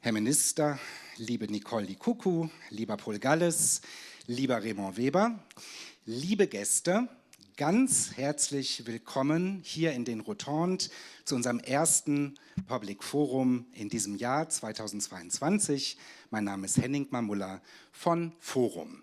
Herr Minister, liebe Nicole Likuku, lieber Paul Galles, lieber Raymond Weber, liebe Gäste, ganz herzlich willkommen hier in den Rotonde zu unserem ersten Public Forum in diesem Jahr 2022. Mein Name ist Henning Mamulla von Forum.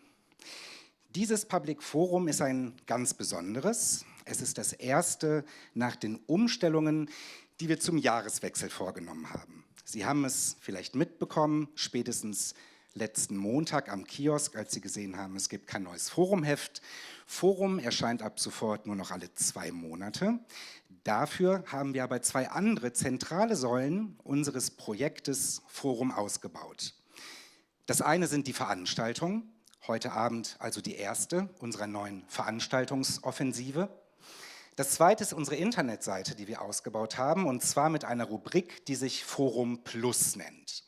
Dieses Public Forum ist ein ganz besonderes. Es ist das erste nach den Umstellungen, die wir zum Jahreswechsel vorgenommen haben. Sie haben es vielleicht mitbekommen, spätestens letzten Montag am Kiosk, als Sie gesehen haben, es gibt kein neues Forumheft. Forum erscheint ab sofort nur noch alle zwei Monate. Dafür haben wir aber zwei andere zentrale Säulen unseres Projektes Forum ausgebaut. Das eine sind die Veranstaltungen, heute Abend also die erste unserer neuen Veranstaltungsoffensive. Das zweite ist unsere Internetseite, die wir ausgebaut haben, und zwar mit einer Rubrik, die sich Forum Plus nennt.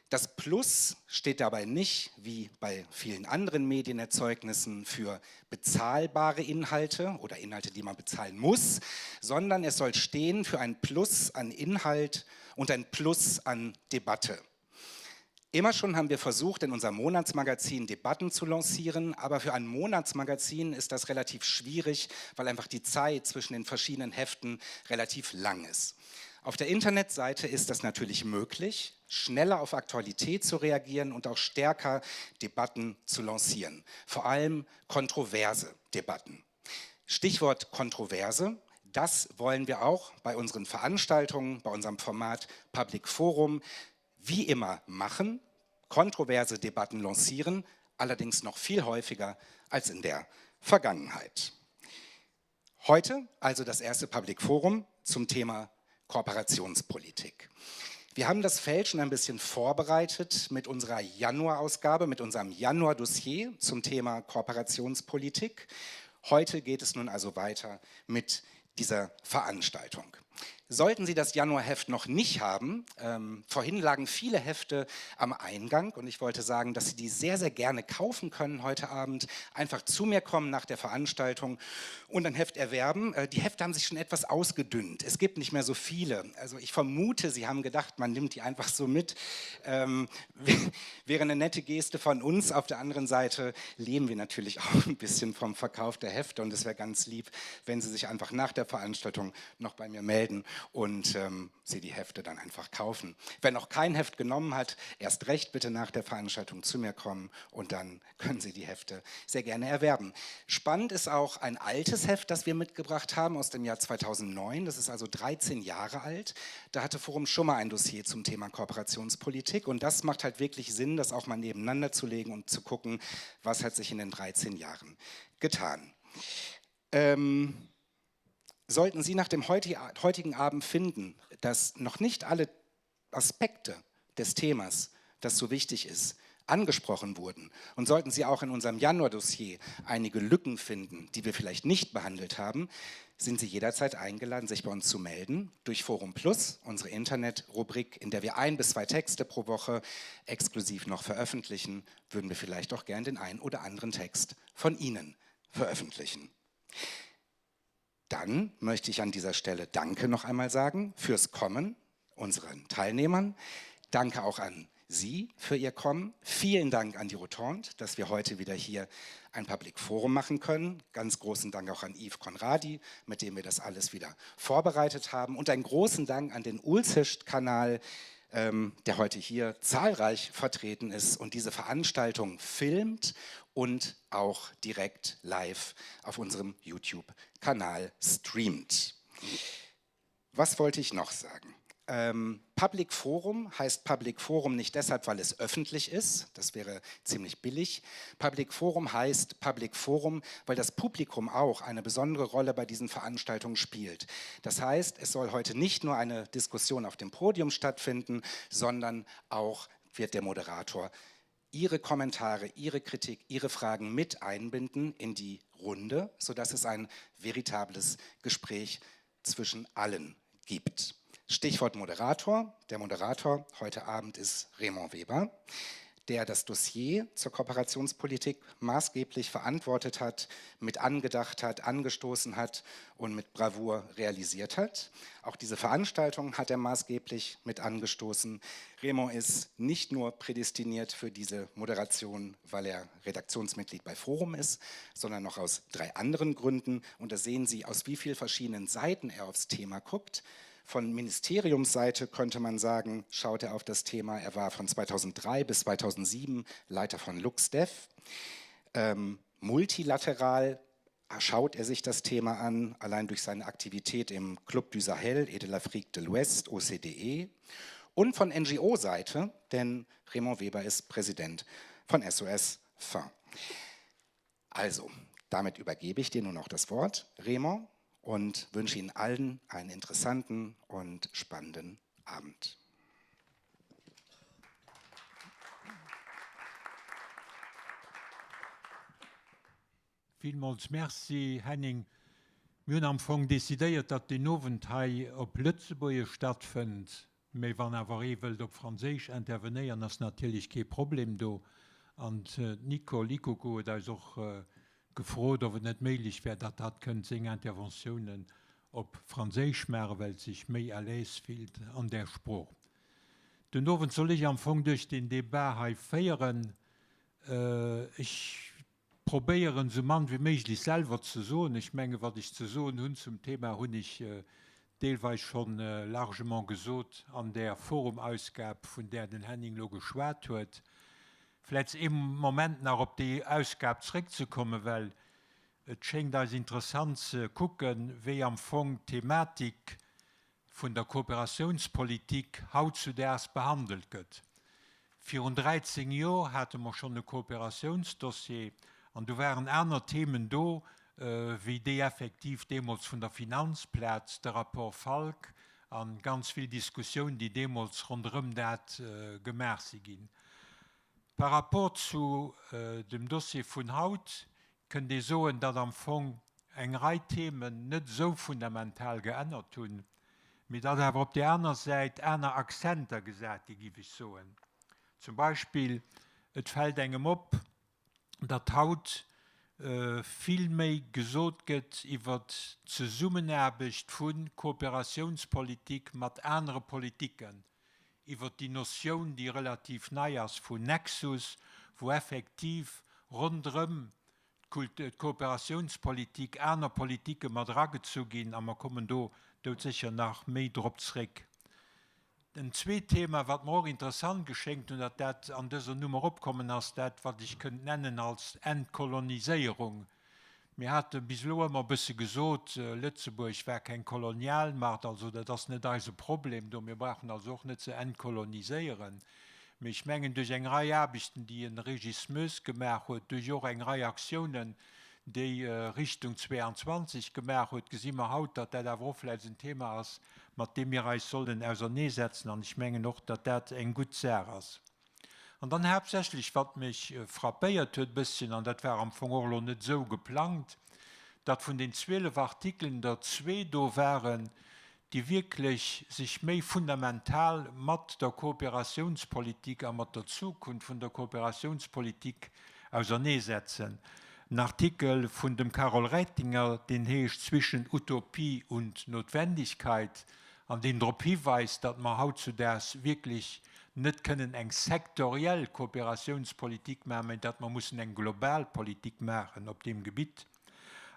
Das Plus steht dabei nicht, wie bei vielen anderen Medienerzeugnissen, für bezahlbare Inhalte oder Inhalte, die man bezahlen muss, sondern es soll stehen für ein Plus an Inhalt und ein Plus an Debatte. Immer schon haben wir versucht, in unserem Monatsmagazin Debatten zu lancieren, aber für ein Monatsmagazin ist das relativ schwierig, weil einfach die Zeit zwischen den verschiedenen Heften relativ lang ist. Auf der Internetseite ist das natürlich möglich, schneller auf Aktualität zu reagieren und auch stärker Debatten zu lancieren, vor allem kontroverse Debatten. Stichwort Kontroverse, das wollen wir auch bei unseren Veranstaltungen, bei unserem Format Public Forum wie immer machen, kontroverse Debatten lancieren, allerdings noch viel häufiger als in der Vergangenheit. Heute also das erste Public Forum zum Thema Kooperationspolitik. Wir haben das Feld schon ein bisschen vorbereitet mit unserer Januarausgabe, mit unserem Januar-Dossier zum Thema Kooperationspolitik. Heute geht es nun also weiter mit dieser Veranstaltung. Sollten Sie das Januarheft noch nicht haben, ähm, vorhin lagen viele Hefte am Eingang und ich wollte sagen, dass Sie die sehr, sehr gerne kaufen können heute Abend. Einfach zu mir kommen nach der Veranstaltung und ein Heft erwerben. Äh, die Hefte haben sich schon etwas ausgedünnt. Es gibt nicht mehr so viele. Also ich vermute, Sie haben gedacht, man nimmt die einfach so mit. Ähm, wäre eine nette Geste von uns. Auf der anderen Seite leben wir natürlich auch ein bisschen vom Verkauf der Hefte und es wäre ganz lieb, wenn Sie sich einfach nach der Veranstaltung noch bei mir melden und ähm, Sie die Hefte dann einfach kaufen. Wer noch kein Heft genommen hat, erst recht bitte nach der Veranstaltung zu mir kommen und dann können Sie die Hefte sehr gerne erwerben. Spannend ist auch ein altes Heft, das wir mitgebracht haben aus dem Jahr 2009. Das ist also 13 Jahre alt. Da hatte Forum schon mal ein Dossier zum Thema Kooperationspolitik und das macht halt wirklich Sinn, das auch mal nebeneinander zu legen und zu gucken, was hat sich in den 13 Jahren getan. Ähm, sollten Sie nach dem heutigen Abend finden, dass noch nicht alle Aspekte des Themas, das so wichtig ist, angesprochen wurden und sollten Sie auch in unserem Januar-Dossier einige Lücken finden, die wir vielleicht nicht behandelt haben, sind Sie jederzeit eingeladen, sich bei uns zu melden durch Forum Plus, unsere Internetrubrik, in der wir ein bis zwei Texte pro Woche exklusiv noch veröffentlichen, würden wir vielleicht auch gern den einen oder anderen Text von Ihnen veröffentlichen. Dann möchte ich an dieser Stelle Danke noch einmal sagen fürs Kommen unseren Teilnehmern. Danke auch an Sie für Ihr Kommen. Vielen Dank an die Rotonde, dass wir heute wieder hier ein Public Forum machen können. Ganz großen Dank auch an Yves Conradi, mit dem wir das alles wieder vorbereitet haben. Und einen großen Dank an den Ulzischt-Kanal, ähm, der heute hier zahlreich vertreten ist und diese Veranstaltung filmt und auch direkt live auf unserem YouTube-Kanal streamt. Was wollte ich noch sagen? Ähm, Public Forum heißt Public Forum nicht deshalb, weil es öffentlich ist, das wäre ziemlich billig. Public Forum heißt Public Forum, weil das Publikum auch eine besondere Rolle bei diesen Veranstaltungen spielt. Das heißt, es soll heute nicht nur eine Diskussion auf dem Podium stattfinden, sondern auch wird der Moderator Ihre Kommentare, Ihre Kritik, Ihre Fragen mit einbinden in die Runde, sodass es ein veritables Gespräch zwischen allen gibt. Stichwort Moderator. Der Moderator heute Abend ist Raymond Weber. der das Dossier zur Kooperationspolitik maßgeblich verantwortet hat, mit angedacht hat, angestoßen hat und mit Bravour realisiert hat. Auch diese Veranstaltung hat er maßgeblich mit angestoßen. Raymond ist nicht nur prädestiniert für diese Moderation, weil er Redaktionsmitglied bei Forum ist, sondern noch aus drei anderen Gründen. Und da sehen Sie, aus wie vielen verschiedenen Seiten er aufs Thema guckt. Von Ministeriumsseite könnte man sagen, schaut er auf das Thema. Er war von 2003 bis 2007 Leiter von LuxDev. Ähm, multilateral schaut er sich das Thema an, allein durch seine Aktivität im Club du Sahel et de l'Afrique de l'Ouest, OCDE. Und von NGO-Seite, denn Raymond Weber ist Präsident von SOS Faim. Also, damit übergebe ich dir nun auch das Wort, Raymond, und wünsche Ihnen allen einen interessanten und spannenden Abend. Villmools Merci, Henning. Mir hunn am Fong decidéiert, datt deen Owend hei op Lëtzebuergesch stattfënnt. Mee wann awer ee wëllt op Franséisch intervenéieren, ass natierlech kee Problem do. An d'Nicole Ikoko huet eis och gefrot, ob et net méiglech wär, datt hatt kënnt seng Interventiounen op Franséisch maachen, well et sech méi à l'aise fillt an där Sprooch. Den Owend soll ech am Fong duerch deen Debat hei féieren. Ech probéieren, esou mann wéi méiglech selwer ze soen. Ech mengen, wat ech ze soen hunn zum Thema, hunn ech deelweis schonn largement gesot an där Forum-Ausgab, vun där den Henning elo geschwat huet. Vläicht ee Moment nach op déi Ausgab zréckzekommen, well et schéngt eis interessant ze kucken, wéi am Fong d'Thematik vun der Kooperatiounspolitik hautzudaags behandelt gëtt. Virun 13 Jor hate mer schonn e Kooperatiounsdossier an do waren aner Themen do wéi déi effektiv deemools vun der Finanzplaz, de Rapport Falk a ganz vill Diskussioun, déi deemools ronderëm dat gemaach si ginn. Par rapport zu dem Dossier vun haut kënnt ee soen, datt am Fong eng Rei Themen net esou fundamental geännert hunn, mee datt awer op där aner Säit aner Akzenter gesat gi, giff ech soen. Zum Beispill, et fält engem op, datt haut vill méi gesot gëtt iwwert d'Zesummenaarbecht vu Kooperatiounspolitik mat anere Politiken, iwwert déi Notioun, déi relativ nei ass, vun Nexus, wou effektiv ronderëm d'Kooperatiounspolitik aner Politike mat eragezu ginn, a mer kommen do doudsécher nach méi drop zréck. En zweet Thema, wat mer och interessant geschéngt hunn, datt dat an dëser Nummer opkommen ass, dat wat ech kënnt nennen als Entkoloniséierung. Mir hate bis elo ëmmer e bësse gesot, Lëtzebuerg war keng Kolonialmacht, also dat ass net eise Problem do, mir brauchen also och net ze entkoloniséieren. Mee ech mengen, duerch eng Rei Aarbechten, déi en Régis Moes gemaach huet, duerch och eng Rei Aktiounen, déi Richtung 22 gemaach huet, gesi mer haut, datt dat awer och vläicht en Thema ass, mat deem mir eis sollen auserneesetzen. An ech mengen och, datt dat eng gutt Saach ass. An dann haaptsächlech, wat mech frappéiert huet e bësschen, an dat war am Fong och elo net esou geplangt, datt vun den 12 Artikelen der zwee do waren, déi wierklech sech méi fundamental mat der Kooperatiounspolitik a mat der Zukunft vun der Kooperatiounspolitik auserneesetzen. En Artikel vun dem Carole Reitinger, deen heescht Zwischen Utopie und Notwendigkeit, an deen drop hiweist, datt mer hautzudaags wierklech net kënnen eng sektoriell Kooperatiounspolitik maachen, mä datt mer mussen eng global Politik maachen op deem Gebitt.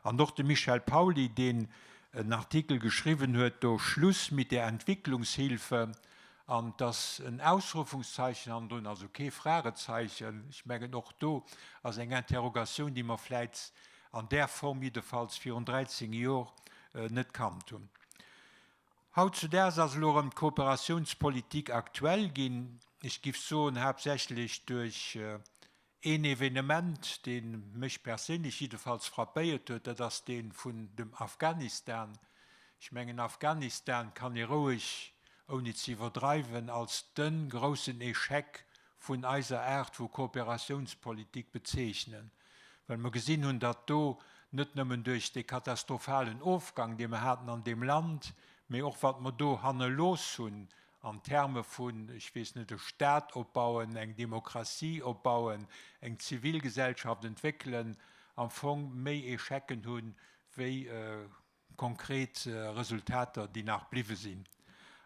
An och de Michel Pauly, deen en Artikel geschriwwen huet do, Schluss mit der Entwicklungshilfe, an 't ass en Ausrufungszeichen hannendrun, also kee Fragezeichen. Ech mengen, och do ass eng Interrogatioun, déi mer vläit an där Form jiddefalls virun 13 Jor net kannt hunn. Hautzudaags ass elo erëm d'Kooperatiounspolitik aktuell ginn, ech giff soen haaptsächlech duerch een Evenement, dee mech perséinlech jiddefalls frappéiert huet, dat ass dee vun dem Afghanistan. Ech mengen, Afghanistan kann ee roueg, ouni ze iwwerdreiwen, als de groussen Échec vun eiser Aart vu Kooperatiounspolitik bezeechnen, well mer gesinn hunn, datt do net nëmmen duerch dee katastrophalen Ofgang, dee mer haten an deem Land, mee och wat mer do hannerlooss hunn. an Terme vun, ech weess net, e Stat opbauen, eng Demokratie opbauen, eng Zivilgesellschaft entwéckelen, am Fong méi Échecen hunn, wéi konkret Resultater, déi nach bliwwe sinn.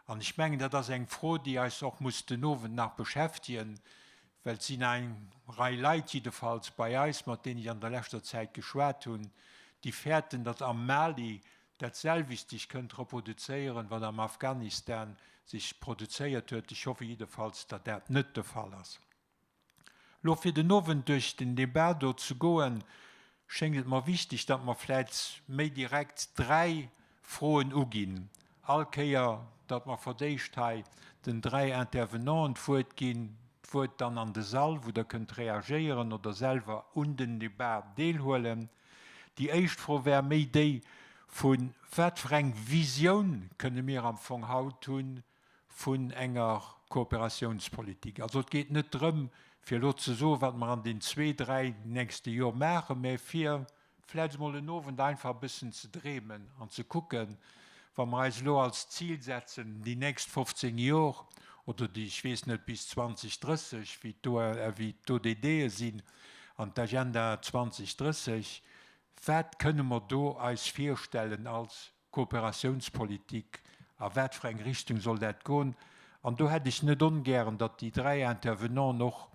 An ech mengen, dat ass eng Fro, déi eis och muss den Owend nach beschäftegen, well et sinn eng Rei Leit jiddefalls bei eis, mat deenen ech an der leschter Zäit geschwat hunn, déi fäerten, datt am Mali dat selwecht sech kënnt reproduzéieren, wat am Afghanistan sech produzéiert huet. Ech hoffe jiddefalls, datt dat net de Fall ass. Lo fir den Owend duerch den Debat do ze goen, schéngt et mer wichteg, datt mer vläit méi direkt 3 Froen uginn. All Kéier, datt mer verdéischt hei den 3 Intervenanten d'Wuert ginn, d'Wuert dann an de Sall, wou Der kënnt reagéieren oder selwer un den Debat deelhuelen. Déi éischt Fro wär méi déi vu wat fir eng Visioun kënne mir am Fong haut hunn vun enger Kooperatiounspolitik. Also et geet net drëm, fir elo ze soen, wat mer an den zwee, dräi nächste Jor maachen, mä fir vläicht emol en Owend einfach e bëssen ze dreemen an ze kucken, wa mer eis elo als Zil setzen, déi nächst 15 Jor oder déi, ech weess net, bis 2030, wéi d'ODDe sinn an d'Agenda 2030, wat kënne mer do eis virstellen als Kooperatiounspolitik, a wat fir eng Richtung soll dat goen? An do hätt ech net ongären, datt déi dräi Intervenanten och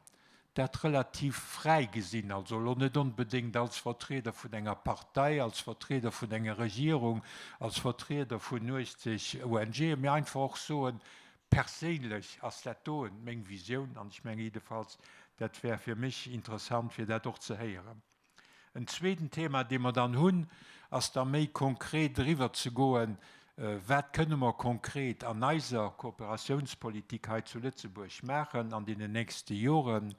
dat relativ fräi gesinn, also elo net onbedéngt als Vertrieder vun enger Partei, als Vertrieder vun enger Regierung, als Vertrieder vun 80 ONGen, mee einfach och soen, perséinlech ass dat doen meng Visioun an ech menge jiddefalls, dat wär fir mech interessant, fir dat och ze héieren. En zweeten Thema, dee mer dann hunn, ass da méi konkret eriwwer ze goen, Wat kënne mer konkret an eiser Kooperatiounspolitik hei zu Lëtzebuerg maachen an deenen nächste Joren?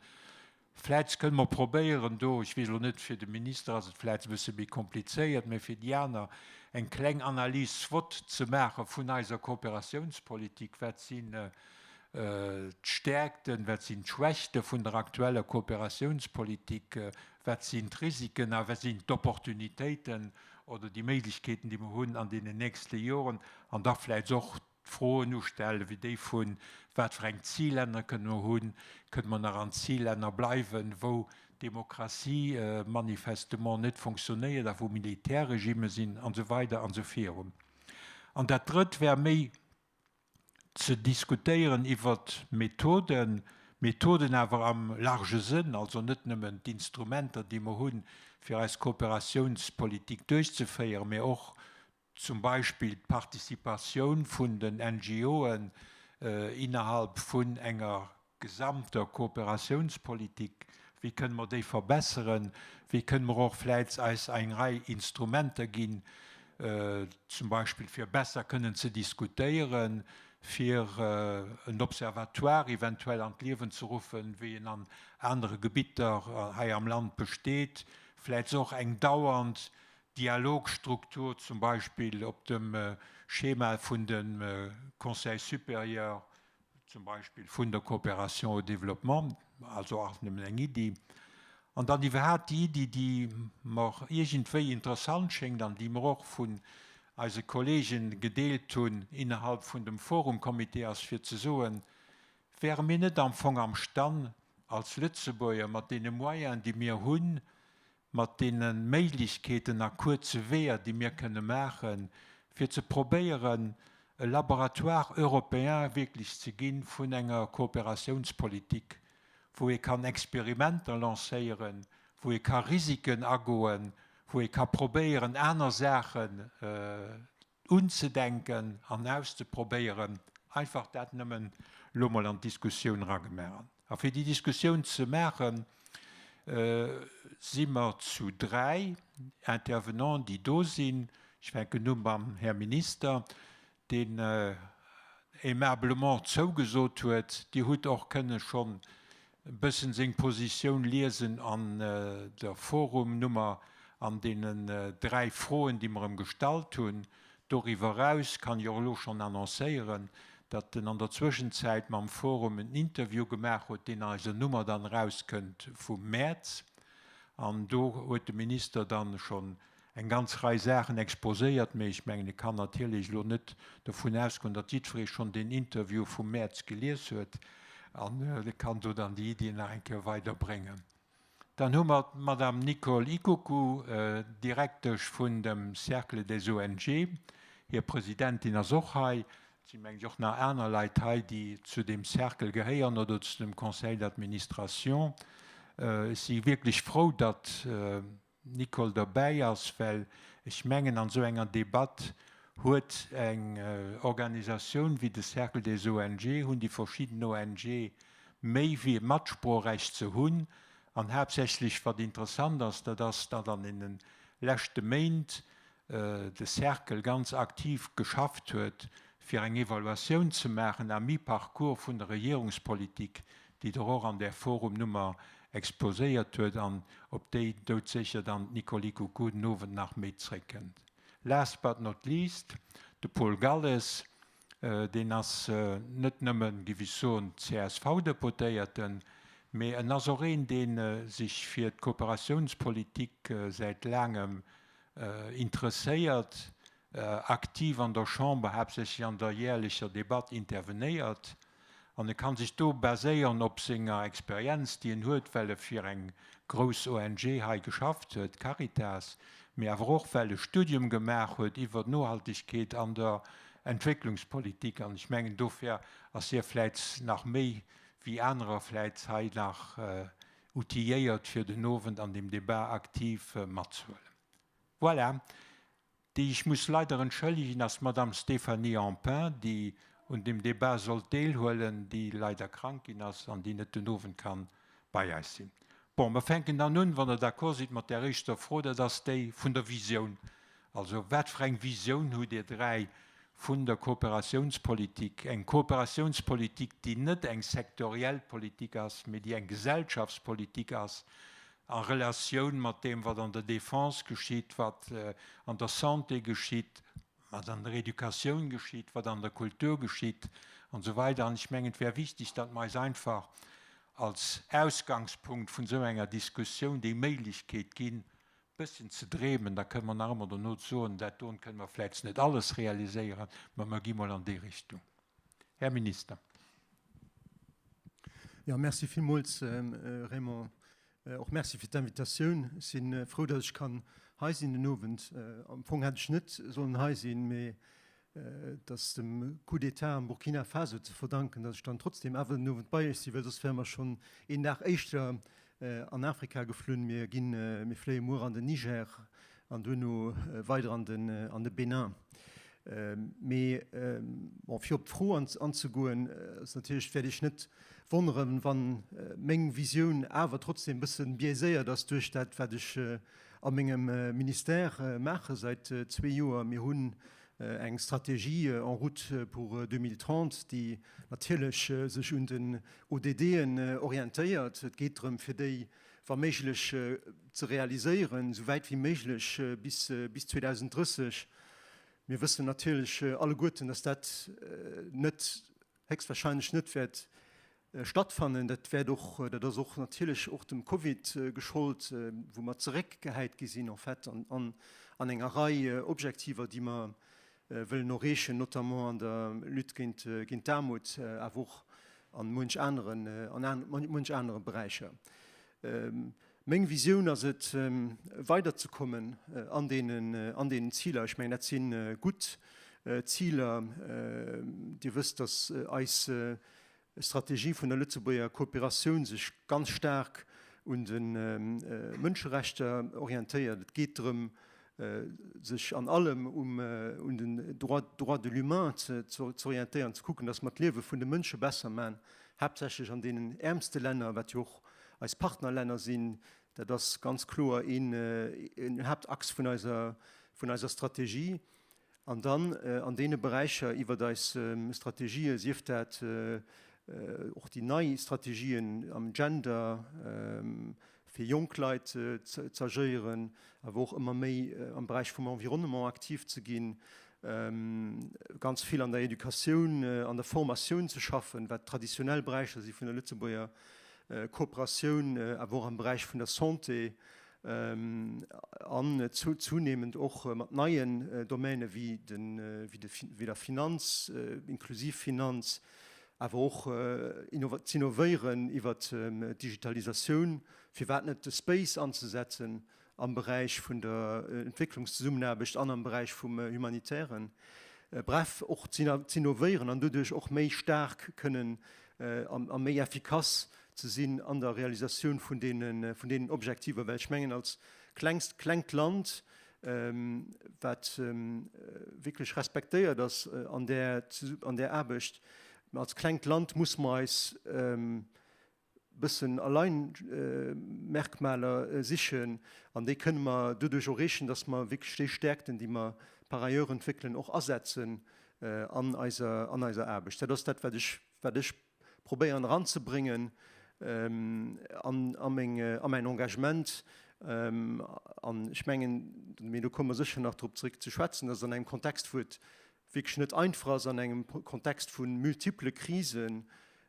Vläicht kënne mer probéieren do, ech weess elo net, fir de Minister ass et vläicht e bësse méi komplizéiert, mä fir déi aner, eng kleng Analyse SWOT ze maache vun eiser Kooperatiounspolitik. Wat sinn d'Stäerkten, wat sinn d'Schwächte vun der aktueller Kooperatiounspolitik, wat sinn d'Risiken a wat sinn d'Opportunitéiten oder déi Méiglechkeeten, déi mer hunn an deenen nächste Joren, an da vläicht och d'Froen ustellen, wéi déi vun, wat fir eng Zillänner kënne mer hunn, kënne mer nach an Zillänner bleiwen, wou d'Demokratie manifestement net fonctionnéiert a wou Militärregime sinn, an esou weider an esou virun. An dat Drëtt wär méi ze diskutéieren iwwert Methoden, Methoden awer am large Sënn, also net nëmmen d'Instrumenter, déi mer hunn, fir eis Kooperatiounspolitik duerchzeféieren, mä och zum Beispill d'Participatioun vun den NGOen innerhalb vun enger gesamter Kooperatiounspolitik, wéi kënne mer déi verbesseren, wéi kënne mer och vläicht eis eng Rei Instrumenter ginn, zum Beispill fir besser kënnen ze diskutéieren, fir en Observatoire eventuell an d'Liewen ze ruffen, wéi en an anere Gebitter hei am Land besteet, vläicht och eng dauernd Dialogstruktur, zum Beispill op dem Schema vun dem Conseil supérieur zum Beispill vun der Coopération au développement, also och nëmmen eng Iddi, an dann iwwerhaapt déi Iddi, déi mer iergendwéi interessant schéngt an déi mer och vun eise Kollegen gedeelt hunn innerhalb vun dem Forumcomité, ass fir ze soen, Wäre mir net am Fong amstand als Lëtzebuerger mat deene Moyenen, déi mir hunn, mat deene Méiglechkeeten a kuerze Weeër, déi mir kënne maachen, fir ze probéieren, e Laboratoire européen wierklech ze gi vun enger Kooperatiounspolitik, wou ee kann Experimenter lancéieren, wou ee ka Risiken agoen, wou ee ka probéieren, aner Saachen unzedenken an auszeprobéieren, einfach dat nëmmen elo mol an d'Diskussioun eragemaach. A fir déi Diskussioun ze maachen, si mer zu dräi Intervenants, déi do sinn. Ech fänken u mam Här Minister, deen aimablement zougesot huet. Dir hutt och kënne schonn e bëssen seng Positioun liesen an der Forum-Nummer an deenen dräi Froen, déi mer em gestallt hunn. Doriwwer eraus kann ech och elo schonn annoncéieren, datt en an der Zwëschenzäit mam Forum en Interview gemaach huet, deen an eiser Nummer dann erauskënnt vum Mäerz. An do huet de Minister dann schonn. eng ganz Rei Saachen exposéiert, mee ech mengen, e kann natierlech elo net dovun ausgoen, datt jiddweree schonn deen Interview vum Mäerz gelies huet an e kann do dann déi Iddien nach eng Kéier weiderbréngen. Dann hu mer d'Madame Nicole Ikuku, Direktesch vun dem Cercle des ONG. Hir Presidentin ass och hei. Et si meng ech och nach aner Leit hei, déi zu deem Cercle gehéieren oder zu dem Conseil d'administration. Ech si wierklech frou, datt d'Nicole derbäi ass, well ech mengen, an esou enger Debatt huet eng Organisatioun wéi de Cercle des ONG, hunn déi verschidden ONGe méi wéi e Matsproochrecht ze hunn. An haaptsächlech, wat interessant ass, dat ass, datt an deene leschte Méint de Cercle ganz aktiv geschafft huet, fir eng Evaluatioun ze maachen à mi-parcours vun der Regierungspolitik, déi Der och an där Forum-Nummer exposéiert huet an op déi doudsécher dann d'Nicole Ikuku den Owend nach méi zréckkënnt. Last but not least, de Paul Galles, deen ass net nëmmen, géif ech soen, CSV-Deputéierten, mee en ass och een, dee sech fir d'Kooperatiounspolitik säit laangem interesséiert, aktiv an der Chamber, haaptsächlech an der jährlecher Debatt intervenéiert an e kann sech do baséieren op senger Experienz, déi en huet, well e fir eng grouss ONG hei geschafft huet, d'Caritas, mee awer och well e Studium gemaach huet iwwer d'Nohaltegkeet an der Entwécklungspolitik. An ech mengen, dofir ass hie vläit nach méi wéi anerer vläit hei nach outilléiert, fir den Owend an deem Debat aktiv matzehuelen. Voilà. Déi ech muss leider entschëllegen, ass d'Madame Stéphanie Empain, déi un deem Débat sollt deelhuelen, déi leider krank ginn ass an déi net den Owend kann bei eis sinn. Bon, mer fänken dann un, wann Der d'accord sidd, mat där éischter Fro, dat ass déi vun der Visioun. Also, wat fir eng Visioun hutt Dir 3 vun der Kooperatiounspolitik? Eng Kooperatiounspolitik, déi net eng sektoriell Politik ass, mee déi eng Gesellschaftspolitik ass, a Relatioun mat deem, wat an der Défense geschitt, wat an der Santé geschitt, wat an der Educatioun geschitt, wat an der Kultur geschitt an esou weider. An ech mengen, et wär wichtig, datt mer eis einfach als Ausgangspunkt vun esou enger Diskussioun déi Méiglechkeet ginn, e bësschen ze dreemen. Da kënne mer nach ëmmer dono soen, dat doen kënne mer vläicht net alles realiséieren, mä mer gi mol an déi Richtung. Här Minister. Jo, merci villmools, Raymond. Och merci fir d'Invitatioun. Ech si frou, datt ech kann hei sinn den Owend. Am Fong hätt ech net sollen hei sinn, mee et ass dem Coup d'État am Burkina Faso ze verdanken, datt ech dann trotzdem awer den Owend bei Iech sinn, well soss wäre mer schonn een Dag éischter an Afrika geflunn. Mir ginn, mir fléie muer an den Niger an duerno weider an den, an de Bénin. Mee bon, fir op d'Fro anzegoen, ass natierlech, wäert Iech net wonneren, wann meng Visioun awer trotzdem e bësse biaiséiert ass duerch dat, wat ech a mengem Ministère maache säit zwee Joer. Mir hunn eng Strategie En route pour 2030, déi natierlech sech un den ODDen orientéiert. Et geet drëm, fir déi wa méiglech ze realiséieren, esou wäit wéi méiglech bis 2030. Mir wëssen natierlech alleguerten, dass dat net, héchstwahrscheinlech net wäert stattfannen. Dat wäert och, dat ass och natierlech och dem Covid geschollt, wou mer zeréckgehäit gi sinn en fait an enger Rei Objektiver, déi mer wëllen erreechen, notamment an der Lutte géint géint d'Aarmut, awer och an muench aneren, an muench anere Beräicher. Meng Visioun ass et, weiderzekommen an deenen, an deenen Ziler. Ech mengen, dat si gutt Ziler. Dir wësst, dass eis Strategie vun der Lëtzebuerger Kooperatioun sech ganz staark un de Mënscherechter orientéiert. Et geet drëm, sech an allem un den Droits de l'humain z'orientéieren, ze kucken, datt mer d'Liewe vun de Mënsche besser maachen, haaptsächlech an deenen äermste Länner, wat jo och eis Partnerlänner sinn. Dat ass ganz kloer een Haaptachs vun eiser Strategie. An dann an deene Beräicher iwwert eis Strategië, sief dat och déi nei Strategien am Gender, fir jonk Leit z'agéieren, awer och ëmmer méi am Beräich vum Environnement aktiv ze ginn, ganz vill an der Educatioun, an der Formatioun ze schaffen, wat traditionell Beräicher si vun der Lëtzebuerger Kooperatioun, awer och am Beräich vun der Santé. An zunehmend och mat neien Domäne wéi der Finanz, inklusiv Finanz, awer och z'innovéieren iwwer d'Digitalisatioun, firwat net de Space anzesetzen am Beräich vun der Entwécklungszesummenaarbecht an am Beräich vum Humanitären. Bref, och z'innovéieren an doduerch och méi staark kënnen a méi effikass ze sinn an der Realisatioun vun deenen Objektiver, well ech mengen, als klengst, klengt Land, wat wierklech respektéiert ass an där, an där Aarbecht, als klengt Land muss mer eis e bëssen Alleinmerkmaler sichen an déi kënne mer doduerch erreechen, dass mer wierklech déi Stärkten, déi mer par ailleurs entwéckelen, och asetzen an eiser, an eiser Aarbecht. Dat ass dat, wat ech, wat ech probéieren eranzebréngen an a meng, a mäin Engagement. An ech mengen, mee do komme mer sécher nach drop zréck ze schwätzen, dass an engem Kontext, wou et wierklech net einfach ass, an engem Kontext vu multiple Krisen,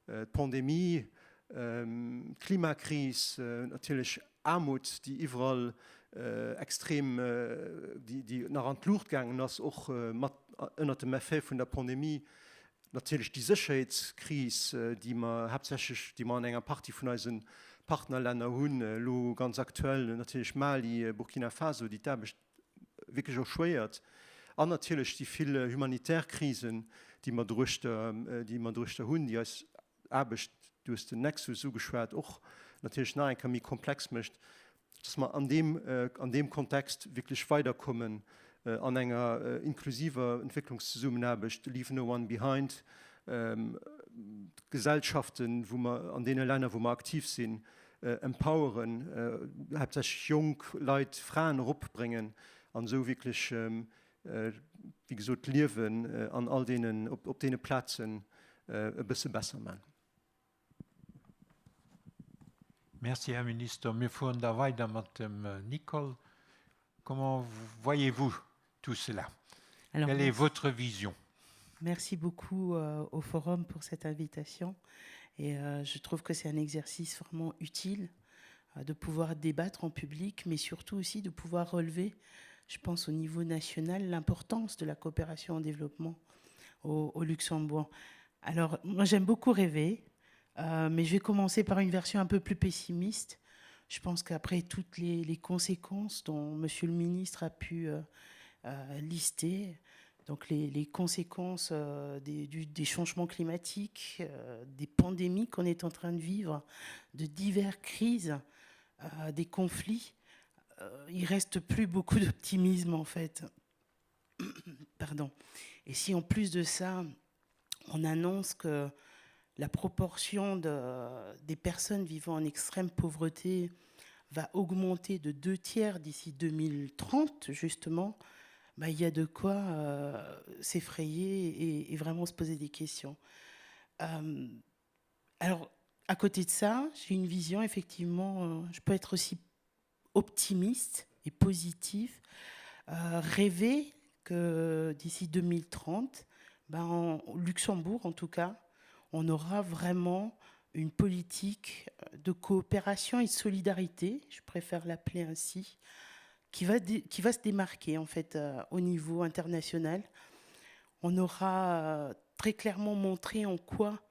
d'Pandemie, d'Klimakris, natierlech Aarmut, déi iwwerall extrem, déi nach an d'Luucht gaangen ass, och mat ënnert dem Effet vun der Pandemie, Natierlech déi Sécherheetskris, déi mer haaptsächlech, déi mer an enger Partie vun eise Partnerlänner hunn, elo ganz aktuell natierlech Mali, Burkina Faso, déi d'Aarbecht wierklech erschwéiert, an natierlech déi vill humanitär Krisen, déi mer doruechter, déi mer doruechter hunn, déi eis Aarbecht, du hues den Nexus ugeschwat, och natierlech nach eng Kéier méi komplex mécht, dass mer an deem, an deem Kontext wierklech weiderkommen an enger inklusiver Entwécklungszesummenaarbecht, leave no one behind, d'Gesellschaften, wou mer an deene Länner, wou mer aktiv sinn, empoweren, haaptsächlech jonk Leit, Fraen eropbréngen an esou wierklech, wéi gesot, d'Liewen an all deenen, op deene Plazen e bësse besser man. Merci, Här Minister. Mir fueren da weider mat dem Nicole. Comment voyez-vous tout cela? Alors, Quelle est votre vision? Merci beaucoup euh, au forum pour cette invitation. Et euh, je trouve que c'est un exercice vraiment utile euh, de pouvoir débattre en public, mais surtout aussi de pouvoir relever, je pense au niveau national, l'importance de la coopération en développement au, au Luxembourg. Alors, moi, j'aime beaucoup rêver, euh, mais je vais commencer par une version un peu plus pessimiste. Je pense qu'après toutes les, les conséquences dont Monsieur le ministre a pu euh, euh, lister, donc les, les conséquences euh, des, du, des changements climatiques, euh, des pandémies qu'on est en train de vivre, de diverses crises, euh, des conflits, euh, il reste plus beaucoup d'optimisme en fait. Pardon. Et si en plus de ça, on annonce que la proportion de, des personnes vivant en extrême pauvreté va augmenter de deux tiers d'ici 2030, justement, bah, il y a de quoi euh, s'effrayer et, et vraiment se poser des questions. Euh, alors, à côté de ça, j'ai une vision, effectivement, euh, je peux être aussi optimiste et positive, euh, rêver que d'ici 2030, ben, en Luxembourg en tout cas, on aura vraiment une politique de coopération et de solidarité, je préfère l'appeler ainsi, qui va, qui va se démarquer en fait euh, au niveau international. On aura euh, très clairement montré en quoi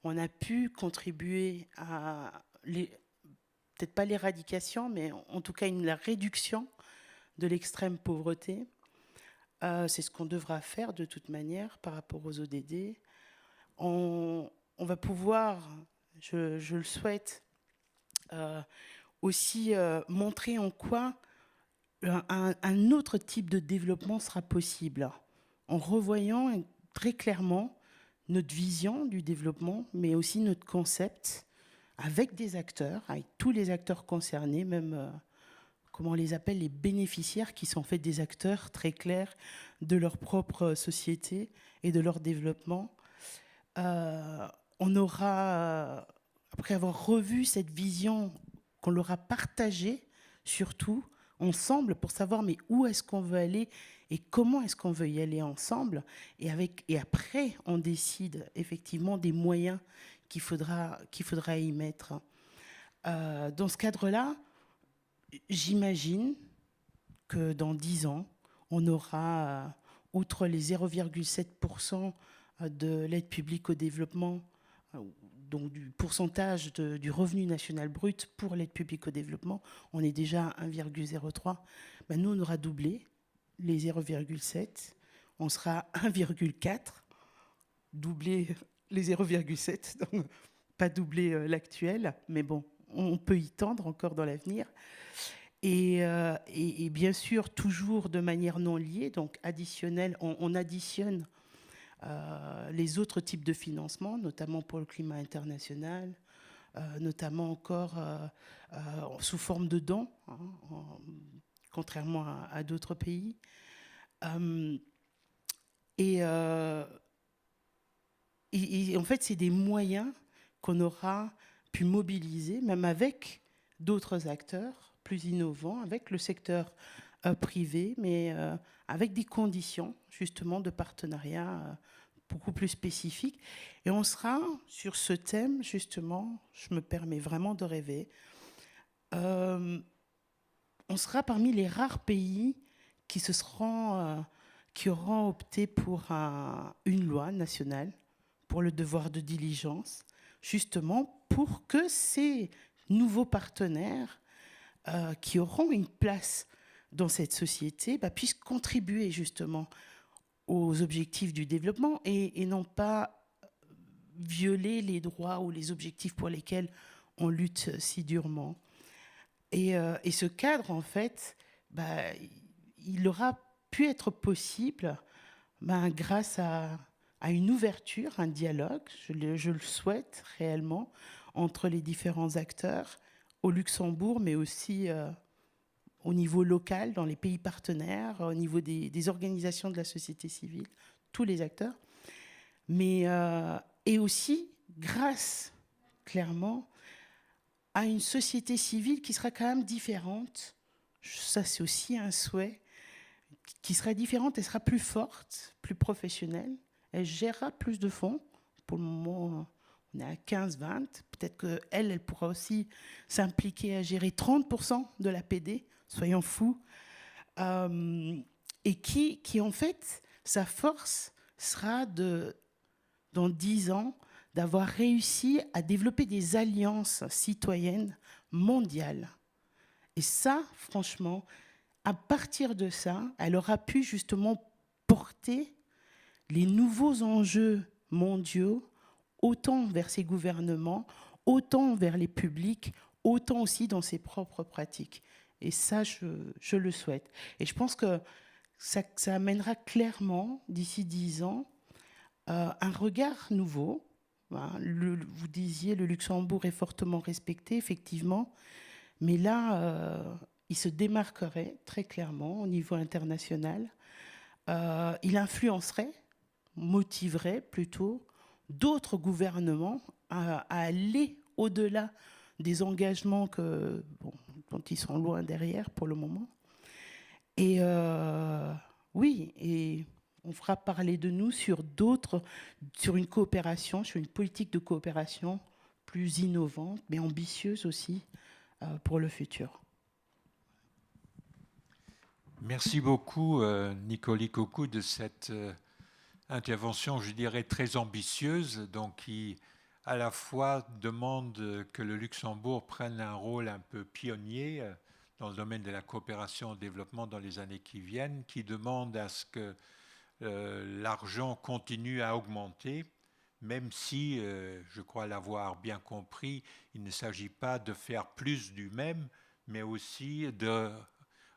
on a pu contribuer à peut-être pas l'éradication, mais en tout cas une, la réduction de l'extrême pauvreté. Euh, C'est ce qu'on devra faire de toute manière par rapport aux ODD. On, on va pouvoir, je, je le souhaite, euh, aussi euh, montrer en quoi un, un autre type de développement sera possible, en revoyant très clairement notre vision du développement, mais aussi notre concept avec des acteurs, avec tous les acteurs concernés, même euh, comment on les appelle, les bénéficiaires, qui sont en fait des acteurs très clairs de leur propre société et de leur développement. Euh, on aura, après avoir revu cette vision, qu'on l'aura partagée, surtout ensemble, pour savoir mais où est-ce qu'on veut aller et comment est-ce qu'on veut y aller ensemble. Et, avec, et après, on décide effectivement des moyens qu'il faudra, qu'il faudra y mettre. Euh, dans ce cadre-là, J'imagine que dans 10 ans, on aura, euh, outre les 0,7% de l'aide publique au développement, euh, donc du pourcentage de, du revenu national brut pour l'aide publique au développement, on est déjà à 1,03. Ben nous, on aura doublé les 0,7, on sera à 1,4, doublé les 0,7, donc pas doubler euh, l'actuel, mais bon, on peut y tendre encore dans l'avenir. Et, euh, et, et bien sûr, toujours de manière non liée, donc additionnelle, on, on additionne euh, les autres types de financement, notamment pour le climat international, euh, notamment encore euh, euh, sous forme de dons, hein, en, contrairement à, à d'autres pays. Euh, et, euh, et, et en fait, c'est des moyens qu'on aura pu mobiliser, même avec d'autres acteurs plus innovants, avec le secteur euh, privé, mais euh, avec des conditions justement de partenariat euh, beaucoup plus spécifiques. Et on sera sur ce thème, justement, je me permets vraiment de rêver, euh, on sera parmi les rares pays qui, se seront, euh, qui auront opté pour un, une loi nationale pour le devoir de diligence, justement pour que ces nouveaux partenaires euh, qui auront une place dans cette société bah, puissent contribuer justement aux objectifs du développement et, et non pas violer les droits ou les objectifs pour lesquels on lutte si durement. Et, euh, et ce cadre, en fait, bah, il aura pu être possible bah, grâce à, à une ouverture, un dialogue, je le, je le souhaite réellement, entre les différents acteurs au Luxembourg, mais aussi euh, au niveau local, dans les pays partenaires, au niveau des, des organisations de la société civile, tous les acteurs. Mais, euh, et aussi grâce, clairement, à une société civile qui sera quand même différente. Ça, c'est aussi un souhait qui sera différente, elle sera plus forte, plus professionnelle elle gérera plus de fonds. Pour le moment, on est à 15, 20. Peut-être qu'elle, elle pourra aussi s'impliquer à gérer 30% de la PD, soyons fous. Euh, et qui, qui, en fait, sa force sera de, dans 10 ans, d'avoir réussi à développer des alliances citoyennes mondiales. Et ça, franchement, à partir de ça, elle aura pu justement porter les nouveaux enjeux mondiaux, autant vers ses gouvernements, autant vers les publics, autant aussi dans ses propres pratiques. Et ça, je, je le souhaite. Et je pense que ça, ça amènera clairement, d'ici dix ans, euh, un regard nouveau. Hein, le, vous disiez, le Luxembourg est fortement respecté, effectivement, mais là, euh, il se démarquerait très clairement au niveau international. Euh, il influencerait motiverait plutôt d'autres gouvernements à, à aller au-delà des engagements que, bon, dont ils sont loin derrière pour le moment. Et euh, oui, et on fera parler de nous sur d'autres, sur une coopération, sur une politique de coopération plus innovante, mais ambitieuse aussi euh, pour le futur. Merci beaucoup, euh, Nicole Cocou, de cette euh, intervention, je dirais, très ambitieuse, donc qui à la fois demande que le Luxembourg prenne un rôle un peu pionnier euh, dans le domaine de la coopération au développement dans les années qui viennent, qui demande à ce que euh, l'argent continue à augmenter, même si, euh, je crois l'avoir bien compris, il ne s'agit pas de faire plus du même, mais aussi de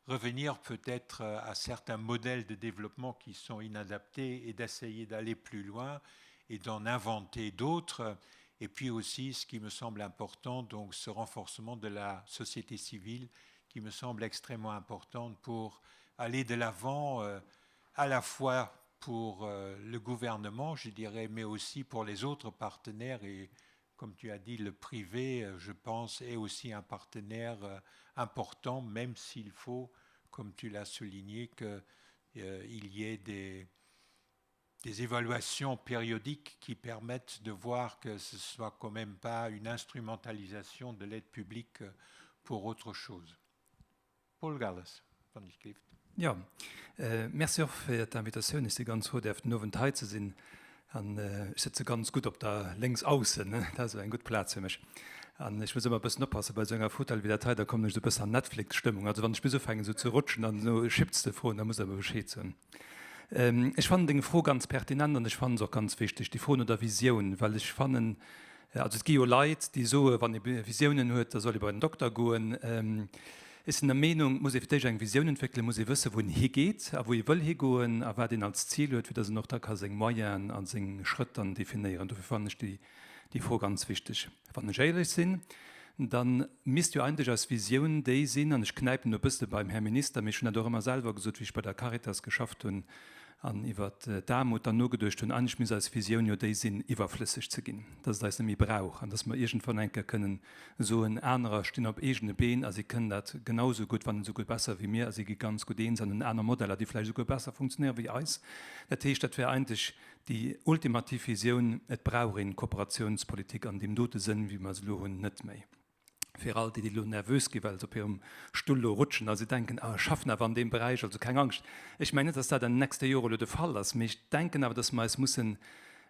revenir peut-être euh, à certains modèles de développement qui sont inadaptés et d'essayer d'aller plus loin et d'en inventer d'autres. Et puis aussi, ce qui me semble important, donc ce renforcement de la société civile qui me semble extrêmement important pour aller de l'avant euh, à la fois pour euh, le gouvernement, je dirais, mais aussi pour les autres partenaires et comme tu as dit, le privé, euh, je pense, est aussi un partenaire euh, important, même s'il faut, comme tu l'as souligné, qu'il euh, y ait des, des évaluations périodiques qui permettent de voir que ce soit quand même pas une instrumentalisation de l'aide publique pour autre chose. Paul Galles, wann ech gelift. Jo, Merci och fir d'Invitatioun. Ech si ganz frou, däerf den Owend hei ze sinn. An ech sëtze ganz gutt op der Lénksaussen, dat ass eng gutt Plaz fir mech. An ech muss ëmmer e bëssen oppassen bei esou enger Fauteuil wéi dat hei, da kommen ech esou e bëssen an Netflix-Stëmmung. Also wann ech bis ufänken esou ze rutschen an esou Chips ze froen, da musst Der mer Bescheed soen. Ech fannen deng Fro ganz pertinent an ech fannen se och ganz wichteg, déi Fro no der Visioun, well ech fannen, Also et gi jo Leit, déi soe wann ee Visiounen huet, da soll ee bei den Dokter goen. Ech sinn der Meenung, et muss ee fir d'éischt eng Visioun entwéckelen, muss ee wësse wou een higeet a wou ee wëll higoen a wat een als Zil huet, fir datt een och da ka seng Moyenen a seng Schrëtt dann definéieren. Dofir fannen ech déi Fro ganz wichteg. Wann ech éierlech sinn, da misst jo eigentlech eis Visioun déi sinn, an ech knäipen do e bësse beim Här Minister, mee ech hunn dat och ëmmer selwer gesot, wéi ech bei der Caritas geschafft hunn, an iwwer d'Aarmut dann nogeduecht hunn, eigentlech misst eis Visioun jo déi sinn, iwwerflësseg ze ginn, dass et eis net méi brauch an dass mer iergendwann eng Kéier kënnen soen, anerer stinn op eegene Been a si kënnen dat genau esou gutt, wann net esouguer besser wéi mir a si gi ganz gutt eens an hunn aner Modeller, déi vläicht esouguer besser funktionéieren wéi eis. Dat heescht, dat wär eigentlech déi ultimativ Visioun, et brauch een d'Kooperationspolitik an deem dote Sënn, wéi mer se elo hunn, net méi. Fir all déi, déi elo nervös ginn, well se op hirem Stull elo rutschen a se denken, ah, ech schaffen awer an deem Beräich, also keng Angscht. Ech mengen net, dass dat an den nächste Jore elo de Fall ass, mee ech denken awer, dass mer eis mussen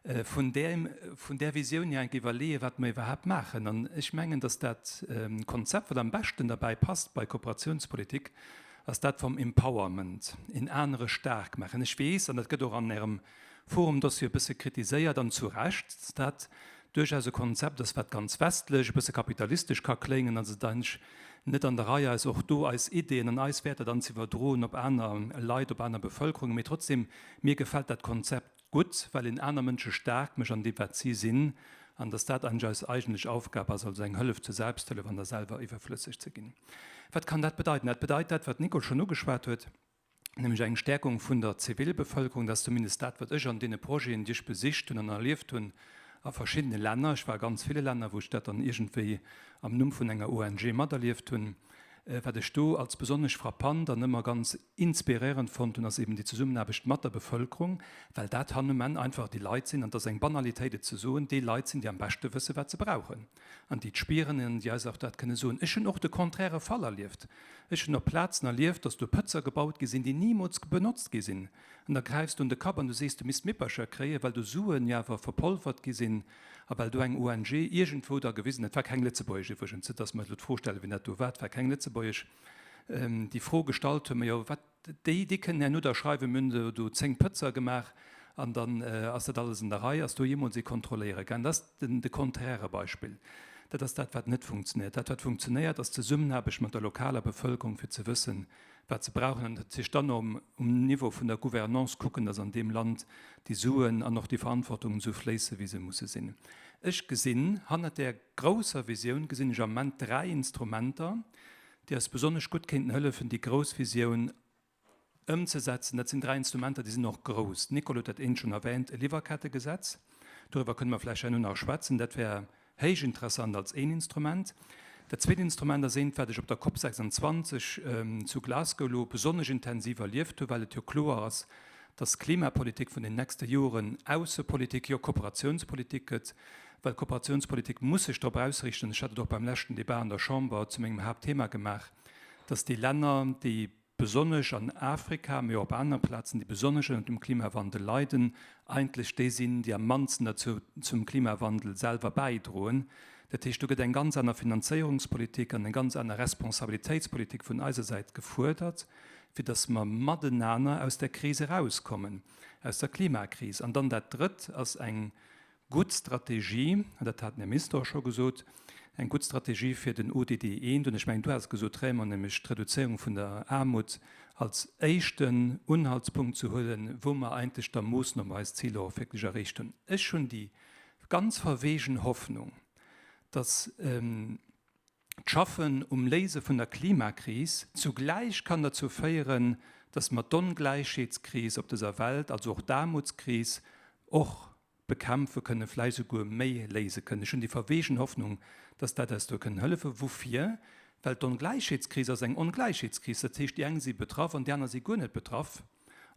vun deem, vun där Visioun hier enk iwwerleeën, wat mer iwwerhaapt maachen. An ech mengen, dass dat Konzept, wat am beschten derbäi passt bei Kooperationspolitik, ass dat vom Empowerment, een anere staark maachen. Ech weess, an dat gëtt och an Ärem Forum-Dossier e bësse kritiséiert, an zu Recht, dass dat duerchaus e Konzept ass, wat ganz westlech, e bësse kapitalistesch ka kléngen, an et eigentlech net an der Rei ass, och do eis Ideeën an eis Wäerter dann ze iwwerdroen op aner Leit, op aner Bevölkerungen. Mee trotzdem, mir gefält dat Konzept gutt, well een aner Mënsche staark mécht an deem, wat si sinn, an dass dat eigentlech eis eigentlech Aufgab ass, also eng Hëllef zur Selbsthëllef an der selwer iwwerflësseg ze ginn. Wat kann dat bedeiten? Dat bedeit dat, wat d'Nicole schonn ugeschwat huet, nämlech eng Stärkung vun der Zivilbevölkerung. Dat ass zumindest dat, wat ech an deene Projeten, déi ech besicht hunn an erlieft hunn a verschiddene Länner, ech war a ganz ville Länner, wou ech dat dann iergendwéi am Numm vun enger ONG materlieft hunn, wat ech do als besonnesch frappant an ëmmer ganz inspiréierend fonnt hunn, ass eben déi Zesummenaarbecht mat der Bevölkerung, well dat han um Enn einfach déi Leit sinn, an et ass eng Banalitéit et ze soen, déi Leit sinn, déi am beschte wësse wat se brauchen. An déi et spieren an déi eis och dat kënne soen. Ech hunn och de konträre Fall erlieft. Ech hunn op Plazen erlieft, dass do Pëtzer gebaut gi sinn, déi nimools benotzt gi sinn. An da gräifs du un de Kapp an du sees, du misst Mippercher kréien, well do Suen jo awer verpolvert gi sinn a well do eng ONG iergendwou da gewisen huet, et war keng lëtzebuergesch iwwregens, net dass mer elo d'Fro stellen, wien dat do war, et war keng lëtzebuergesch, déi Fro gestallt hunn, Majo, wat Déi, déi kënnen herno da schreiwen, mir hunn do 10 Pëtzer gemaach an dann ass dat alles an der Rei. Ass do jeemools ee kontrolléiere gaangen? Dat ass den, de konträre Beispill. Dat ass dat, wat net funktionéiert. Dat, wat funktionéiert, ass d'Zesummenaarbecht mat der lokaler Bevëlkerung, fir ze wëssen, wat se brauchen an natierlech dann och um Niveau vun der Gouvernance kucken, dass an deem Land déi Suen an och déi Verantwortungen esou fléisse wéi se musse sinn. Ech gesinn, hannert där grousser Visioun gesinn ech am Moment dräi Instrumenter, déi eis besonnesch gutt kéinten hëllefen, déi grouss Visioun ëmzesetzen. Dat sinn dräi Instrumenter, déi sinn och grouss. D'Nicole huet dat eent schonn erwähnt, e Liwwerkettegesetz. Doriwwer kënne mer vläicht herno nach schwätzen. Dat wär héich interessant als een Instrument. Dat zweet Instrument ass eent, wat ech op der COP 26 zu Glasgow elo besonnesch intensiv erlieft hunn, well et jo kloer ass, dass d'Klimapolitik vun den nächste Joren Aussepolitik, jo Kooperationspolitik gëtt, well d'Kooperationspolitik muss sech drop ausrichten, ech hat et och beim leschten Débat an der Chamber zu mengem Haaptthema gemaach, dass déi Länner, déi besonnesch an Afrika, mee och op anere Plazen, déi besonnesch ënnert dem Klimawandel leiden, eigentlech déi sinn, déi am mannsten derzou zum Klimawandel selwer bäidroen. Dat heescht, do gëtt eng ganz aner Finanzéierungspolitik an eng ganz aner Responsabilitéitspolitik vun eiser Säit gefuerdert, fir dass mer matenaner aus där Kris erauskommen, aus der Klimakris. An dann dat Drëtt ass eng gutt Strategie, an dat hat den Här Minister och scho gesot, eng gutt Strategie fir den ODD I, und ech mengen, du has gesot, Raymond, nämlech d'Reduzéierung vun der Aarmut als éischten Unhaltspunkt ze huelen, wou mer eigentlech da moossen, ob mer eis Ziler och wierklech erreecht hunn. Ech hunn déi ganz verweegen Hoffnung, dass d'Schaffen um Léise vun der Klimakris zugläich kann derzou féieren, dass mer d'Ongläichheetskris op dëser Welt, also och d'Aarmutskris, och bekämpfe kënnen, vläicht esouguer méi léise kënnen. Ech hunn déi verweegen Hoffnung, dass dat eis do kënnen hëllefen. Woufir? Well d'Ongläichheetskris ass eng Ongläichheetskris. Dat heescht, déi eng si betraff an déi aner si guer net betraff.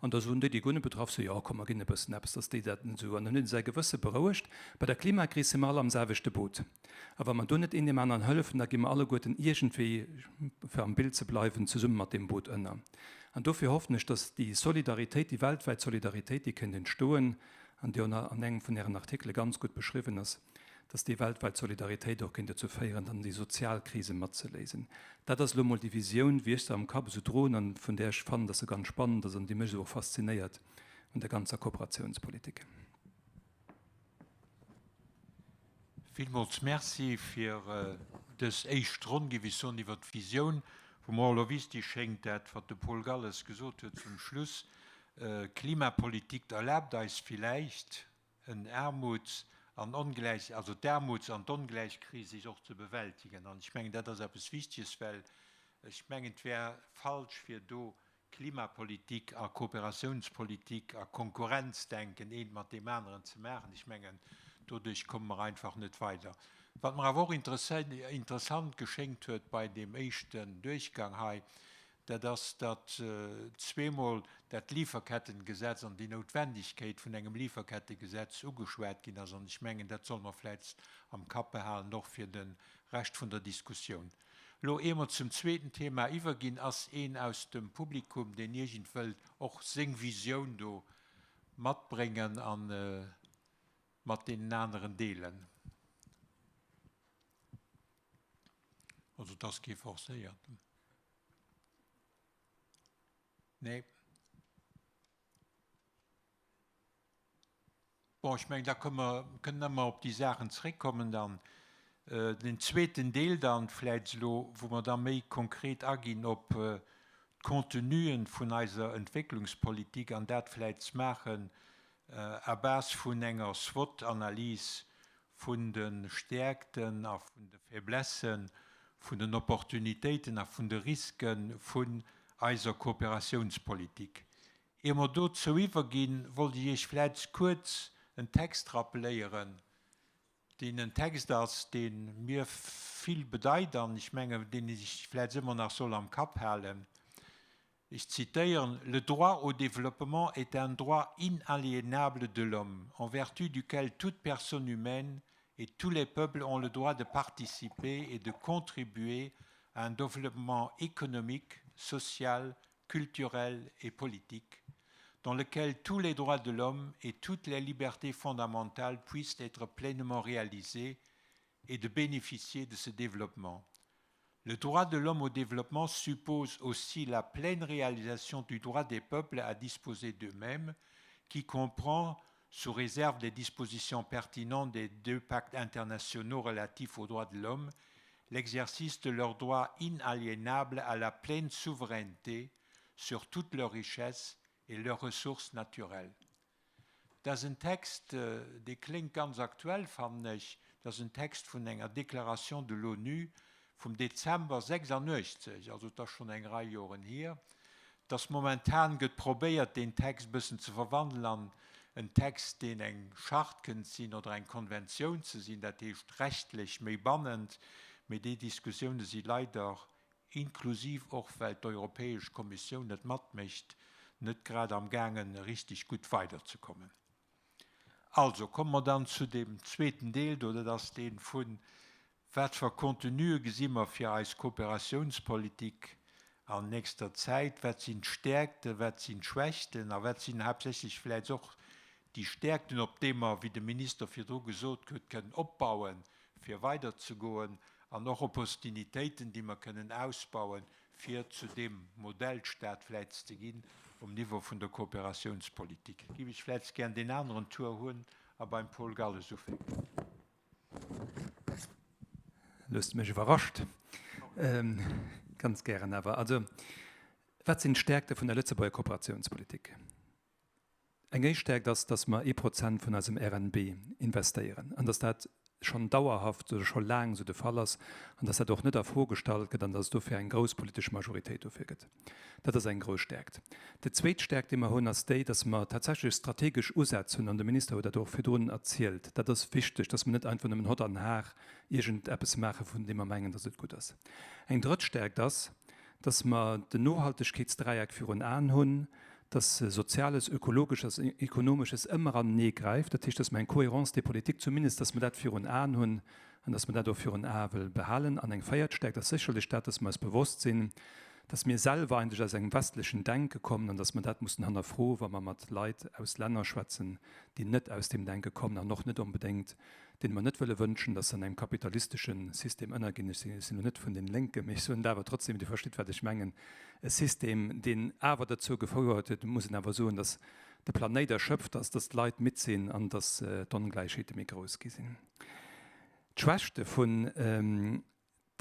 An da soen déi, déi guer net betraff sinn, jo komm mer ginn e bëssen eppes, datt déi dat net esou. An dann huet ee säi Gewësse berouegt. Bei der Klimakris si mer all am selwechte Boot. A wa mer do net een deem aneren hëllefen, da gi mer alleguerten iergendwéi, fir am Bild ze bleiwen, zesumme mat deem Boot ënner. An dofir hoffen ech, datt déi Solidaritéit, déi weltwäit Solidaritéit, déi kéint entstoen an déi an engem vun Ären Artikele ganz gutt beschriwwen ass, datt déi weltwäit Solidaritéit och kéint dozou féieren, dann déi sozial Krise matzeléisen. Dat ass elo emol déi Visioun, wéi ech se am Kapp esou droen an vun där ech fannen, datt se ganz spannend ass an déi mech esou och faszinéiert un der ganzer Kooperatiounspolitik. Villmools Merci fir dës éischt Ronn, géif ech soen, iwwert d'Visioun, wou mer och elo wichtig schéngt, dat wat de Paul Galles gesot huet zum Schluss, Klimapolitik erlaabt eis villäicht, en Aarmuts an Ongläich, also d'Aarmuts an d'Ongläichkris och ze bewältigen. An ech mengen, dat ass eppes Wichtiges, well ech mengen, et wär falsch, fir do Klimapolitik a Kooperatiounspolitik a Konkurrenzdenken eent mat deem aneren ze maachen. Ech mengen, doduerch komme mer einfach net weider. Wat mer awer och interessant geschéngt huet bei deem éischten Duerchgang hei, dat ass, datt zweemol dat Lieferkettengesetz an déi Noutwendegkeet vun engem Lieferkettegesetz ugeschwat ginn ass. An ech mengen, dat solle mer vläicht am Kapp behalen, och fir de Rescht vun der Diskussioun. Elo, ier mer zum zweeten Thema iwwerginn, ass een aus dem Publikum, deen iergend wëllt och seng Visioun do matbréngen a mat deenen aneren deelen? Also, et ass kee forcéiert. Nee. Bon, ech mengen, da kënne mer, kënnen ëmmer op déi Saachen zréckkommen dann. Den zweeten Deel dann vläicht elo, wou mer da méi konkret aginn op d'Contenuen vun eiser Entwécklungspolitik an dat vläicht maachen à base vun enger SWOT-Analys vun de Stäerkten a vun de Faiblesse, vun den Opportunitéiten a vun de Riske vun eiser Kooperatiounspolitik. Ier mer dozou iwwerginn, wollt ech Iech vläicht kuerz en Text rappeléieren, deen en Text ass, dee mir vill bedeit an ech mengen, deen ee sech vläicht ëmmer nach soll am Kapp halen. Ich zitiere, Le droit au développement est un droit inaliénable de l'homme, en vertu duquel toute personne humaine et tous les peuples ont le droit de participer et de contribuer à un développement économique, social, culturel et politique, dans lequel tous les droits de l'homme et toutes les libertés fondamentales puissent être pleinement réalisés et de bénéficier de ce développement. Le droit de l'homme au développement suppose aussi la pleine réalisation du droit des peuples à disposer d'eux-mêmes, qui comprend, sous réserve des dispositions pertinentes des deux pactes internationaux relatifs aux droits de l'homme, l'exercice de leurs droits inaliénables à la pleine souveraineté sur toutes leurs richesses et leurs ressources naturelles. Dat ass en Text, dee kléngt ganz aktuell, fannen ech. Dat ass en Text vun enger Déclaration de l'ONU vum Dezember 86, also et ass schonn eng Rei Joren hier. Et ass momentan gëtt probéiert, deen Text e bëssen ze verwandelen an en Text, deen eng Charte kënnt sinn oder eng Konventioun ze sinn, dat heescht rechtlech méi bannend. Mee déi Diskussioune si leider inklusiv och well d'Europäesch Kommissioun net matmécht, net grad am gaangen richteg gutt weiderzekommen. Also, komme mer dann zu deem zweeten Deel do, dat ass dee vu wat fir Contenue gesi mer fir eis Kooperatiounspolitik an nächster Zäit, wat sinn d'Stäerkten, wat sinn d'Schwächten a wat sinn haaptsächlech vläicht och déi Stäerkten, op déi mer, wéi de Minister virdru gesot huet, kënnen opbauen, fir weiderzegoen, an och Opportunitéiten, déi mer kënnen ausbauen, fir zu deem Modellstat vläicht ze ginn um Niveau vun der Kooperatiounspolitik. Giff ech vläicht gären deen aneren Tour hunn a beim Paul Galles ufänken. Lo hues de mech iwwerrascht. Ganz gären awer. Also, wat sinn d'Stäerkte vun der Lëtzebuerger Kooperatiounspolitik? Eng éischt Stäerkt ass, dass mer ee Prozent vun eisem RNB investéieren an dass dat schonn dauerhaft oder scho laang esou de Fall ass an dass dat och net a Fro gestallt gëtt an dass et dofir eng grouss politesch Majoritéit dofir gëtt. Dat ass eng grouss Stäerkt. Déi zweet Stäerkt, déi mer hunn, ass déi, dass mer tatsächlech strategesch Usätz hunn, an de Minister huet dat och virdrun erzielt. Dat ass wichteg, dass mer net einfach nëmmen hott an har iergend eppes maachen, vun deem mer mengen, dass et gutt ass. Eng drëtt Stäerkt ass, dass mer den Nohaltegkeetsdräieck virun Aen hunn, Dass Soziales, Ökologesches, Ekonomesches ëmmer anenee gräift. Dat heescht, dass mer eng Cohérence des politiques, zumindest dass mer dat virun Aen hunn an dass mer dat och virun Ae wëll behalen. An eng véiert Stärkt ass sécherlech dat, dass mer eis bewosst sinn, dass mir selwer eigentlech aus engem westlechen Denke kommen an dass mer dat mussen hannerfroen, wa mer mat Leit aus Länner schwätzen, déi net aus deem Denke kommen an och net onbedéngt deene mer net wëlle wënschen, dass se an engem kapitalistesche System ënnerginn, ech sinn elo net vun den Lénken, mee ech soen et awer trotzdem, Dir verstitt, wat ech mengen, e System, deen awer derzou gefouert huet, muss een awer soen, dass de Planéit erschöpft ass, dass d'Leit midd sinn an dass d'Ongläichheete méi grouss gi sinn. D'Schwächte vun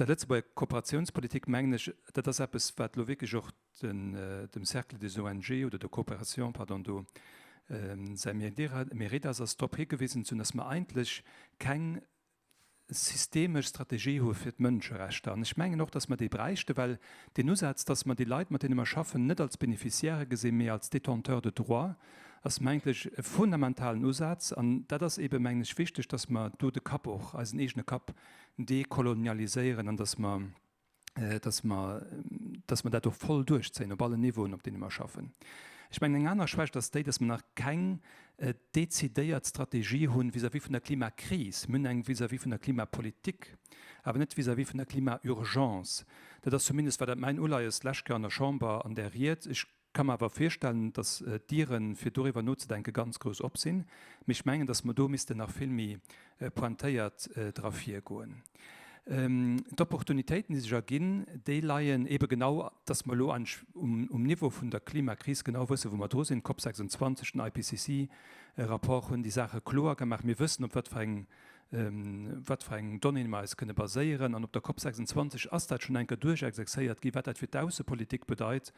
der Lëtzebuerger Kooperatiounspolitik, mengen ech, dat ass eppes, wat elo wierklech och dem Cercle des ONG oder der Coopération, pardon, do säi Mérite ass, ass drop higewisen ze hunn, dass mer eigentlech keng systemesch Strategie hu fir d'Mënscherechter. An ech mengen och, dass mer déi bräichten, well deen Usaz, dass mer déi Leit, mat deene mer schaffen, net als Bénéficiairë gesinn, mee als Détenteurs de droits, ass, mengen ech, e fundamentalen Usaz. An dat ass eebe, mengen ech, wichteg, dass mer do de Kapp och, eisen eegene Kapp dekolonialiséieren an dass mer, dass mer, dass mer dat och voll duerchzéien op allen Niveauen, op deene mer schaffen. Ech mengen, eng aner Schwächt ass déi, dass mer nach keng dezidéiert Strategie hunn vis-à-vis vun der Klimakris. Mir hunn eng vis-à-vis vun der Klimapolitik, awer net vis-à-vis vun der Klimaurgence. Dat ass zumindest, war dat mäin Uleies d'lescht Kéier an der Chamber an där Ried. Ech ka mer awer virstellen, dass d'Dieren, fir doriwwer nozedenken, ganz grouss op sinn. Mee ech mengen, dass mer do missten nach vill méi pointéiert dra virgoen. D'Opportunitéiten, déi sech erginn, déi leien eebe genau, dass mer elo eigentlech um Niveau vun der Klimakris genau wëssen, wou mer dru sinn. D'COP 26, den IPCC-Rapport hunn déi Saache kloer gemaach. Mir wëssen, op wat fir eng wat fir eng Donnéeën mer eis kënne baséieren. An op der COP 26 ass dat schonn eng Kéier duerchexercéiert ginn, wat dat fir d'Aussepolitik bedeit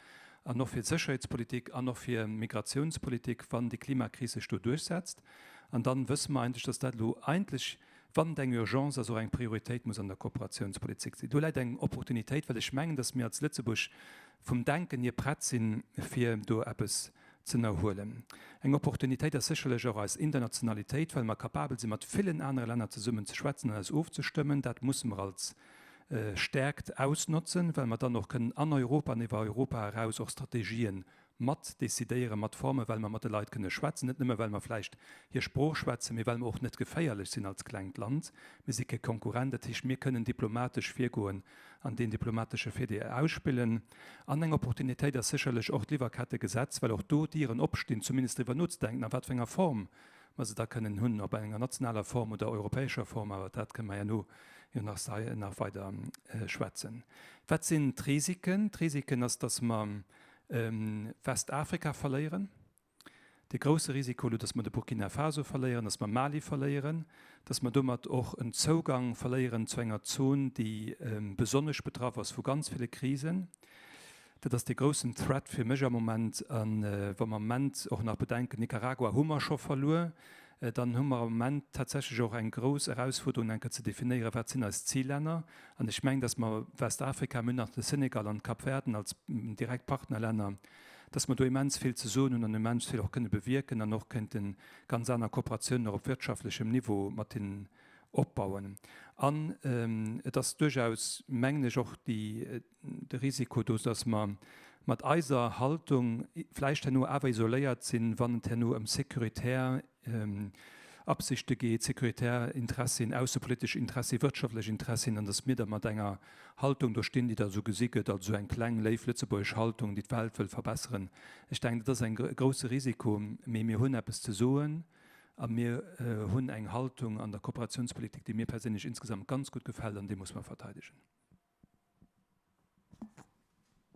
an och fir d'Sécherheetspolitik an och fir d'Migrationspolitik, wann déi Klimakris sech do duerchsetzt. An dann wësse mer eigentlech, dass dat elo eigentlech, wann et eng Urgence ass, och eng Prioritéit muss an der Kooperationspolitik sinn. Do läit eng Opportunitéit, well ech mengen, dass mir als Lëtzebuerg vum Denken hier prett sinn, fir do eppes z'ënnerhuelen. Eng Opportunitéit ass sécherlech och eis Internationalitéit, well mer capabel sinn, mat villen anere Länner zesummen ze schwätzen an eis ofzestëmmen. Dat musse mer als Stäerkt ausnotzen, well mer dann och kënnen an Europa an iwwer Europa eraus och Strategien mat decidéieren, mat formen, well mer mat de Leit kënne schwätzen, net nëmme well mer vläicht hir Sprooch schwätzen, mee well mer och net geféierlech sinn als klengt Land. Mir si kee Konkurrent, dat heescht, mir kënnen diplomatesch virgoen an deen diplomatesche Virdeel ausspillen. An eng Opportunitéit ass sécherlech och d'Liwwerkettegesetz, well och do Dieren opstinn, zumindest driwwer nozedenken, a wat fir enger Form mer se da kënnen hunn, ob an enger nationaler Form oder europäescher Form, awer dat kënne mer herno jo nach nach weider schwätzen. Wat sinn d'Risiken? D'Risiken ass, dass mer Westafrika verléieren. De grousse Risiko elo, dass mer de Burkina Faso verléieren, dass mer Mali verléieren, dass mer domat och en Zougang verléieren zu enger Zon, déi besonnesch betraff ass vu ganz ville Krisen. Dat ass dee groussen Threat fir mech am Moment. A wa mer am Moment och nach bedenken, Nicaragua hu mer scho verluer, dann hu mer am Moment tatsächlech och eng grouss Erausfuerderung, eng Kéier ze definéieren, wat sinn eis Zillänner. An ech mengen, dass mer Westafrika, mir hunn nach de Senegal an d'Kap Verden als direkt Partnerlänner, dass mer do immens vill ze soen hunn an immens vill och kënne bewierken an och kéinte ganz aner Kooperatiounen och op wirtschaftlechem Niveau mat hinnen opbauen. An et ass duerchaus, mengen ech, och déi, de Risiko do, dass mer mat eiser Haltung vläicht herno awer isoléiert sinn, wann et herno ëm securitär Absichte geet, securitär Interessien, aussepolitesch Interessien, wirtschaftlech Interessien, an dass mir da mat enger Haltung do stinn, déi da esou gesi gëtt als esou eng kleng, léif lëtzebuergesch Haltung, déi d'Welt wëll verbesseren. Ech denken, dat ass e grouse Risiko, mee mir hunn eppes ze soen a mir hunn eng Haltung an der Kooperationspolitik, déi mir perséinlech insgesamt ganz gutt gefält an déi muss mer verteidegen.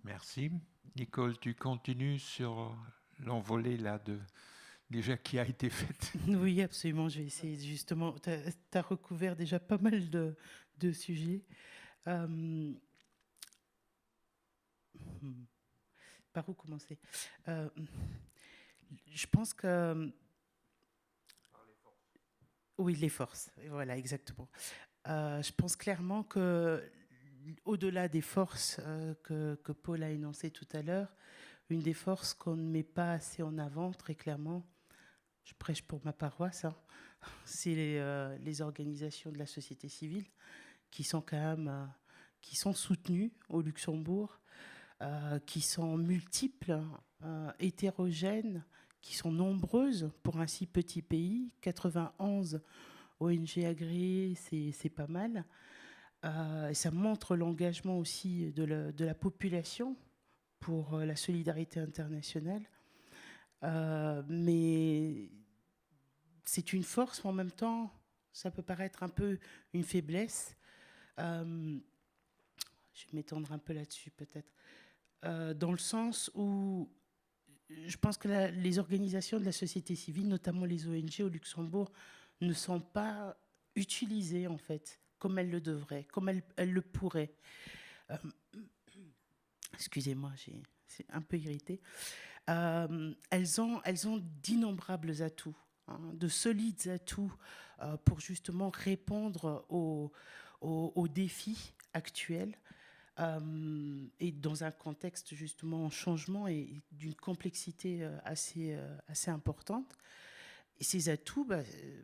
Merci. Nicole, tu continues sur l'envolée là de déjà qui a été faite. Oui, absolument, je vais essayer justement tu as, recouvert déjà pas mal de, de sujets. Euh, hmm, par où commencer euh, Je pense que Oui, les forces, voilà exactement. Euh, je pense clairement que au-delà des forces euh, que, que Paul a énoncé tout à l'heure, une des forces qu'on ne met pas assez en avant très clairement, je prêche pour ma paroisse, c'est les, euh, les organisations de la société civile qui sont quand même euh, qui sont soutenues au Luxembourg. euh, qui sont multiples, euh, hétérogènes, qui sont nombreuses pour un si petit pays. 91 ONG agréées, c'est pas mal. Euh, et ça montre l'engagement aussi de la, de la population pour euh, la solidarité internationale. Euh, mais c'est une force, mais en même temps, ça peut paraître un peu une faiblesse. Euh, je vais m'étendre un peu là-dessus peut-être. Euh, dans le sens où je pense que la, les organisations de la société civile, notamment les ONG au Luxembourg, ne sont pas utilisées en fait comme elles le devraient, comme elles, elles le pourraient. Euh, excusez-moi, c'est un peu irrité. Euh, elles ont, elles ont d'innombrables atouts, hein, de solides atouts euh, pour justement répondre aux, aux, aux défis actuels euh, et dans un contexte justement en changement et d'une complexité euh, assez, euh, assez importante. Et ces atouts, bah, euh,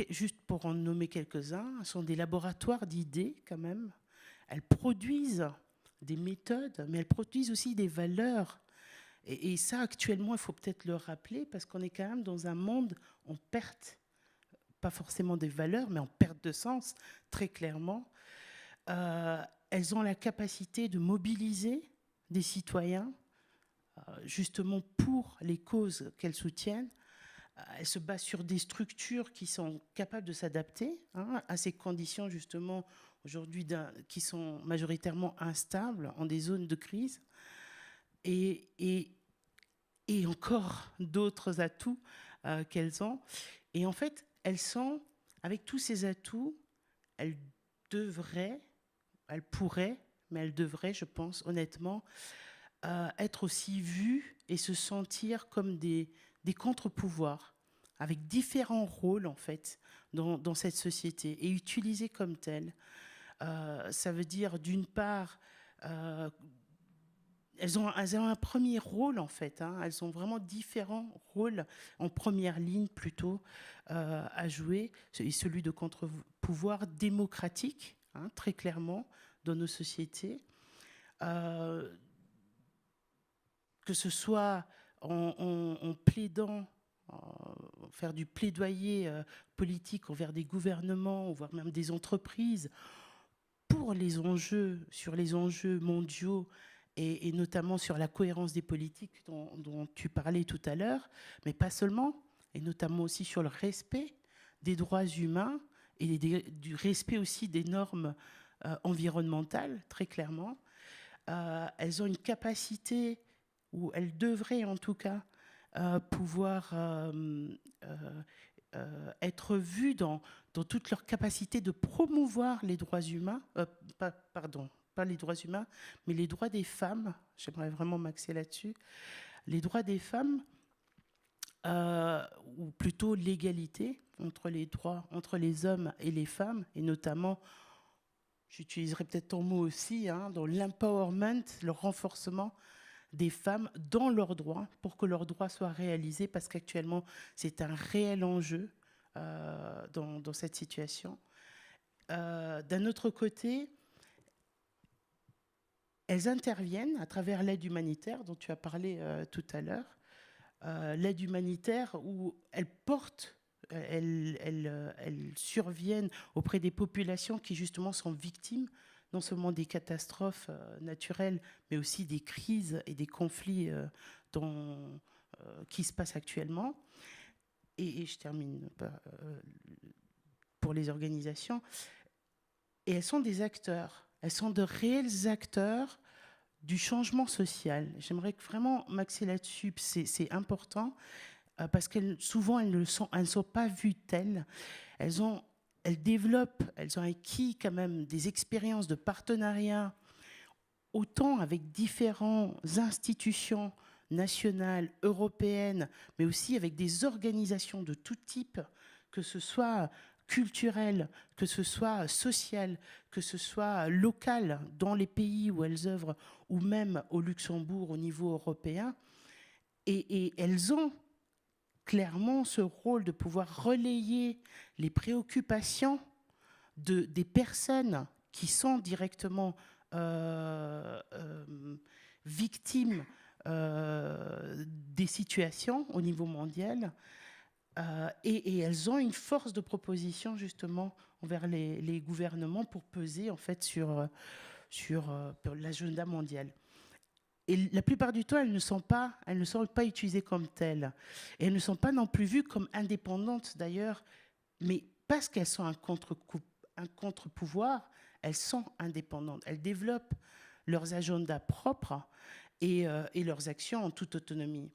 juste pour en nommer quelques-uns, sont des laboratoires d'idées quand même. Elles produisent des méthodes, mais elles produisent aussi des valeurs. Et, et ça, actuellement, il faut peut-être le rappeler, parce qu'on est quand même dans un monde en perte, pas forcément des valeurs, mais en perte de sens, très clairement. Euh, elles ont la capacité de mobiliser des citoyens, euh, justement pour les causes qu'elles soutiennent. Euh, elles se basent sur des structures qui sont capables de s'adapter à ces conditions justement aujourd'hui qui sont majoritairement instables en des zones de crise et, et, et encore d'autres atouts euh, qu'elles ont. Et en fait, elles sont, avec tous ces atouts, elles devraient, elles pourraient, mais elles devraient, je pense, honnêtement, euh, être aussi vues et se sentir comme des, des contre-pouvoirs, avec différents rôles, en fait, dans, dans cette société, et utilisés comme tels. Euh, ça veut dire, d'une part, euh, elles ont, elles ont un premier rôle en fait, hein, elles ont vraiment différents rôles en première ligne plutôt euh, à jouer, et celui de contre-pouvoir démocratique, hein, très clairement, dans nos sociétés. Euh, que ce soit en, en, en plaidant, en faire du plaidoyer euh, politique envers des gouvernements, voire même des entreprises, pour les enjeux, sur les enjeux mondiaux et, et notamment sur la cohérence des politiques dont, dont tu parlais tout à l'heure, mais pas seulement, et notamment aussi sur le respect des droits humains et des, du respect aussi des normes euh, environnementales, très clairement. Euh, elles ont une capacité, ou elles devraient en tout cas, euh, pouvoir euh, euh, euh, être vues dans, dans toute leur capacité de promouvoir les droits humains, euh, pas, pardon, pas les droits humains, mais les droits des femmes, j'aimerais vraiment m'axer là-dessus, les droits des femmes, euh, ou plutôt l'égalité entre les droits, entre les hommes et les femmes, et notamment, j'utiliserai peut-être ton mot aussi, hein, dans l'empowerment, le renforcement des femmes dans leurs droits, pour que leurs droits soient réalisés, parce qu'actuellement, c'est un réel enjeu euh, dans, dans cette situation. Euh, D'un autre côté, elles interviennent à travers l'aide humanitaire dont tu as parlé euh, tout à l'heure, euh, l'aide humanitaire où elles portent, elles, elles, euh, elles surviennent auprès des populations qui justement sont victimes non seulement des catastrophes euh, naturelles, mais aussi des crises et des conflits euh, dont, euh, qui se passent actuellement. Et, et je termine par, euh, pour les organisations. Et elles sont des acteurs, elles sont de réels acteurs du changement social. J'aimerais vraiment m'axer là-dessus, c'est important, euh, parce que souvent elles ne sont, elles ne sont pas vues telles. Elles, ont, elles développent, elles ont acquis quand même des expériences de partenariat, autant avec différentes institutions nationales, européennes, mais aussi avec des organisations de tout type, que ce soit culturelle, que ce soit sociale, que ce soit locale dans les pays où elles œuvrent ou même au Luxembourg au niveau européen. Et, et elles ont clairement ce rôle de pouvoir relayer les préoccupations de, des personnes qui sont directement euh, euh, victimes euh, des situations au niveau mondial euh, et, et elles ont une force de proposition justement envers les, les gouvernements pour peser en fait sur, sur, euh, l'agenda mondial. Et la plupart du temps, elles ne sont pas, elles ne sont pas utilisées comme telles. Et elles ne sont pas non plus vues comme indépendantes d'ailleurs, mais parce qu'elles sont un contre-pouvoir, contre elles sont indépendantes. Elles développent leurs agendas propres et, euh, et leurs actions en toute autonomie.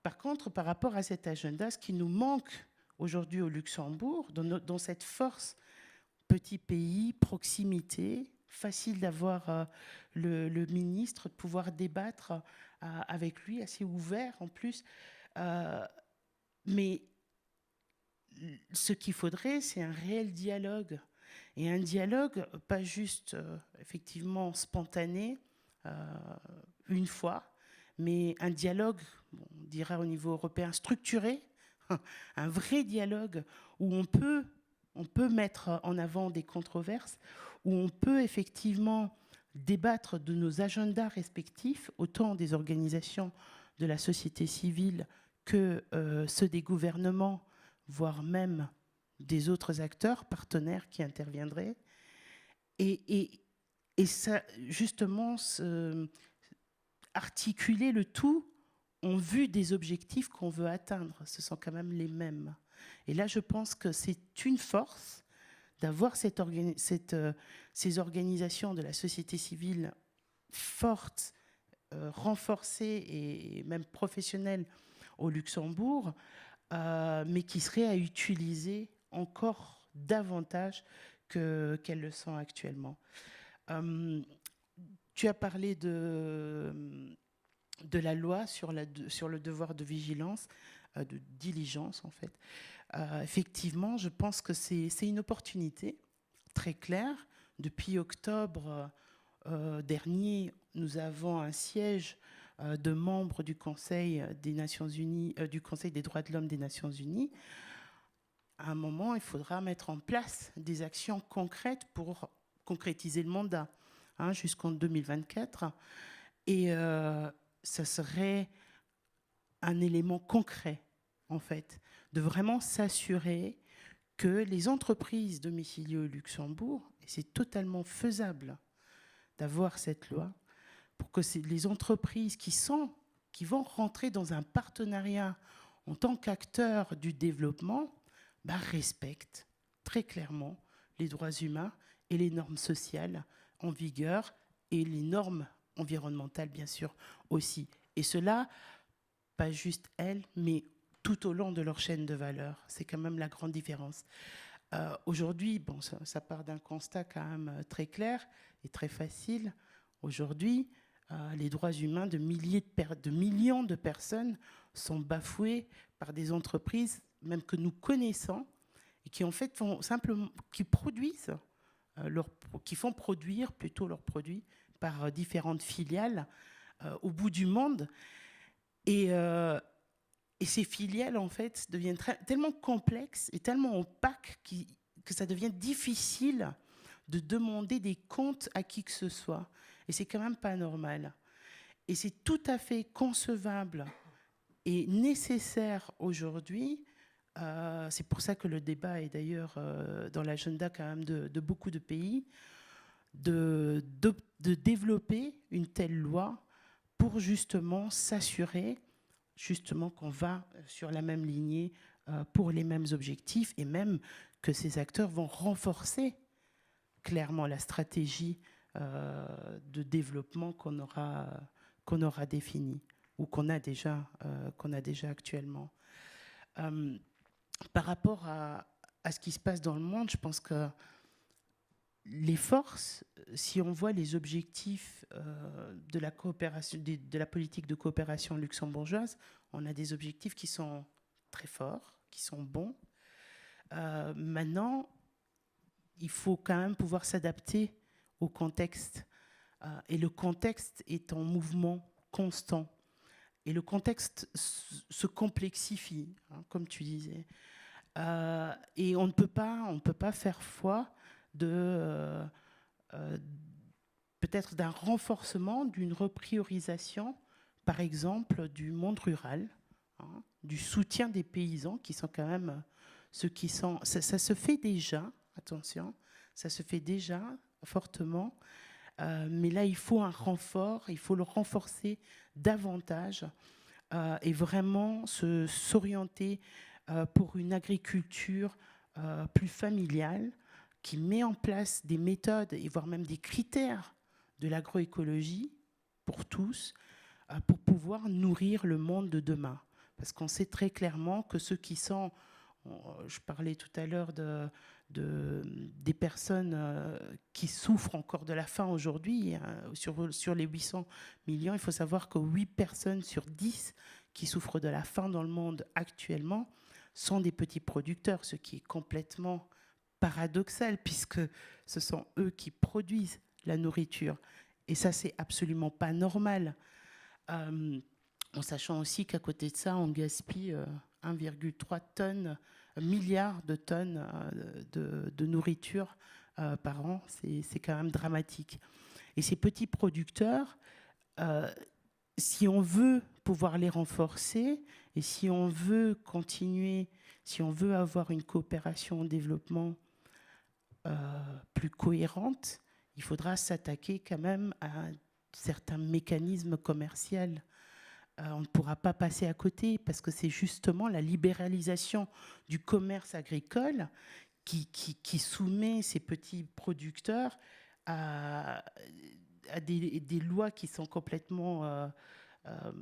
Par contre, par rapport à cet agenda, ce qui nous manque aujourd'hui au Luxembourg, dans, no, dans cette force petit pays, proximité, facile d'avoir euh, le, le ministre, de pouvoir débattre euh, avec lui, assez ouvert en plus. Euh, mais ce qu'il faudrait, c'est un réel dialogue. Et un dialogue pas juste euh, effectivement spontané, euh, une fois, mais un dialogue, bon, on dirait au niveau européen, structuré, un vrai dialogue où on peut, on peut mettre en avant des controverses, où on peut effectivement débattre de nos agendas respectifs, autant des organisations de la société civile que euh, ceux des gouvernements, voire même des autres acteurs, partenaires qui interviendraient. Et, et, et ça, justement, ce, articuler le tout en vue des objectifs qu'on veut atteindre. Ce sont quand même les mêmes. Et là, je pense que c'est une force d'avoir cette organi cette, euh, ces organisations de la société civile fortes, euh, renforcées et, et même professionnelles au Luxembourg, euh, mais qui seraient à utiliser encore davantage qu'elles que le sont actuellement. Euh, tu as parlé de, de la loi sur, la, sur le devoir de vigilance, euh, de diligence en fait. Euh, effectivement, je pense que c'est une opportunité très claire. Depuis octobre euh, dernier, nous avons un siège euh, de membres du Conseil des Nations Unies, euh, du Conseil des droits de l'homme des Nations Unies. À un moment, il faudra mettre en place des actions concrètes pour concrétiser le mandat jusqu'en 2024. Et euh, ça serait un élément concret, en fait, de vraiment s'assurer que les entreprises domiciliées au Luxembourg, et c'est totalement faisable d'avoir cette loi, pour que les entreprises qui, sont, qui vont rentrer dans un partenariat en tant qu'acteurs du développement, bah, respectent très clairement les droits humains et les normes sociales en vigueur et les normes environnementales, bien sûr, aussi. Et cela, pas juste elles, mais tout au long de leur chaîne de valeur. C'est quand même la grande différence. Euh, Aujourd'hui, bon, ça, ça part d'un constat quand même euh, très clair et très facile. Aujourd'hui, euh, les droits humains de, milliers de, de millions de personnes sont bafoués par des entreprises, même que nous connaissons, et qui en fait font simplement, qui produisent euh, leur, qui font produire plutôt leurs produits par euh, différentes filiales euh, au bout du monde. Et, euh, et ces filiales, en fait, deviennent très, tellement complexes et tellement opaques qui, que ça devient difficile de demander des comptes à qui que ce soit. Et c'est quand même pas normal. Et c'est tout à fait concevable et nécessaire aujourd'hui. Euh, c'est pour ça que le débat est d'ailleurs euh, dans l'agenda quand même de, de beaucoup de pays, de, de, de développer une telle loi pour justement s'assurer justement qu'on va sur la même lignée euh, pour les mêmes objectifs et même que ces acteurs vont renforcer clairement la stratégie euh, de développement qu'on aura, qu'on aura définie ou qu'on a, déjà, euh, qu'on a déjà actuellement. Euh, par rapport à, à ce qui se passe dans le monde, je pense que les forces, si on voit les objectifs euh, de, la coopération, de, de la politique de coopération luxembourgeoise, on a des objectifs qui sont très forts, qui sont bons. Euh, maintenant, il faut quand même pouvoir s'adapter au contexte. Euh, et le contexte est en mouvement constant. Et le contexte se complexifie, hein, comme tu disais. Euh, et on ne peut pas, on ne peut pas faire foi de euh, euh, peut-être d'un renforcement, d'une repriorisation, par exemple, du monde rural, hein, du soutien des paysans qui sont quand même ceux qui sont... Ça, ça se fait déjà, attention, ça se fait déjà fortement, euh, mais là, il faut un renfort, il faut le renforcer davantage euh, et vraiment s'orienter euh, pour une agriculture euh, plus familiale qui met en place des méthodes et voire même des critères de l'agroécologie pour tous, euh, pour pouvoir nourrir le monde de demain. Parce qu'on sait très clairement que ceux qui sont, je parlais tout à l'heure de, de, des personnes euh, qui souffrent encore de la faim aujourd'hui, sur, sur les 800 millions, il faut savoir que 8 personnes sur 10 qui souffrent de la faim dans le monde actuellement sont des petits producteurs, ce qui est complètement paradoxal puisque ce sont eux qui produisent la nourriture. Et ça, c'est absolument pas normal. Euh, en sachant aussi qu'à côté de ça, on gaspille 1,3 euh, tonnes, milliards de tonnes euh, de, de nourriture euh, par an. C'est quand même dramatique. Et ces petits producteurs, euh, si on veut pouvoir les renforcer et si on veut continuer, si on veut avoir une coopération au développement euh, plus cohérente, il faudra s'attaquer quand même à certains mécanismes commerciaux. Euh, on ne pourra pas passer à côté parce que c'est justement la libéralisation du commerce agricole qui, qui, qui soumet ces petits producteurs à, à des, des lois qui sont complètement euh, euh,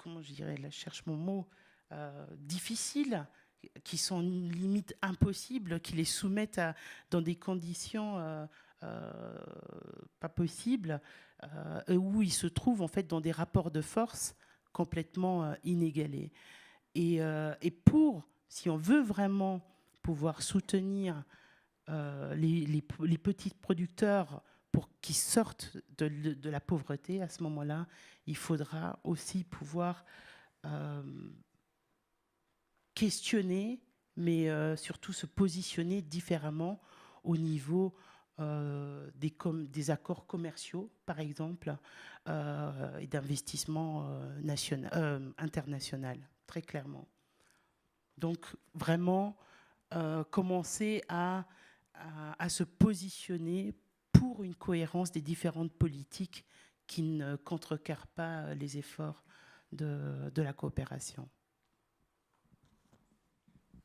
comment je dirais là, je cherche mon mot euh, difficiles qui sont limite impossibles, qui les soumettent à, dans des conditions euh, euh, pas possibles, euh, où ils se trouvent en fait dans des rapports de force complètement euh, inégalés. Et, euh, et pour, si on veut vraiment pouvoir soutenir euh, les, les, les petits producteurs pour qu'ils sortent de, de la pauvreté, à ce moment-là, il faudra aussi pouvoir euh, questionner, mais euh, surtout se positionner différemment au niveau euh, des, com des accords commerciaux, par exemple, euh, et d'investissement euh, national, euh, international, très clairement. Donc vraiment euh, commencer à, à, à se positionner pour une cohérence des différentes politiques qui ne contrecarrent pas les efforts de, de la coopération.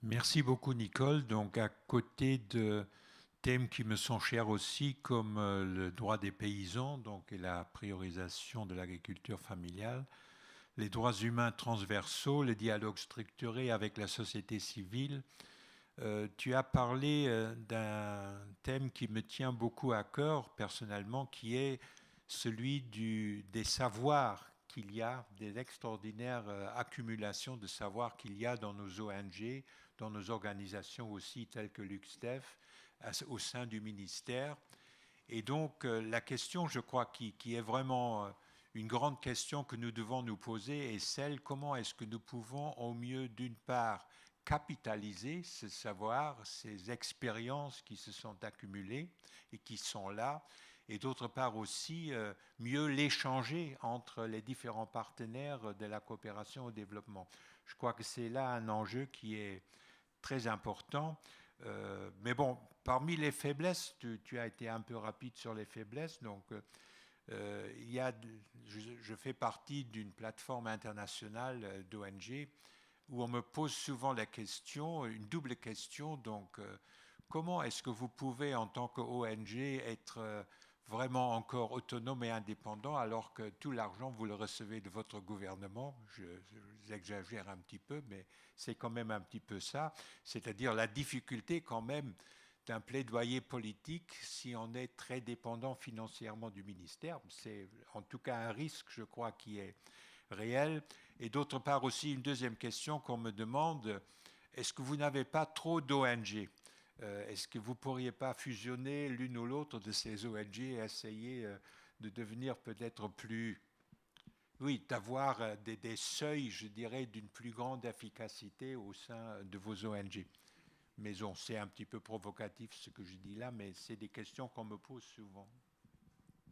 Merci beaucoup Nicole. Donc à côté de thèmes qui me sont chers aussi comme euh, le droit des paysans donc, et la priorisation de l'agriculture familiale, les droits humains transversaux, le dialogue structuré avec la société civile. Euh, tu as parlé euh, d'un thème qui me tient beaucoup à cœur personnellement, qui est celui du, des savoirs qu'il y a, des extraordinaires euh, accumulations de savoirs qu'il y a dans nos ONG, dans nos organisations aussi telles que l'UXTEF, au sein du ministère. Et donc euh, la question, je crois, qui, qui est vraiment euh, une grande question que nous devons nous poser est celle comment est-ce que nous pouvons au mieux, d'une part, capitaliser ce savoir, ces expériences qui se sont accumulées et qui sont là, et d'autre part aussi euh, mieux l'échanger entre les différents partenaires de la coopération au développement. Je crois que c'est là un enjeu qui est très important. Euh, mais bon, parmi les faiblesses, tu, tu as été un peu rapide sur les faiblesses, donc euh, il y a, je, je fais partie d'une plateforme internationale euh, d'ONG où on me pose souvent la question, une double question, donc euh, comment est-ce que vous pouvez en tant qu'ONG être euh, vraiment encore autonome et indépendant alors que tout l'argent vous le recevez de votre gouvernement je, j'exagère un petit peu mais c'est quand même un petit peu ça c'est-à-dire la difficulté quand même d'un plaidoyer politique si on est très dépendant financièrement du ministère c'est en tout cas un risque je crois qui est réel et d'autre part aussi une deuxième question qu'on me demande est-ce que vous n'avez pas trop d'ONG euh, est-ce que vous pourriez pas fusionner l'une ou l'autre de ces ONG et essayer euh, de devenir peut-être plus oui d'avoir euh, des, des seuils je dirais d'une plus grande efficacité au sein de vos ONG. Mais bon, c'est un petit peu provocatif ce que je dis là, mais c'est des questions qu'on me pose souvent.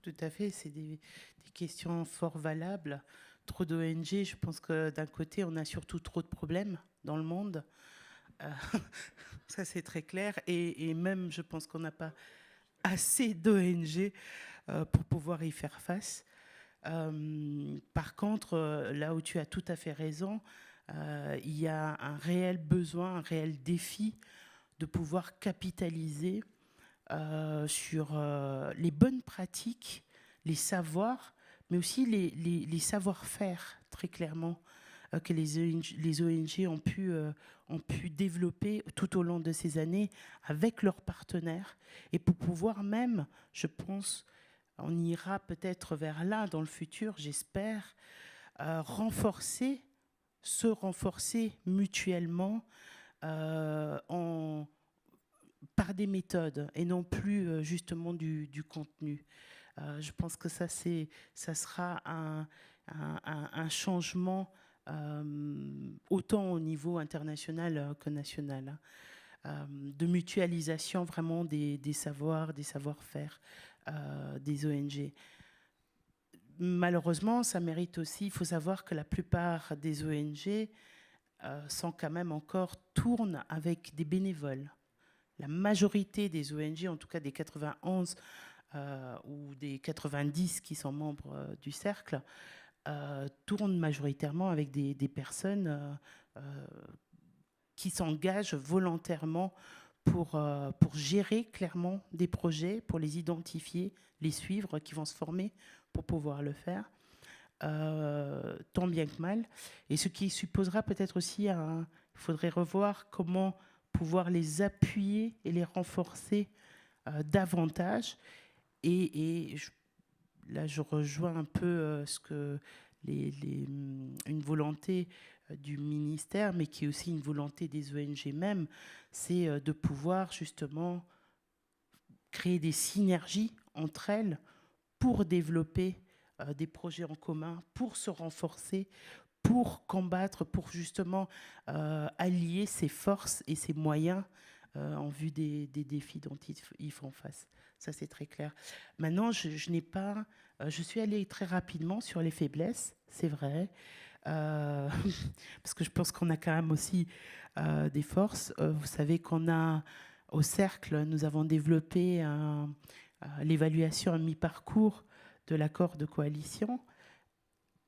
Tout à fait, c'est des, des questions fort valables. Trop d'ONG, je pense que d'un côté, on a surtout trop de problèmes dans le monde. Euh, ça, c'est très clair. Et, et même, je pense qu'on n'a pas assez d'ONG euh, pour pouvoir y faire face. Euh, par contre, euh, là où tu as tout à fait raison, euh, il y a un réel besoin, un réel défi de pouvoir capitaliser euh, sur euh, les bonnes pratiques, les savoirs, mais aussi les, les, les savoir-faire, très clairement, euh, que les ONG, les ONG ont pu, euh, ont pu développer tout au long de ces années avec leurs partenaires et pour pouvoir même, je pense, on ira peut-être vers là dans le futur, j'espère, euh, renforcer, se renforcer mutuellement euh, en, par des méthodes et non plus euh, justement du, du contenu. Euh, je pense que ça, ça sera un, un, un, un changement euh, autant au niveau international euh, que national, hein, euh, de mutualisation vraiment des, des savoirs, des savoir-faire euh, des ONG. Malheureusement, ça mérite aussi, il faut savoir que la plupart des ONG euh, sont quand même encore tournent avec des bénévoles. La majorité des ONG, en tout cas des 91 euh, ou des 90 qui sont membres euh, du cercle, euh, tournent majoritairement avec des, des personnes euh, euh, qui s'engagent volontairement pour, euh, pour gérer clairement des projets, pour les identifier, les suivre, qui vont se former pour pouvoir le faire, euh, tant bien que mal. Et ce qui supposera peut-être aussi, un, il faudrait revoir comment pouvoir les appuyer et les renforcer euh, davantage. Et, et je, là, je rejoins un peu euh, ce que les, les, une volonté euh, du ministère, mais qui est aussi une volonté des ONG même, c'est euh, de pouvoir justement créer des synergies entre elles pour développer euh, des projets en commun, pour se renforcer, pour combattre, pour justement euh, allier ses forces et ses moyens euh, en vue des, des défis dont ils, ils font face. Ça, c'est très clair. Maintenant, je, je n'ai pas. Euh, je suis allée très rapidement sur les faiblesses, c'est vrai. Euh, parce que je pense qu'on a quand même aussi euh, des forces. Euh, vous savez qu'on a, au Cercle, nous avons développé un, euh, l'évaluation à mi-parcours de l'accord de coalition.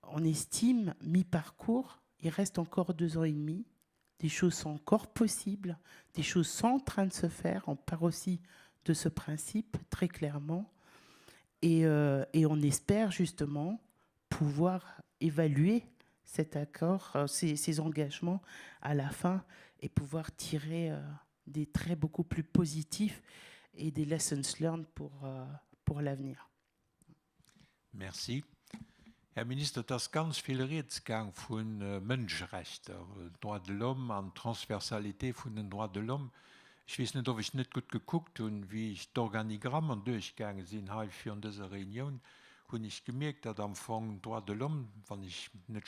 On estime mi-parcours, il reste encore deux ans et demi. Des choses sont encore possibles, des choses sont en train de se faire. On part aussi de ce principe très clairement. Et, euh, et on espère justement pouvoir évaluer cet accord, euh, ces, ces engagements à la fin et pouvoir tirer euh, des traits beaucoup plus positifs et des lessons learned pour, euh, pour l'avenir. Merci. Här Minister, et ass ganz vill Rieds gaang vu Mënscherechter, Droits de l'homme an Transversalité vun den Droits de l'homme. Ech weess net, ob ech net gutt gekuckt hunn. Wéi ech d'Organigrammen duerchgaange sinn hei virun dëser Reunioun, hunn ech gemierkt, datt am Fong d'Droits de l'homme, wann ech net,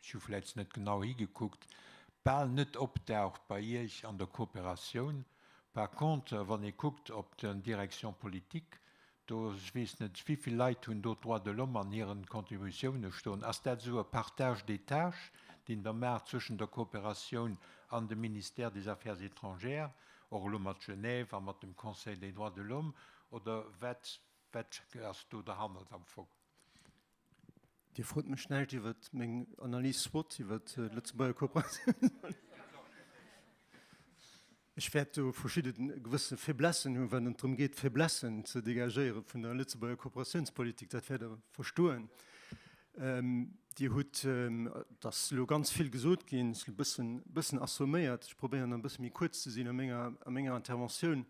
ech hu vläicht net genau higekuckt, bal net opdaucht bei Iech an der Kooperatioun. Par contre, wann ee kuckt op den Directions politiques, Do, ech weess net, wéi vill Leit hunn do d'Droits de l'homme an hiren Contributiounen stoen. Ass dat esou e Partage des tâches, deen Der maacht zwëschen der Kooperatioun an dem Ministère des Affaires étrangères, och elo mat Genève a mat dem Conseil des droits de l'homme, oder wat, wat ass do derhannert am Fong? Dir frot mech näischt iwwer meng Analyse SWOT iwwer d'Lëtzebuerger Kooperatioun. Ech wäert do verschidde gewësse Faiblessen hunn, wann et drëm geet, Faiblessen ze dégagéiere vun der Lëtzebuerger Kooperatiounspolitik. Dat wäert Der verstoen. Dir hutt, et ass elo ganz vill gesot ginn, et ass e bëssen, bëssen assomméiert. Ech probéieren e bësse méi kuerz ze sinn a menger, a menger Interventioun.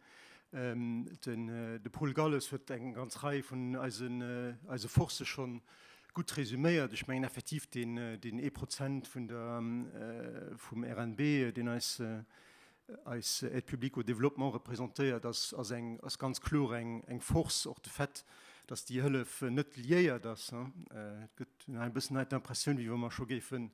Den, de Paul Galles huet eng ganz Rei vun eisen, eise Forcë schonn gutt resüméiert. Ech mengen effektiv, deen, deen ee Prozent vun der, vum RNB, deen eis, eis Aide publique au développement representéiert, ass, ass eng, ass ganz kloer eng, eng Force. Och de Fait, dass déi Hëllef net liéiert ass, et gëtt e bëssen hei d'Impressioun, wéi wa mer scho géifen.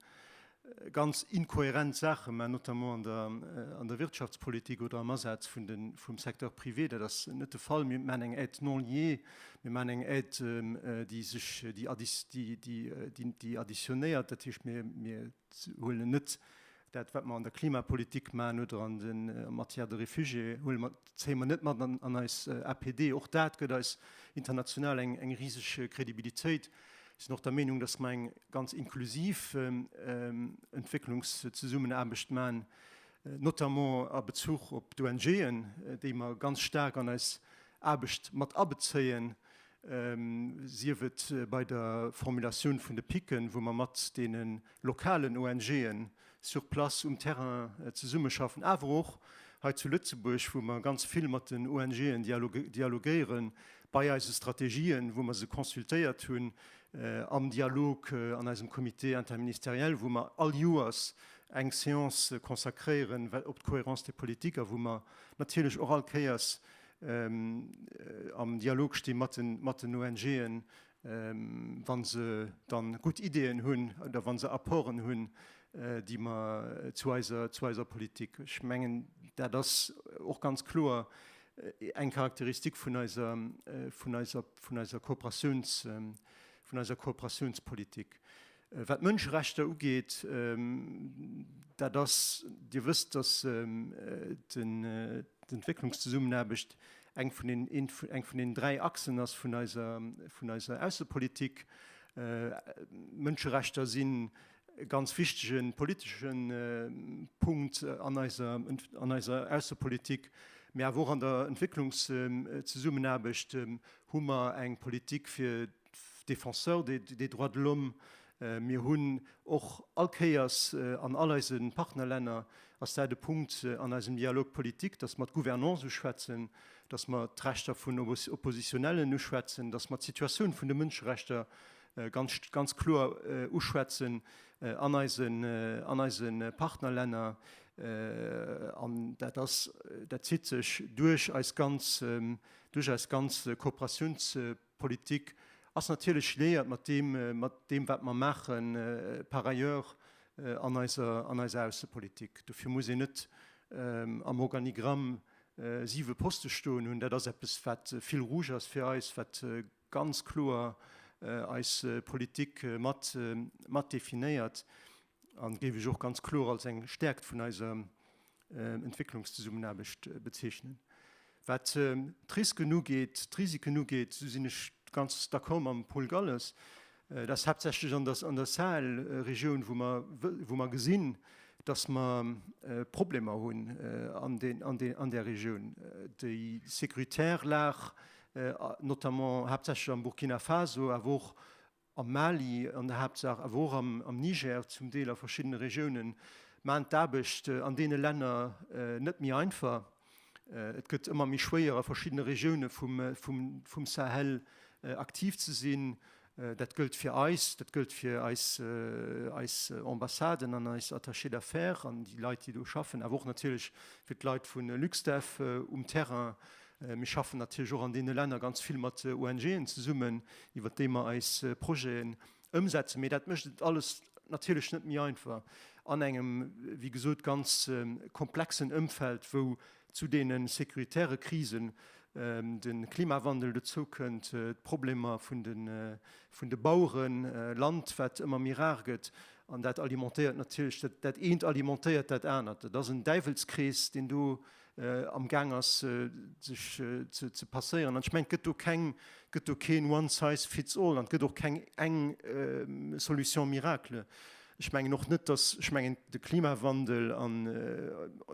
ganz inkohärent Saache maachen, notamment an der, an der Wirtschaftspolitik oder am Asaz vun de, vum Secteur privé. Dat ass net de Fall. Mir maachen eng Aide non liée, mir maachen eng Aide, déi sech, déi déi, déi, déi additionnéiert. Dat heescht, mir, mir huelen net dat, wat mer an der Klimapolitik maachen oder an den, en matière de réfugiés, huele mer, zéie mer net mat an, an eis APD. Och dat gëtt eis international eng, eng riseg Kredibilitéit. Ech sinn och der Meenung, dass mer eng ganz inklusiv Entwécklungszesummenaarbecht maachen, notamment a Bezuch op d'ONGen, déi mer ganz staark an eis Aarbecht mat abezéien, sief et bei der Formulatioun vun de PICen, wou mer mat deene lokalen ONGen sur place um Terrain zesummeschaffen, awer och hei zu Lëtzebuerg, wou mer ganz vill mat den ONGen dialogéieren, bei eise Strategien, wou mer se consultéiert hunn, am Dialog an eisem Comité interministériel, wou mer all Joers eng Séance consacréieren op d'Cohérence des politiques a wou mer natierlech och all Kéiers am Dialog sti mat den ONGen, wa se dann gutt Ideeën hunn oder wa se Apporten hunn, déi mer zu eiser, zu eiser Politik. Ech mengen, dat ass och ganz kloer eng Charakteristik vun eiser, vun eiser, vun eiser Kooperatiouns, vun eiser Kooperatiounspolitik. Wat d'Mënscherechter ugeet, dat ass, Dir wësst, dass d'Entwécklungszesummenaarbecht eng vun den, eng vun den dräi Achsen ass vun eiser, vun eiser Aussepolitik. Mënscherechter sinn e ganz wichtege politesche Punkt an eiser, an eiser Aussepolitik, mä awer och an der Entwécklungszesummenaarbecht hu mer eng Politik fir Défenseurs des droits de l'homme. Mir hunn och all Kéiers an all eise Partnerlänner ass dat e Punkt an eisem Dialogue politique, dass mer d'Gouvernance uschwätzen, dass mer d'Rechter vun Oppositionellen uschwätzen, dass mer d'Situatioun vun de Mënscherechter ganz, ganz kloer uschwätzen an eisen, an eise Partnerlänner. An dat ass, dat zitt sech duerch eis ganz, duerch eis ganz Kooperatiounspolitik. Politik ass natierlech liéiert mat deem, mat deem wat mer maachen par ailleurs an eiser, an eiser Aussepolitik. Dofir muss een net am Organigramm siwe Poste stoen hunn. Dat ass eppes, wat fil rouge ass fir eis, wat ganz kloer eis Politik mat, mat definéiert a géif ech och ganz kloer als eng Stärkt vun eiser Entwécklungszesummenaarbecht bezeechnen. Wat d'Risken ugeet, d'Risiken ugeet, esou sinn ech ganz d'accord mam Paul Galles. Dat ass haaptsächlech an der, an der Sahel-Regioun, wou mer, wou mer gesinn, dass mer Problemer hunn an den, an den, an där Regioun. Déi sécuritaire Lag, notamment haaptsächlech am Burkina Faso, awer och am Mali an der Haaptsaach, awer och am Niger, zum Deel a verschiddene Regiounen, maan d'Aarbecht an deene Länner net méi einfach. Et gëtt ëmmer méi schwéier a verschiddene Regioune vum Sahel aktiv ze sinn. Dat gëllt fir eis, dat gëllt fir eis Ambassaden an eis Attachés d'affaires an déi Leit, déi do schaffen, awer och natierlech fir d'Leit vu LuxDev um Terrain. Mir schaffen natierlech och an deene Länner ganz vill mat ONGen zesummen, iwwert déi mer eis Projeten ëmsetzen. Mee dat mécht et alles natierlech net méi einfach an engem, wéi gesot, ganz komplexen Ëmfeld, wou zu deene sécuritäre Krisen de Klimawandel dozoukënnt, d'Problemer vun de Baueren, Land, wat ëmmer méi rar gëtt. An dat alimentéiert natierlech, dat eent alimentéiert dat anert. Dat ass en Däiwelskrees, deen do am Gaang ass sech ze passéieren. An ech mengen, et gëtt do keng, gëtt do keen one size fits all an et gëtt och keng eng Solution miracle. Ech mengen och net, dass, ech mengen de Klimawandel a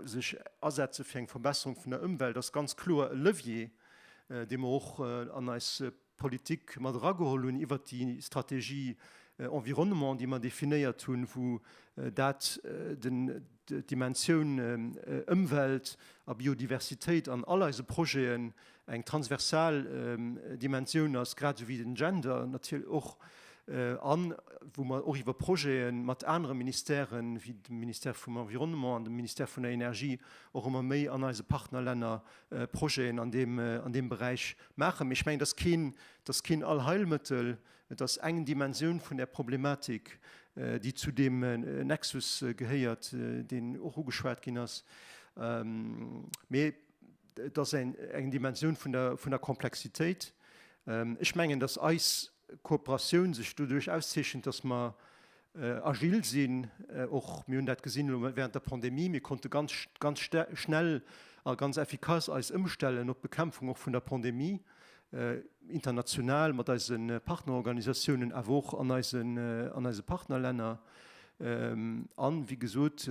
sech asetze fir eng Verbesserung vun der Ëmwelt ass ganz kloer e Levier, dee mer och an eis Politik mat erageholl hunn iwwert déi Strategie Environnement, déi mer definéiert hunn, wou dat den d'Dimensioun Ëmwelt a Biodiversitéit an all eise Projeten eng transversal Dimensioun ass, grad esou wéi den Gender natierlech och, an wou mer och iwwer Projete mat anere Ministèren, wéi dem Ministère vum Environnement an dem Ministère vun der Energie, och ëmmer méi an eise Partnerlänner Projeten an deem, an deem Beräich maachen. Mee ech mengen, et ass keen, et ass keen Allheilmëttel, et ass eng Dimensioun vun där Problematik. déi zu deem Nexus gehéiert, deen och ugeschwat ginn ass. Mee et ass eng Dimensioun vun der Komplexitéit. Ech mengen, datt eis Kooperatioun sech doduerch auszeechent, datt mer agil sinn. Och mir hunn dat gesinn elo während der Pandemie, mir konnte ganz, ganz schnell a ganz effikass eis ëmstellen op d'Bekämpfung och vun der Pandemie. international mat eise Partnerorganisatiounen, awer och an eisen, an eise Partnerlänner. An, wéi gesot,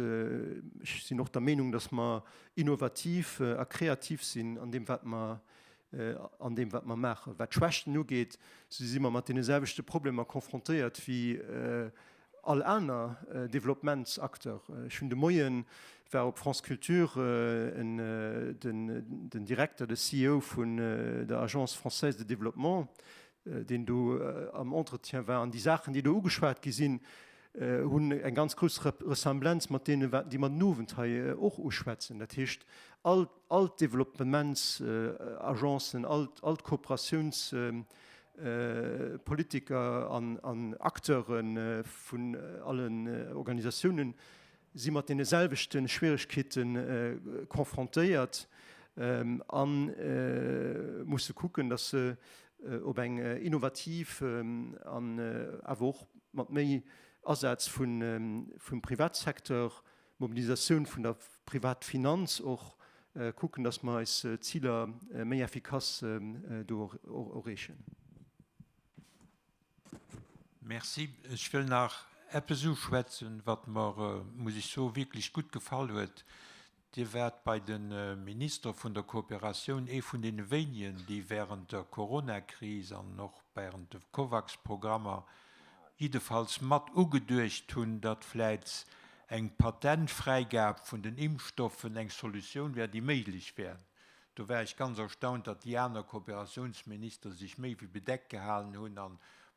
ech sinn och der Meenung, dass mer innovativ a kreativ sinn an deem, wat mer, an deem, wat mer maachen. Wat d'Schwächten ugeet, sou si mer mat deene selwechte Problemer confrontéiert wéi all aner Developpementsacteur. Ech hunn de Moien, war op France Culture en, den Direkter, de CEO vun der Agence française de développement, deen do am Entretien war, an déi Saachen, déi do ugeschwat gi sinn, hunn eng ganz grouss Ressemblenz mat deenen, déi mer den Owend hei och uschwätzen. Dat heescht, all, all d'Developpementsagencen, all, all d'Kooperatiouns, Politiker an Acteure vun allen Organisatiounen si mat deene selwechte Schwieregkeete confrontéiert a musse kucken, datt se op eng innovativ an awer och mat méi Asaz vum Privatsecteur Mobilisatioun vun der Privatfinanz och kucken, dass mer eis Ziler méi effikass do erreechen. Merci. Ech wëll nach eppes uschwätzen, wat mer, muss ech soen, wierklech gutt gefall huet. Dir waart bei de Ministere vun der Kooperatioun ee vun deene wéinigen, déi während der Coronakris an och während de Covax-Programmer jiddefalls mat ugeduecht hunn, datt vläit eng Patentfräigab vun den Impfstoffen eng Solutioun wär, déi méiglech wär. Do war ech ganz erstaunt, datt déi aner Kooperatiounsminister sech méi wéi bedeckt gehalen hunn a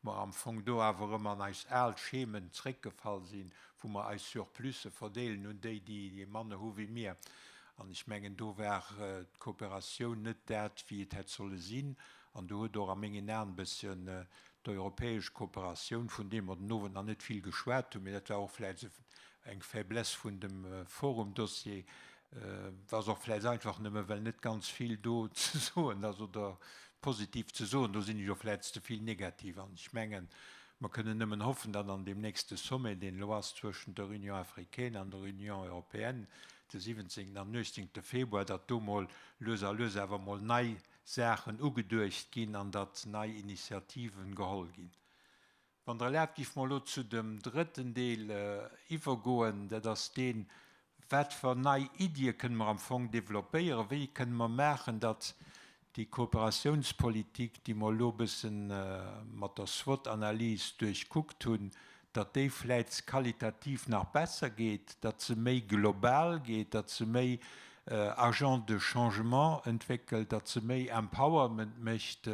mer am Fong do awer erëm an eis al Schemen zréckgefall sinn, wou mer eis Surplusse verdeelen un déi, déi manner hu wéi mir. An ech mengen, do war d'Kooperatioun net dat, wéi et hätt solle sinn. An do huet och a mengen Aen e bësschen D'europäesch Kooperatioun, vun deem mer den Owend nach net vill geschwat hunn, mee dat war och vläicht eng Faiblesse vun dem Forum-Dossier, ass och vläicht einfach nëmme well net ganz vill do ze soen ass oder positiv ze soen. Do sinn ech och vläicht ze vill negativ. An ech mengen, mer kënnen nëmmen hoffen, datt an deem nächste Sommet, deen elo ass zwëschent der Union africaine an der Union européenne, de 17. an 18. Februar, datt do mol lues a lues awer mol nei Saachen ugeduecht ginn an datt nei Initiativen geholl ginn. Wann Der erlaabt, géife mer elo zu dem drëtten Deel iwwergoen. Dat ass deen, Wat fir nei Iddie kënne mer am Fong développéieren? Wéi kënne mer maachen, datt déi Kooperatiounspolitik, déi mer elo e bësse mat der SWOT-Analys duerchkuckt hunn, datt déi vläit qualitativ nach besser geet, datt se méi global geet, datt se méi Agents de changement entwéckelt, datt se méi Empowerment mécht.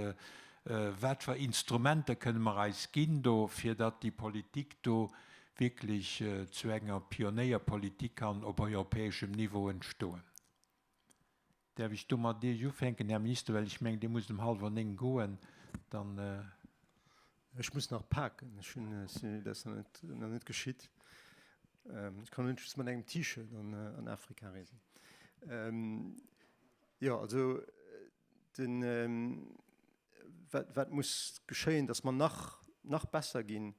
Wat fir Instrumenter kënne mer eis ginn do, fir datt déi Politik do wierklech zu enger Pionéierpolitik kann op europäeschem Niveau entstoen? Däerf ech do mat Iech ufänken, Här Minister, well ech mengen, Dir musst um hallwer 9 goen, dann. Ech muss nach paken, ech hunn, dat ass nach net, nach net geschitt. Ech kann net just mat engem T-Shirt an, an Afrika reesen. Jo, also den, wat, wat muss geschéien, datt mer nach, nach besser ginn?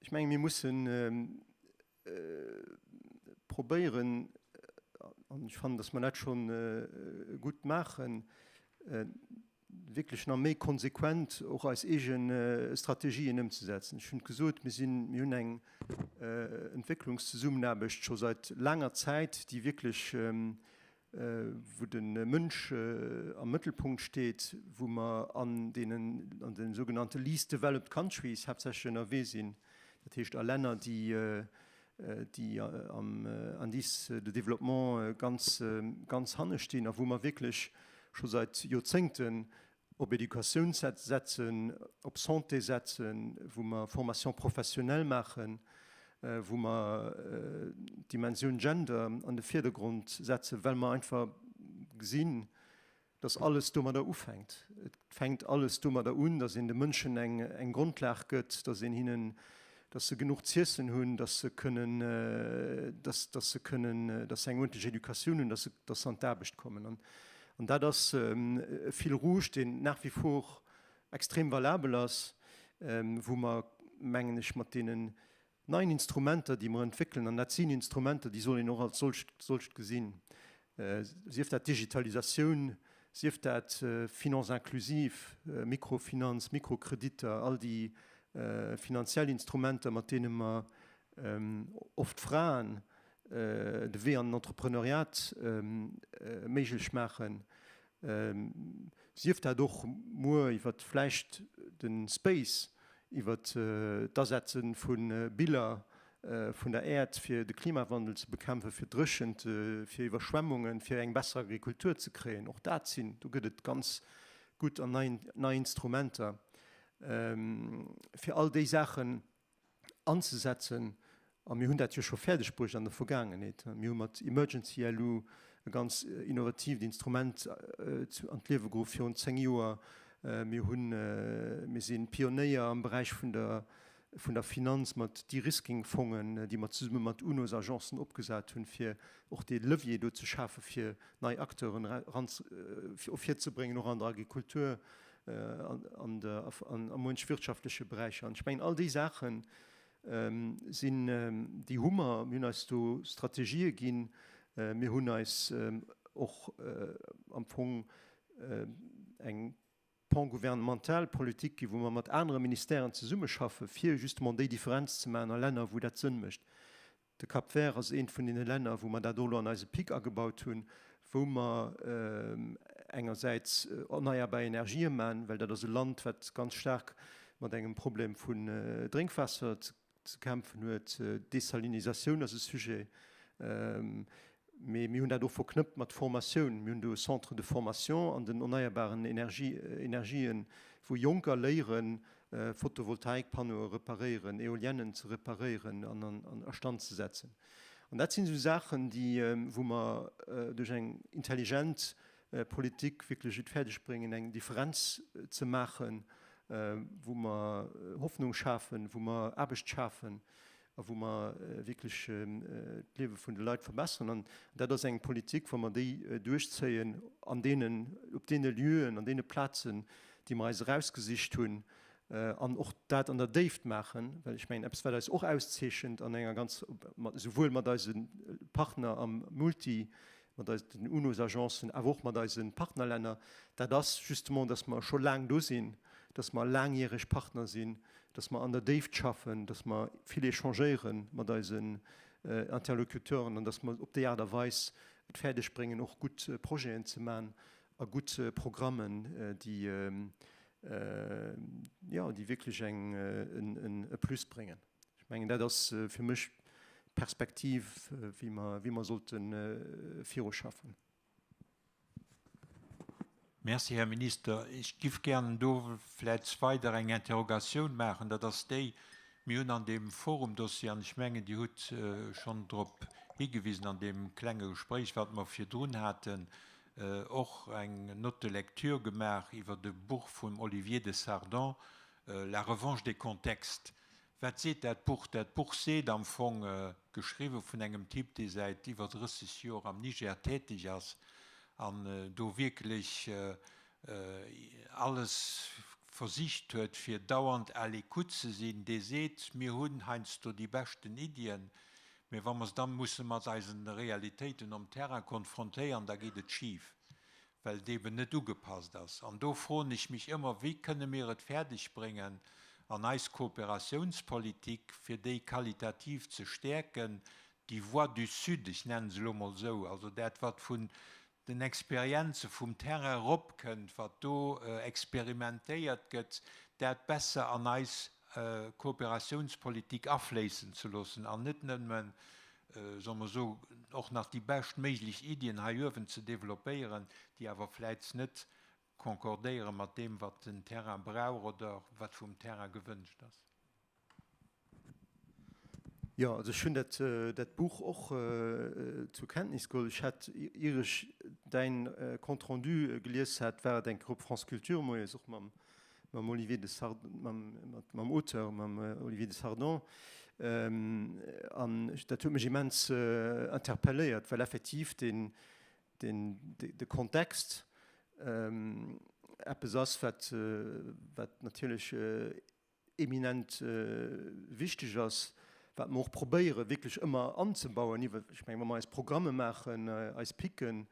Ech menge mir mussen probéieren, an ech fannen, datt mer dat scho gutt maachen, wierklech nach méi konsequent och eis eege Strategien ëmzesetzen. Ech hunn et gesot, mir sinn, mir hunn eng Entwécklungszesummenaarbecht scho seit laanger Zäit, déi wierklech, wou de Mënsch am Mëttelpunkt steet, wou mer an deenen, an de sougenannte least developed countries haaptsächlech ënnerwee sinn, dat heescht a Länner, déi, déi am Indice de développement ganz, ganz hanne stinn a wou mer wierklech scho seit Joerzéngten op Educatioun setzen, op Santé setzen, wou mer Formation professionnelle maachen, wou mer d'Dimensioun Gender an de Virdergrond setzen, well mer einfach gesinn, dass alles domadder ufänkt. Et fänkt alles domadder un, dass een de Mënschen eng, eng Grondlag gëtt, dass een hinnen, dass se genuch z'iessen hunn, dass se kënnen, dass, dass se kënnen, dass se eng uerdentlech Educatioun hunn, dass se, dass se an d'Aarbecht kommen. An, an dat ass e Fil rouge, deen nach wie vor extrem valabel ass, wou mer, mengen ech, mat deenen neien Instrumenter, déi mer entwéckelen, an dat sinn Instrumenter, déi soll een och als solcht, solcht gesinn, sief dat Digitalisatioun, sief dat Finance inclusive, Mikrofinanz, Mikrokreditter, all déi finanziell Instrumenter, mat deene mer oft Fraen de Wee an den Entrepreneuriat méiglech maachen, Sief dat och muer iwwer vläicht de Space, iwwer d'Asetze vu Biller vun der Äerd fir de Klimawandel ze bekämpfen, fir d'Dréchent, fir Iwwerschwemmungen, fir eng besser Agrikultur ze kréien. Och dat sinn, do gëtt et ganz gutt an nei Instrumenter, fir all déi Saachen anzesetzen, a mir hunn dat jo scho fäerdeg bruecht an der Vergaangenheet, mir hu mat Emergency LU e ganz innovatiivt Instrument an d'Liewe geruff virun 10 Joer. Mir hunn, mir si Pionéier am Beräich vun der, vun der Finanz mat De-Risking-Fongen, déi mer zesumme mat UNOs-Agencen opgesat hunn, fir och dee Levier do ze schafen, fir nei Acteuren eran, virzebréngen, och an der Agrikultur, an der, a muench wirtschaftleche Beräicher. An ech mengen, all déi Saache sinn, déi hu mer, mir hunn eis do Strategië ginn, mir hunn eis och am Fong eng pangouvernemental Politik ginn, wou mer mat anere Ministèren zesummeschaffen, fir justement déi Differenz ze maachen a Länner, wou dat Sënn mécht. De Cap Vert ass eent vun deene Länner, wou mer dat och elo an eise PIC agebaut hunn, wou mer engersäits erneierbar Energië maachen, well dat ass e Land, wat ganz staark mat engem Problem vun Drénkwaasser ze kämpfen huet. Desalinisatioun ass e Sujet. Mee mir hunn dat och verknëppt mat Formatioun. Mir hunn do e Centre de formation an den erneierbaren Energien, wou Jonker léieren, Photovoltaikpanneaue reparéieren, Eoliennen ze reparéieren an a Stand ze setzen. An dat sinn esou Saachen, déi, wou mer duerch eng intelligent Politik wierklech et fäerdeg bréngen, eng Differenz ze maachen, wou mer Hoffnung schafen, wou mer Aarbecht schafen a wou mer wierklech d'Liewe vun de Leit verbessern. An dat ass eng Politik, wa mer déi duerchzéien an deenen, op deene Lieuen, an deene Plazen, déi mer eis erausgesicht hunn, an och dat an der Déift maachen, well ech mengen, eppes wat eis och auszeechent an enger ganz, souwuel mat eise Partner am Multi, mat eis, den UNOs-Agencen, awer och mat eise Partnerlänner, dat ass justement, dass mer scho laang do sinn, dass mer laangjäreg Partner sinn, dass mer an der Déift schaffen, dass mer vill échangéiere mat eisen Interlocuteuren an dass mer op déi Aart a Weis et fäerdeg bréngen, och gutt Projeten ze maachen a gutt Programmen, déi, jo, déi wierklech eng, e Plus bréngen. Ech mengen, dat ass fir mech d'Perspektiv, wéi mer, wéi mer sollte viruschaffen. Merci, Här Minister. Ech giff gären do vläicht weider eng Interrogatioun maachen. Dat ass déi, Mir hunn an deem Forum-Dossier, an ech mengen, Dir hutt schonn drop higewisen an deem klenge Gespréich, wat mer virdrun haten, och eng Note de lecture gemaach iwwert e Buch vum Olivier de Sardan, La revanche des contextes. Wat seet dat Buch? Dat Buch seet am Fong, geschriwwe vun engem Typ, dee säit iwwer 30 Joer am Niger täteg ass an do wierklech alles versicht huet, fir dauernd à l'écoute ze sinn, dee seet, mir hunn heiansdo déi beschten Iddien, mä wa mer se da musse mat eise Realitéiten um Terrain konfrontéieren, da geet et schif. well et eben net ugepasst ass. An do froen ech mech ëmmer, Wéi kënne mir et fäerdeg bréngen, an eis Kooperatiounspolitik, fir déi qualitativ ze stäerken, déi Voie du Sud, ech nennen se elo emol esou, also dat, wat vun den Experienze vum Terrain eropkënnt, wat do experimentéiert gëtt, dat besser an eis Kooperatiounspolitik afléissen ze loossen an net nëmmen solle mer soen, och nach déi bescht méiglech Iddien hei uewen ze développéieren, déi awer vläicht net concordéiere mat deem, wat den Terrain brauch oder wat vum Terrain gewënscht ass. Jo, also ech hunn dat, dat Buch och zur Kenntnis geholl. Ech hat, ier ech däin Compte rendu gelies hat, war et eng Kéier op France Culture moies, och mam, mam Olivier de Sard-, mam, mam Auteur, mam Olivier de Sardan. An dat huet mech immens interpelléiert, well effektiv deen, deen, de Kontext eppes ass, wat, wat natierlech eminent wichteg ass, wat mer och probéiere wierklech ëmmer anzebauen iwwer, ech mengen, wa mer eis Programme maachen, eis Picken,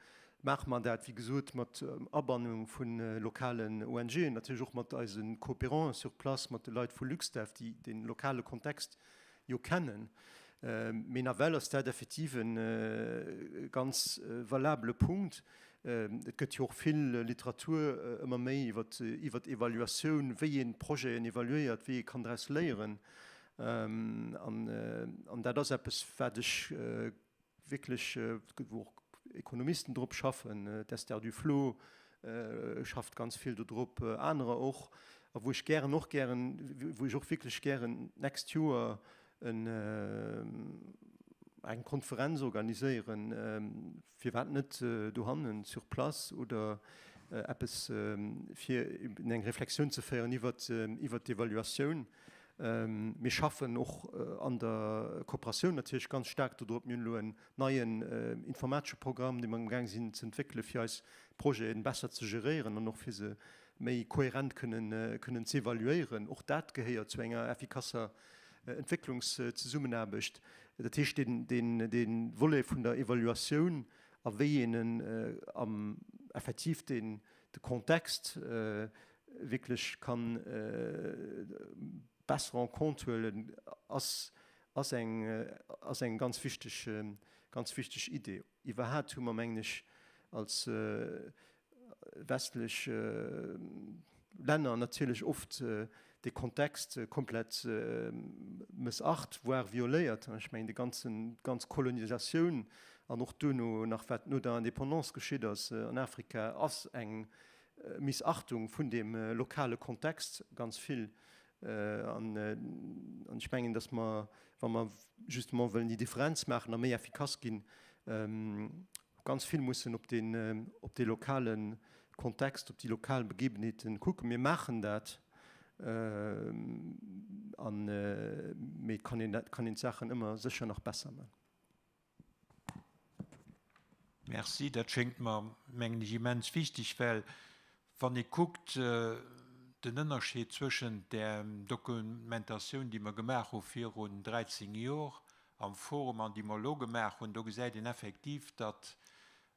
maache mer dat, wéi gesot, mat Abannung vu lokalen ONGen, natierlech och mat eise Coopérants sur place, mat de Leit vu LuxDev, déi dee lokale Kontext jo kennen. Mee nawell ass dat effektiv e ganz valabele Punkt. Et gëtt jo och vill Literatur ëmmer méi iwwer Evaluatioun, wéi ee Projeten evaluéiert, wéi ee kann draus léieren. An dat ass eppes, wat ech wierklech, wou och Ekonomisten drop schaffen, d'Esther Duflo schafft ganz vill do drop, anerer och, a wou ech gären och gären, wou ech och wierklech gären d'nächst Joer eng Konferenz organiséieren, firwat net dohannen sur place oder eppes, fir eben eng Reflexioun ze féieren iwwert d'Evaluatioun. Mir schaffen och an der Kooperatioun natierlech ganz staark dodrop. Mir hunn elo en neien informatesche Programm, dee mer amgaang sinn ze entwéckele fir eis Projeten besser ze geréieren an och fir se méi kohärent kënnen ze evaluéieren. Och dat gehéiert zu enger effikasser Entwécklungszesummenaarbecht. Dat heescht, dee Volet vun der Evaluatioun a wéi een en am effektiv de Kontext wierklech ka besser en compte huelen, ass eng ganz wichteg, ganz wichteg Idee. Iwwerhaat hu mer, mengen ech, als westlech Länner natierlech oft de Kontext komplett mëssacht, voire violéiert. Ech mengen, déi ganzen, ganz Kolonisatioun an och duerno nach wat no der Indépendance geschitt ass an Afrika, ass eng Missachtung vun deem lokale Kontext ganz vill. An ech mengen, datt mer, wa mer justement wëllen déi Differenz maachen a méi effikass ginn, ganz vill mussen op dee lokale Kontext, op déi lokal Begebenheeten kucken. Mir maachen dat, mee et kann een d'Saachen ëmmer sécher nach besser maachen. Merci. Dat schéngt mer, mengen ech, immens wichteg, well wann ee kuckt, den Ënnerscheed zwëschent där Dokumentatioun, déi mer gemaach hu virun 13 Jor am Forum an déi mer elo gemaach hunn, do gesäit een effektiv, datt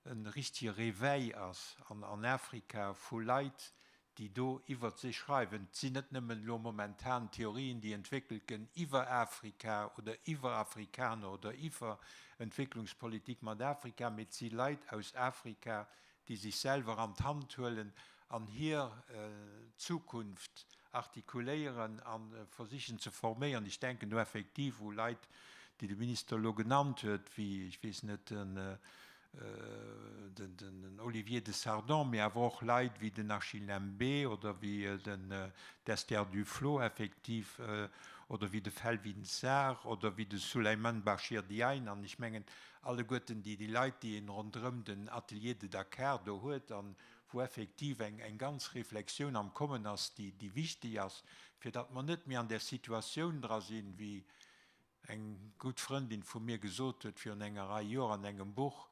e richtige Réveil ass an Afrika vu Leit, déi do iwwert sech schreiwen. Et sinn net nëmmen elo momentan Theorien, déi entwéckelt gënn iwwer Afrika oder iwwer Afrikaner oder iwwer Entwécklungspolitik mat Afrika, mee et si Leit aus Afrika, déi sech selwer an d'Hand huelen an hir Zukunft artikuléieren a versichen ze forméieren. Ech denken do effektiv u Leit, déi de Minister elo genannt huet, wéi, ech weess net, den den Olivier de Sardan, mee awer och Leit wéi den Achille Mbembe oder wéi den d'Esther Duflo effektiv oder wéi de Felwine Sarr oder wéi de Souleymane Bachir Diagne an ech mengen alleguerten déi déi Leit, déi een ronderëm den Atelier de Dakar do huet an wou effektiv eng eng ganz Reflexioun am Kommen ass, déi déi wichteg ass, fir datt mer net méi an där Situatioun dra sinn, wéi eng gutt Frëndin vu mir gesot huet virun enger Rei Joer an engem Buch,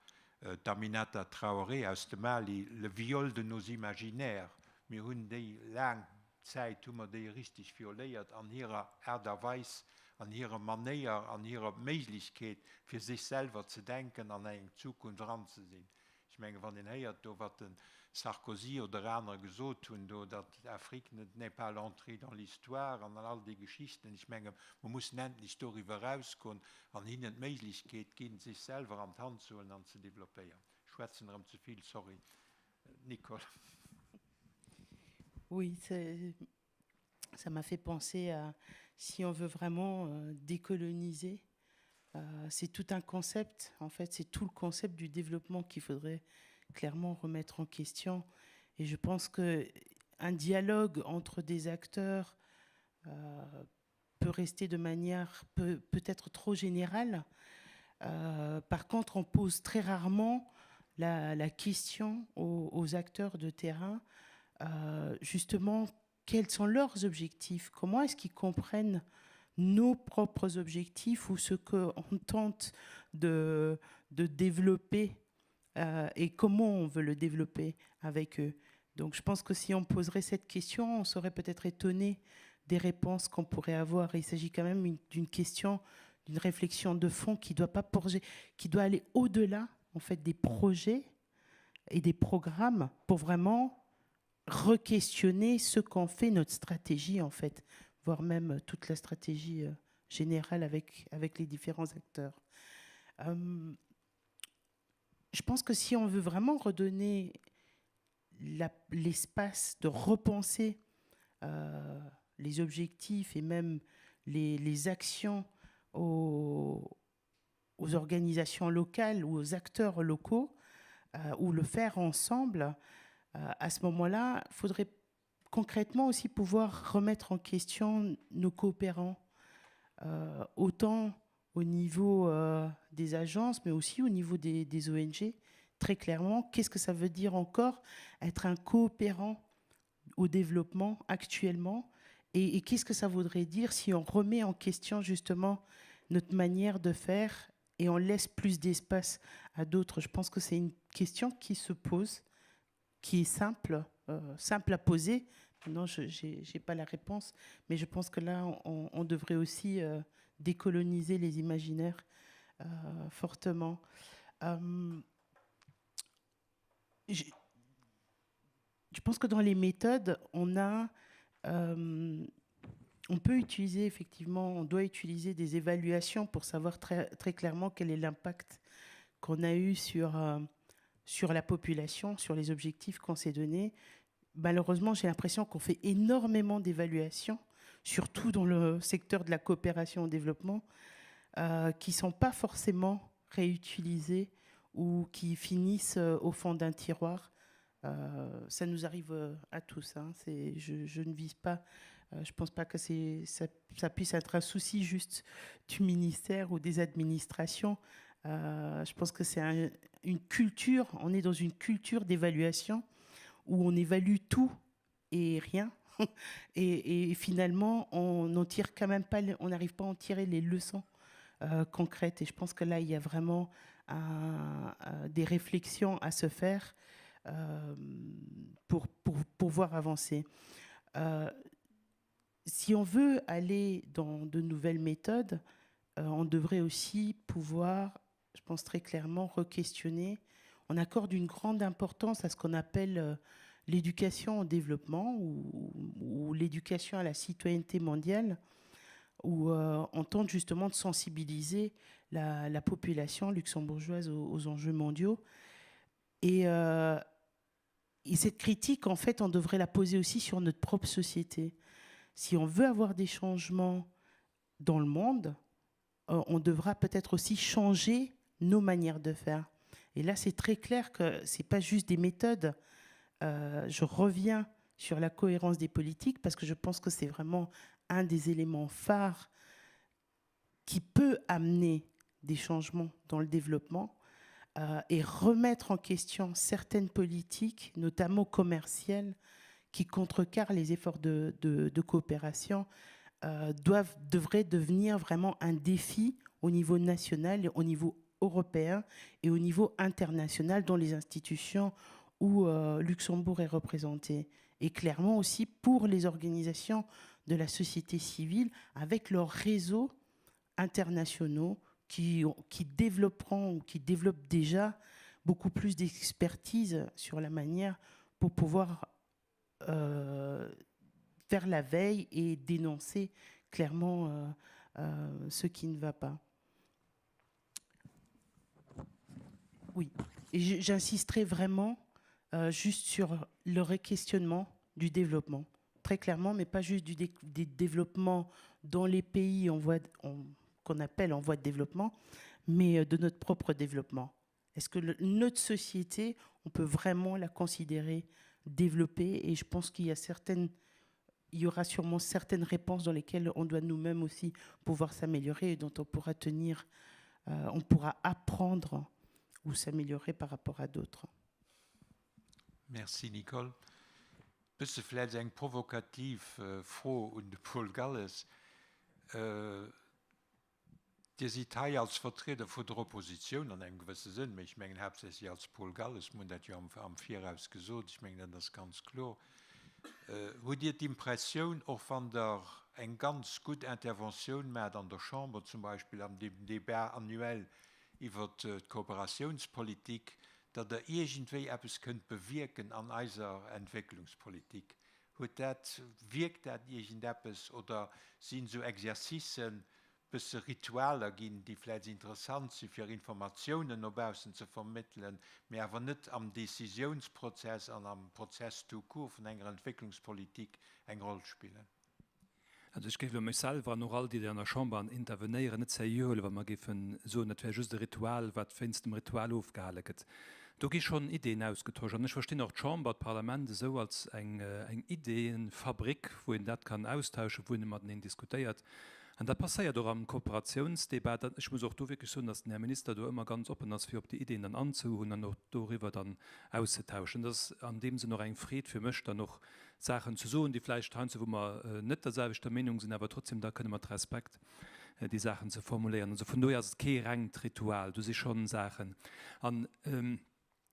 d'Aminata Traoré aus dem Mali, Le viol de nos imaginaires. Mir hunn déi laang Zäit hu mer déi richteg violéiert an hirer Aart a Weis, an hirer Manéier, an hirer Méiglechkeet, fir sech selwer ze denken an eng Zukunft eranzesinn. Ech mengen, wann een héiert do, wat de Sarkozy oder aner gesot hunn do, datt Afrique n'est pas l'entrée dans l'histoire an all déi Geschichten, ech menge mer mussen endlech doriwwer erausgoen an hinnen d'Méiglechkeet ginn, sech selwer an d'Hand ze huelen an ze développéieren. Ech schwätzen erëm ze vill, sorry Nicole. Oui, ça m'a fait penser à si on veut vraiment euh, décoloniser, euh, c'est tout un concept, en fait, c'est tout le concept du développement qu'il faudrait clairement remettre en question. Et je pense que un dialogue entre des acteurs euh, peut rester de manière peut, peut-être trop générale. Euh, par contre, on pose très rarement la, la question aux, aux acteurs de terrain, euh, justement, quels sont leurs objectifs, comment est-ce qu'ils comprennent nos propres objectifs ou ce qu'on tente de, de développer euh, et comment on veut le développer avec eux. Donc je pense que si on poserait cette question, on serait peut-être étonné des réponses qu'on pourrait avoir. Il s'agit quand même d'une question, d'une réflexion de fond qui doit pas porger, qui doit aller au-delà en fait des projets et des programmes pour vraiment re-questionner ce qu'en fait notre stratégie en fait, voire même toute la stratégie euh, générale avec, avec les différents acteurs. Euh, je pense que si on veut vraiment redonner l'espace de repenser euh, les objectifs et même les, les actions aux, aux organisations locales ou aux acteurs locaux, euh, ou le faire ensemble, euh, à ce moment-là, il faudrait concrètement aussi pouvoir remettre en question nos coopérants, euh, autant au niveau euh, des agences, mais aussi au niveau des, des ONG. Très clairement, qu'est-ce que ça veut dire encore être un coopérant au développement actuellement et, et qu'est-ce que ça voudrait dire si on remet en question justement notre manière de faire et on laisse plus d'espace à d'autres Je pense que c'est une question qui se pose, qui est simple, euh, simple à poser. Non, je n'ai pas la réponse, mais je pense que là, on, on devrait aussi euh, décoloniser les imaginaires euh, fortement. Euh, je, je pense que dans les méthodes, on a... Euh, on peut utiliser effectivement, on doit utiliser des évaluations pour savoir très, très clairement quel est l'impact qu'on a eu sur, euh, sur la population, sur les objectifs qu'on s'est donnés. Malheureusement, j'ai l'impression qu'on fait énormément d'évaluations, surtout dans le secteur de la coopération au développement, euh, qui ne sont pas forcément réutilisées ou qui finissent euh, au fond d'un tiroir. Euh, ça nous arrive euh, à tous. Hein, je, je ne vise pas, euh, je ne pense pas que ça, ça puisse être un souci juste du ministère ou des administrations. Euh, je pense que c'est un, une culture, on est dans une culture d'évaluation où on évalue tout et rien. et, et finalement, on n'en tire quand même pas, on n'arrive pas à en tirer les leçons euh, concrètes. Et je pense que là, il y a vraiment un, un, des réflexions à se faire euh, pour, pour pouvoir avancer. Euh, si on veut aller dans de nouvelles méthodes, euh, on devrait aussi pouvoir, je pense très clairement, re-questionner. On accorde une grande importance à ce qu'on appelle euh, l'éducation au développement ou, ou l'éducation à la citoyenneté mondiale, où euh, on tente justement de sensibiliser la, la population luxembourgeoise aux, aux enjeux mondiaux. Et, euh, et cette critique, en fait, on devrait la poser aussi sur notre propre société. Si on veut avoir des changements dans le monde, euh, on devra peut-être aussi changer nos manières de faire. Et là, c'est très clair que ce n'est pas juste des méthodes. Euh, je reviens sur la cohérence des politiques parce que je pense que c'est vraiment un des éléments phares qui peut amener des changements dans le développement euh, et remettre en question certaines politiques, notamment commerciales, qui contrecarrent les efforts de, de, de coopération, euh, doivent, devraient devenir vraiment un défi au niveau national, au niveau européen et au niveau international dans les institutions où euh, Luxembourg est représenté. Et clairement aussi pour les organisations de la société civile avec leurs réseaux internationaux qui, qui développeront ou qui développent déjà beaucoup plus d'expertise sur la manière pour pouvoir euh, faire la veille et dénoncer clairement euh, euh, ce qui ne va pas. Oui, et j'insisterai vraiment euh, juste sur le réquestionnement du développement, très clairement, mais pas juste du, dé du développement dans les pays en voie qu'on appelle en voie de développement, mais euh, de notre propre développement. Est-ce que le, notre société, on peut vraiment la considérer développée Et je pense qu'il y a certaines Il y aura sûrement certaines réponses dans lesquelles on doit nous-mêmes aussi pouvoir s'améliorer et dont on pourra tenir, euh, on pourra apprendre ou s'améliorer par rapport à d'autres. Merci Nicole. Bësse vläicht eng provokativ Fro un de Paul Galles. Dir sidd hei als Vertrieder vun der Oppositioun an engem gewësse Sënn, mä ech mengen haaptsächlech als Paul Galles, mir hunn dat jo am Viraus gesot, ech mengen dat ass ganz kloer. Hutt Dir d'Impressioun, och wann Der eng ganz gutt Interventioun maacht an der Chamber zum Beispill an deem Débat annuel iwwert d'Kooperatiounspolitik, datt Der iergendwéi eppes kënnt bewierken an eiser Entwécklungspolitik? Huet dat, wierkt dat iergendeppes oder sinn esou Exercicen bësse Ritualer ginn, déi vläicht interessant si fir Informatiounen no baussen ze vermëttelen, mee awer net am Décisiounsprozess an am Prozess tout court vun enger Entwécklungspolitik eng Roll spillen? Also ech géif elo mech selwer an och all déi, déi an der Chamber an intervenéieren, net seriö huelen, wa mer géife soen, dat wär just e Ritual, wat wéinst dem Ritual ofgehale gëtt. Do gi schonn Ideeën ausgetosch. An ech verstinn och d'Chamber, d'Parlament esou als eng Ideeëfabrik, wou een dat kann austauschen, wou een mateneen diskutéiert. An dat passéiert och am Kooperatiounsdebat. Ech muss och do wierklech soen, datt den Här Minister do ëmmer ganz oppen ass, fir op déi Ideeën dann anzehunn an och doriwwer dann auszetauschen. Dat ass an deem Sënn och eng Freed fir mech, dann och Saachen ze soen, déi vläicht heiansdo, wou mer net derselwechter Meenung sinn, awer trotzdem da kënne mat Respekt déi Saachen ze formuléieren. Also vun dohier ass et kee rengt Ritual, do si schonn Saachen. An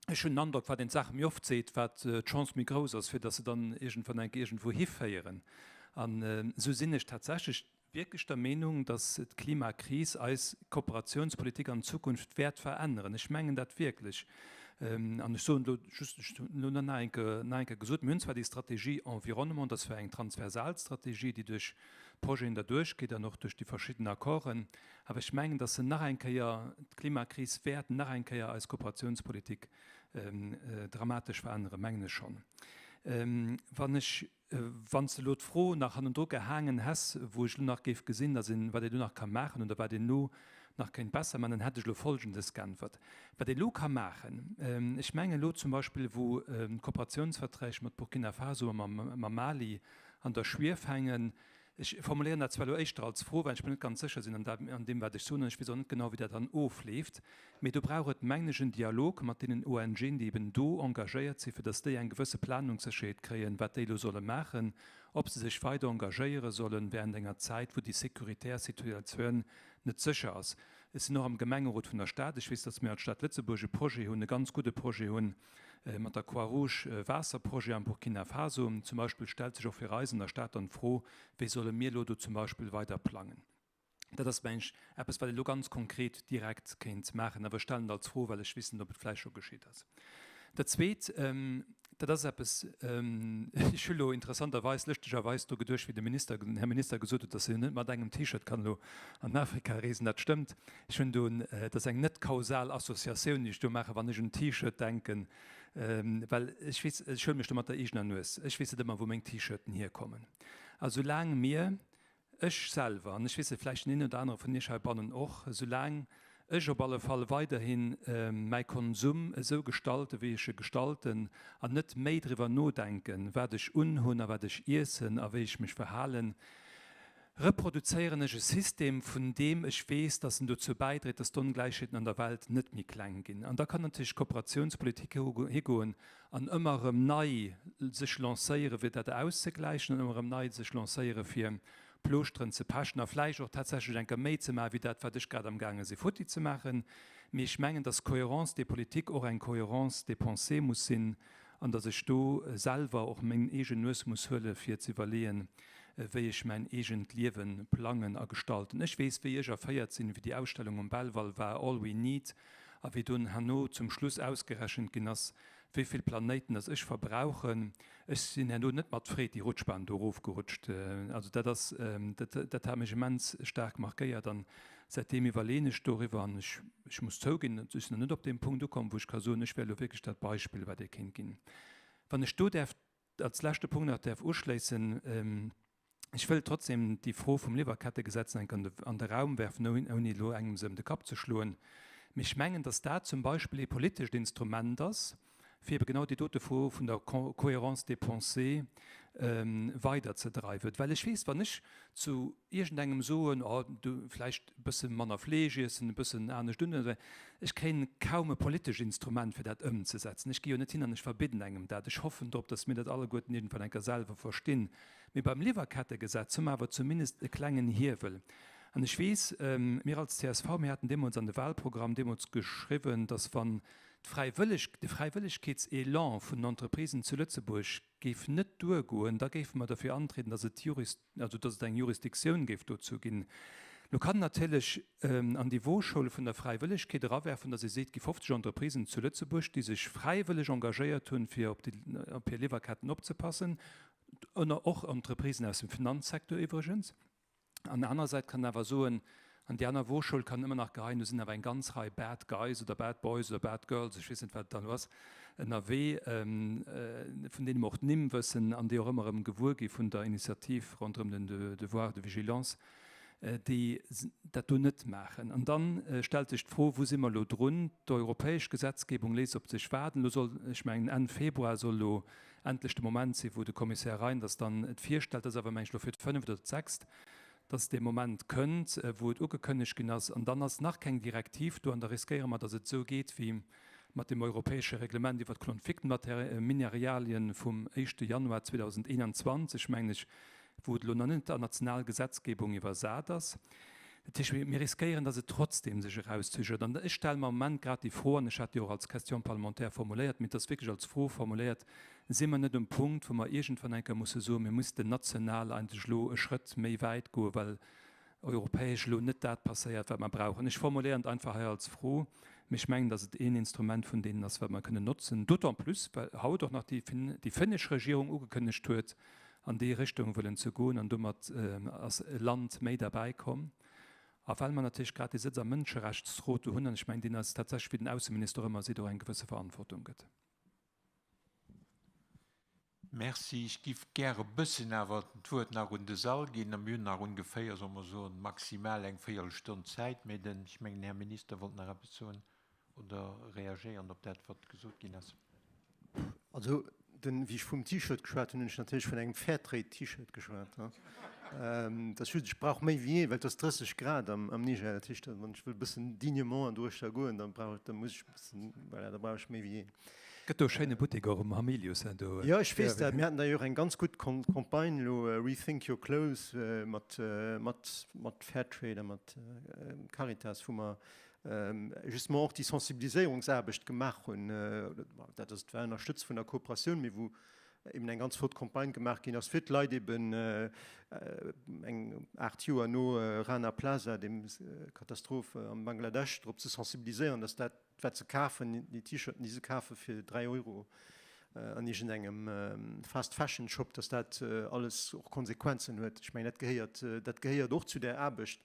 ech hunn den Androck, wat een d'Saache méi oft seet, wat d'Chance méi grouss ass, fir datt se dann iergendwann eng Kéier iergendwou hiféieren. An esou sinn ech tatsächlech wierklech der Meenung, datt d'Klimakris eis Kooperationspolitik an Zukunft wäert veränneren. Ech mengen dat wierklech. An ech soen elo just, ech hunn elo nach eng Kéier, nach eng Kéier gesot, mir hunn zwar déi Strategie Environnement, dat ass zwar eng transversal Strategie, déi duerch d'Projeten derduerch geet an och duerch déi verschidden Accorden, awer ech mengen, datt se nach eng Kéier, d'Klimakris wäert nach eng Kéier eis Kooperationspolitik dramatesch veränneren, mengen ech schonn. Wann ech, wann s de elo d'Fro nach hannendru gehaangen häss, wou ech elo nach géif gesinn, datt een, wat een elo nach ka maachen oder wat een elo nach kéint besser maachen, dann hätt ech elo Folgendes geäntwert, Wat een elo ka maachen, ech mengen elo zum Beispill, wou d'Kooperationsverträg mat Burkina Faso a mam Mali an der Schwief hängen, Ech formuléieren dat zwar elo éischter als Fro, well ech mer net ganz sécher sinn an deem, wat ech soen, an ech weess och net genau, wéi dat dann ofleeft. Mee do brauch et, mengen ech, en Dialog mat deenen ONGen, déi eben do engagéiert sinn, fir datt déi eng gewësse Planungssécherheet kréien, wat déi elo solle maachen, ob se sech weider engagéiere sollen während enger Zäit, wou déi sécuritär Situatioun net sécher ass. Ech sinn och am Gemengerot vun der Stad. Ech weess, datt mir als Stad Lëtzebuerg e Projet hunn, e ganz gudde Projet hunn, Mat der Croix-Rouge Waasserprojet am Burkina Faso zum Beispill stellt sech och fir eis an der Stad dann d'Fro, wéi solle mir elo do zum Beispill weider plangen. Dat ass, mengen ech, eppes, wat ee elo ganz konkret direkt kéint maachen. Awer ech stellen et als Fro, well ech weess net, ob et vläicht scho geschitt ass. Dat Zweet, dat ass eppes, ech hu elo interessanterweis, lëschtegerweis dru geduecht, wéi de Minister, den Här Minister gesot huet, dass een net mat engem T-Shirt kann elo an Afrika reesen. Dat stëmmt. Ech hunn do, dat ass eng net kausal Associatioun, déi ech do maachen, wann ech un T-Shirt denken, well ech weess, ech huele mech do mat der eegener Nues, ech weess net ëmmer, wou meng T-Shirten hierkommen. A soulaang mir, ech selwer, an ech weess net, vläicht den een oder anere vun Iech heibannen och, soulaang ech op alle Fall weiderhi mäi Konsum esou gestalte wéi ech e gestalten an net méi driwwer nodenken, wat ech unhunn a wat ech iessen a wéi ech mech verhalen, Reproduzéieren ech e System, vun deem ech weess, dass en dozou bäidréit, dass d'Ongläichheeten an der Welt net méi kleng ginn. An da kann natierlech d'Kooperationspolitik higoen an ëmmer erëm nei sech lancéieren, fir dat auszegläichen, an ëmmer erëm nei sech lancéieren, fir Plooschteren ze pechen a vläicht och tatsächlech eng Kéier méi ze maachen, wéi dat, wat ech grad amgaange si futti ze maachen. Mee ech mengen, dass Cohérence des politiques och eng Cohérence des pensées muss sinn an dass ech do selwer och meng eegen Nues muss huelen, fir ze iwwerleeën, wéi ech mäin eegent Liewe plangen a gestalten. Ech weess, wéi ech erféiert sinn, wéi déi Ausstellung um Belval war, All We Need, a wéi dunn herno zum Schluss ausgerechent ginn ass, wéi vill Planéiten dass ech verbrauchen. Ech sinn herno net mat Freed déi Rutschbahn do erofgerutscht. Also dat ass, dat, dat hat mech immens staark markéiert an säitdeem iwwerleeën ech doriwwer an ech, ech muss zouginn, ech sinn nach net op deem Punkt ukomm, wou ech ka soen, ech wär elo wierklech dat Beispill, wat ee kéint ginn. Wann ech do däerf als leschte Punkt nach däerf uschléissen, Ech wëll trotzdem déi Fro vum Liwwerkettegesetz enk an de Raum werfen, ouni elo engem se ëm de Kapp ze schloen. Mee ech mengen, dass dat zum Beispill ee politescht Instrument ass. fir ebe genau déi dote Fro vun der Cohérence des pensées weiderzedreiwen. Well ech weess, wann ech zu iergendengem soen, oh, du vläicht e bësse manner Fleesch iessen, e bëssen anescht un, ech kréien kaum e politescht Instrument, fir dat ëmzesetzen. Ech gi jo net hin an ech verbidden engem dat. Ech hoffen drop, datt mir dat alleguerten iergendwann eng Kéier selwer verstinn. Mee beim Liwwerkettegesetz hu mer awer zumindest e klengen Hiewel. An ech weess, mir als csv, mir haten deemools an de Wahlprogramm deemools geschriwwen, datt wann d'Fräiwëlleg, de Fräiwëllegkeetselan vun den Entreprisen zu Lëtzebuerg géif net duergoen, da géife mer derfir antrieden, datt et Juris, also datt et eng Jurisdiktioun géif dozou ginn. Lo kann natierlech an déi Wooschoul vun der Fräiwëllegkeet erawerfen, datt ee seet, et gi 50 Entreprisen zu Lëtzebuerg, déi sech fräiwëlleg engagéiert hunn, fir op déi, op hir Liwwerketten opzepassen, ënner och Entreprisen aus dem Finanzsecteur iwwregens. An der anerer Säit kann een awer soen, an déi aner Wooschoul kann ëmmer nach geheien, do sinn awer eng ganz Rei Bad Guys oder Bad Boys oder Bad Girls, ech weess net, wat et dann elo ass, ënnerwee, vun deene mer och d'Nimm wëssen an déi och ëmmer erëm gewuer gi vun der Initiativ ronderëm den Devoir de vigilance, déi dat do net maachen. An da stellt sech d'Fro, Wou si mer elo drun? D'europäesch Gesetzgebung léisst op sech waarden. Elo soll, ech mengen Enn Februar soll elo endlech de Moment sinn, wou de Kommissär Reynders dann et virstellt, dat ass awer, meng ech, elo fir d'fënneft oder d'sechst, dass dee Moment kënnt, wou et ugekënnegt ginn ass, an dann ass nach keng Direktiv do, an da riskéiere mer, dass et esou geet wéi mat deem europäesche Reglement iwwert d'Konfliktmineralien vum éischte Januar 2021, mengen ech, wou et elo nach net an national Gesetzgebung iwwersat ass. Dat heescht, mir riskéieren, dass et trotzdem sech erauszögert. An ech stelle mer am Moment grad déi Fro, an ech hat déi och als Question parlementaire formuléiert, mee et ass wierklech als Fro formuléiert, Si mer net um Punkt, wou mer iergendwann eng Kéier musse soen, mir missten national eigentlech elo e Schrëtt méi wäit goen, well europäesch elo net dat passéiert, wat mer brauchen? Ech formuléieren et einfach hei als Fro, mee ech mengen, dass et een Instrument vun deenen ass, wat mer kënnen notzen, d'autant plus, well haut och nach déi finnesch Regierung ugekënnegt huet, an déi Richtung wëllen ze goen an domat ass e Land méi derbäi komm. A well mer natierlech grad dee Sëtz am Mënscherechtsrot do hunn, an ech mengen, deen eis tatsächlech, wéi den Ausseminister och ëmmer seet, och eng gewësse Verantwortung gëtt. Merci. Ech giff gär e bëssen awer d'Wuert nach un de Sall ginn. A mir hunn nach ongeféier, solle mer soen, maximal eng Véierelstonn Zäit. Mee den, ech mengen, den Här Minister wollt nach eppes soen oder reagéieren op dat, wat gesot ginn ass. Also, den, wéi ech vum T-Shirt geschwat hunn, hunn ech natierlech vun engem Fairtrade-T-Shirt geschwat. Dat ass just, ech brauch méi wéi ee, well et ass 30 Grad am, am Niger. Dat heescht, wann ech wëll e bëssen dignement an doruechter goen, da brauch ech, da muss ech e bëssen, voilà, da brauch ech méi wéi een. Gëtt do e schéine Buttek och um Hamilius, hein, do. Jo, ech weess dat. Mir haten da jo och eng ganz gutt Campagne elo, Rethink your clothes, mat, mat, mat Fairtrade a mat Caritas, wou mer justement och déi Sensibiliséierungsaarbecht gemaach hunn, dat ass war ënnerstëtzt vun der Kooperatioun, mee wou eben eng ganz flott Campagne gemaach ginn ass, fir d'Leit eben eng 8 Joer no Rana Plaza, dem Katastroph am Bangladesch, drop ze sensibiliséieren, dass dat wat se kafen, déi T-Shirten, déi se kafe fir 3 Euro an iergendengem Fast Fashion Shop, dass dat alles och Konsequenzen huet. Ech mengen, dat gehéiert, dat gehéiert och zu där Aarbecht.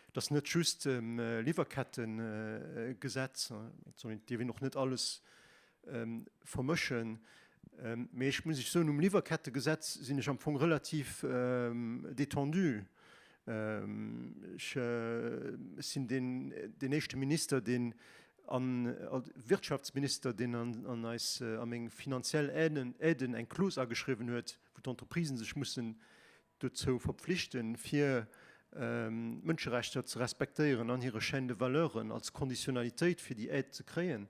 Et ass net just Liwwerkettengesetz, et dierf een och net alles vermëschen. Mee ech muss Iech soen, um Liwwerkettegesetz sinn ech am Fong relativ détendu. Ech sinn deen éischte Minister, deen an Wirtschaftsminister, deen an eis, a meng finanziell Aiden eng Clause ageschriwwen huet, wou d'Entreprisen sech mussen dozou verpflichten, fir d'Mënscherechter ze respektéieren an hire Chaîne de valeuren als Konditionalitéit fir déi Aide ze kréien.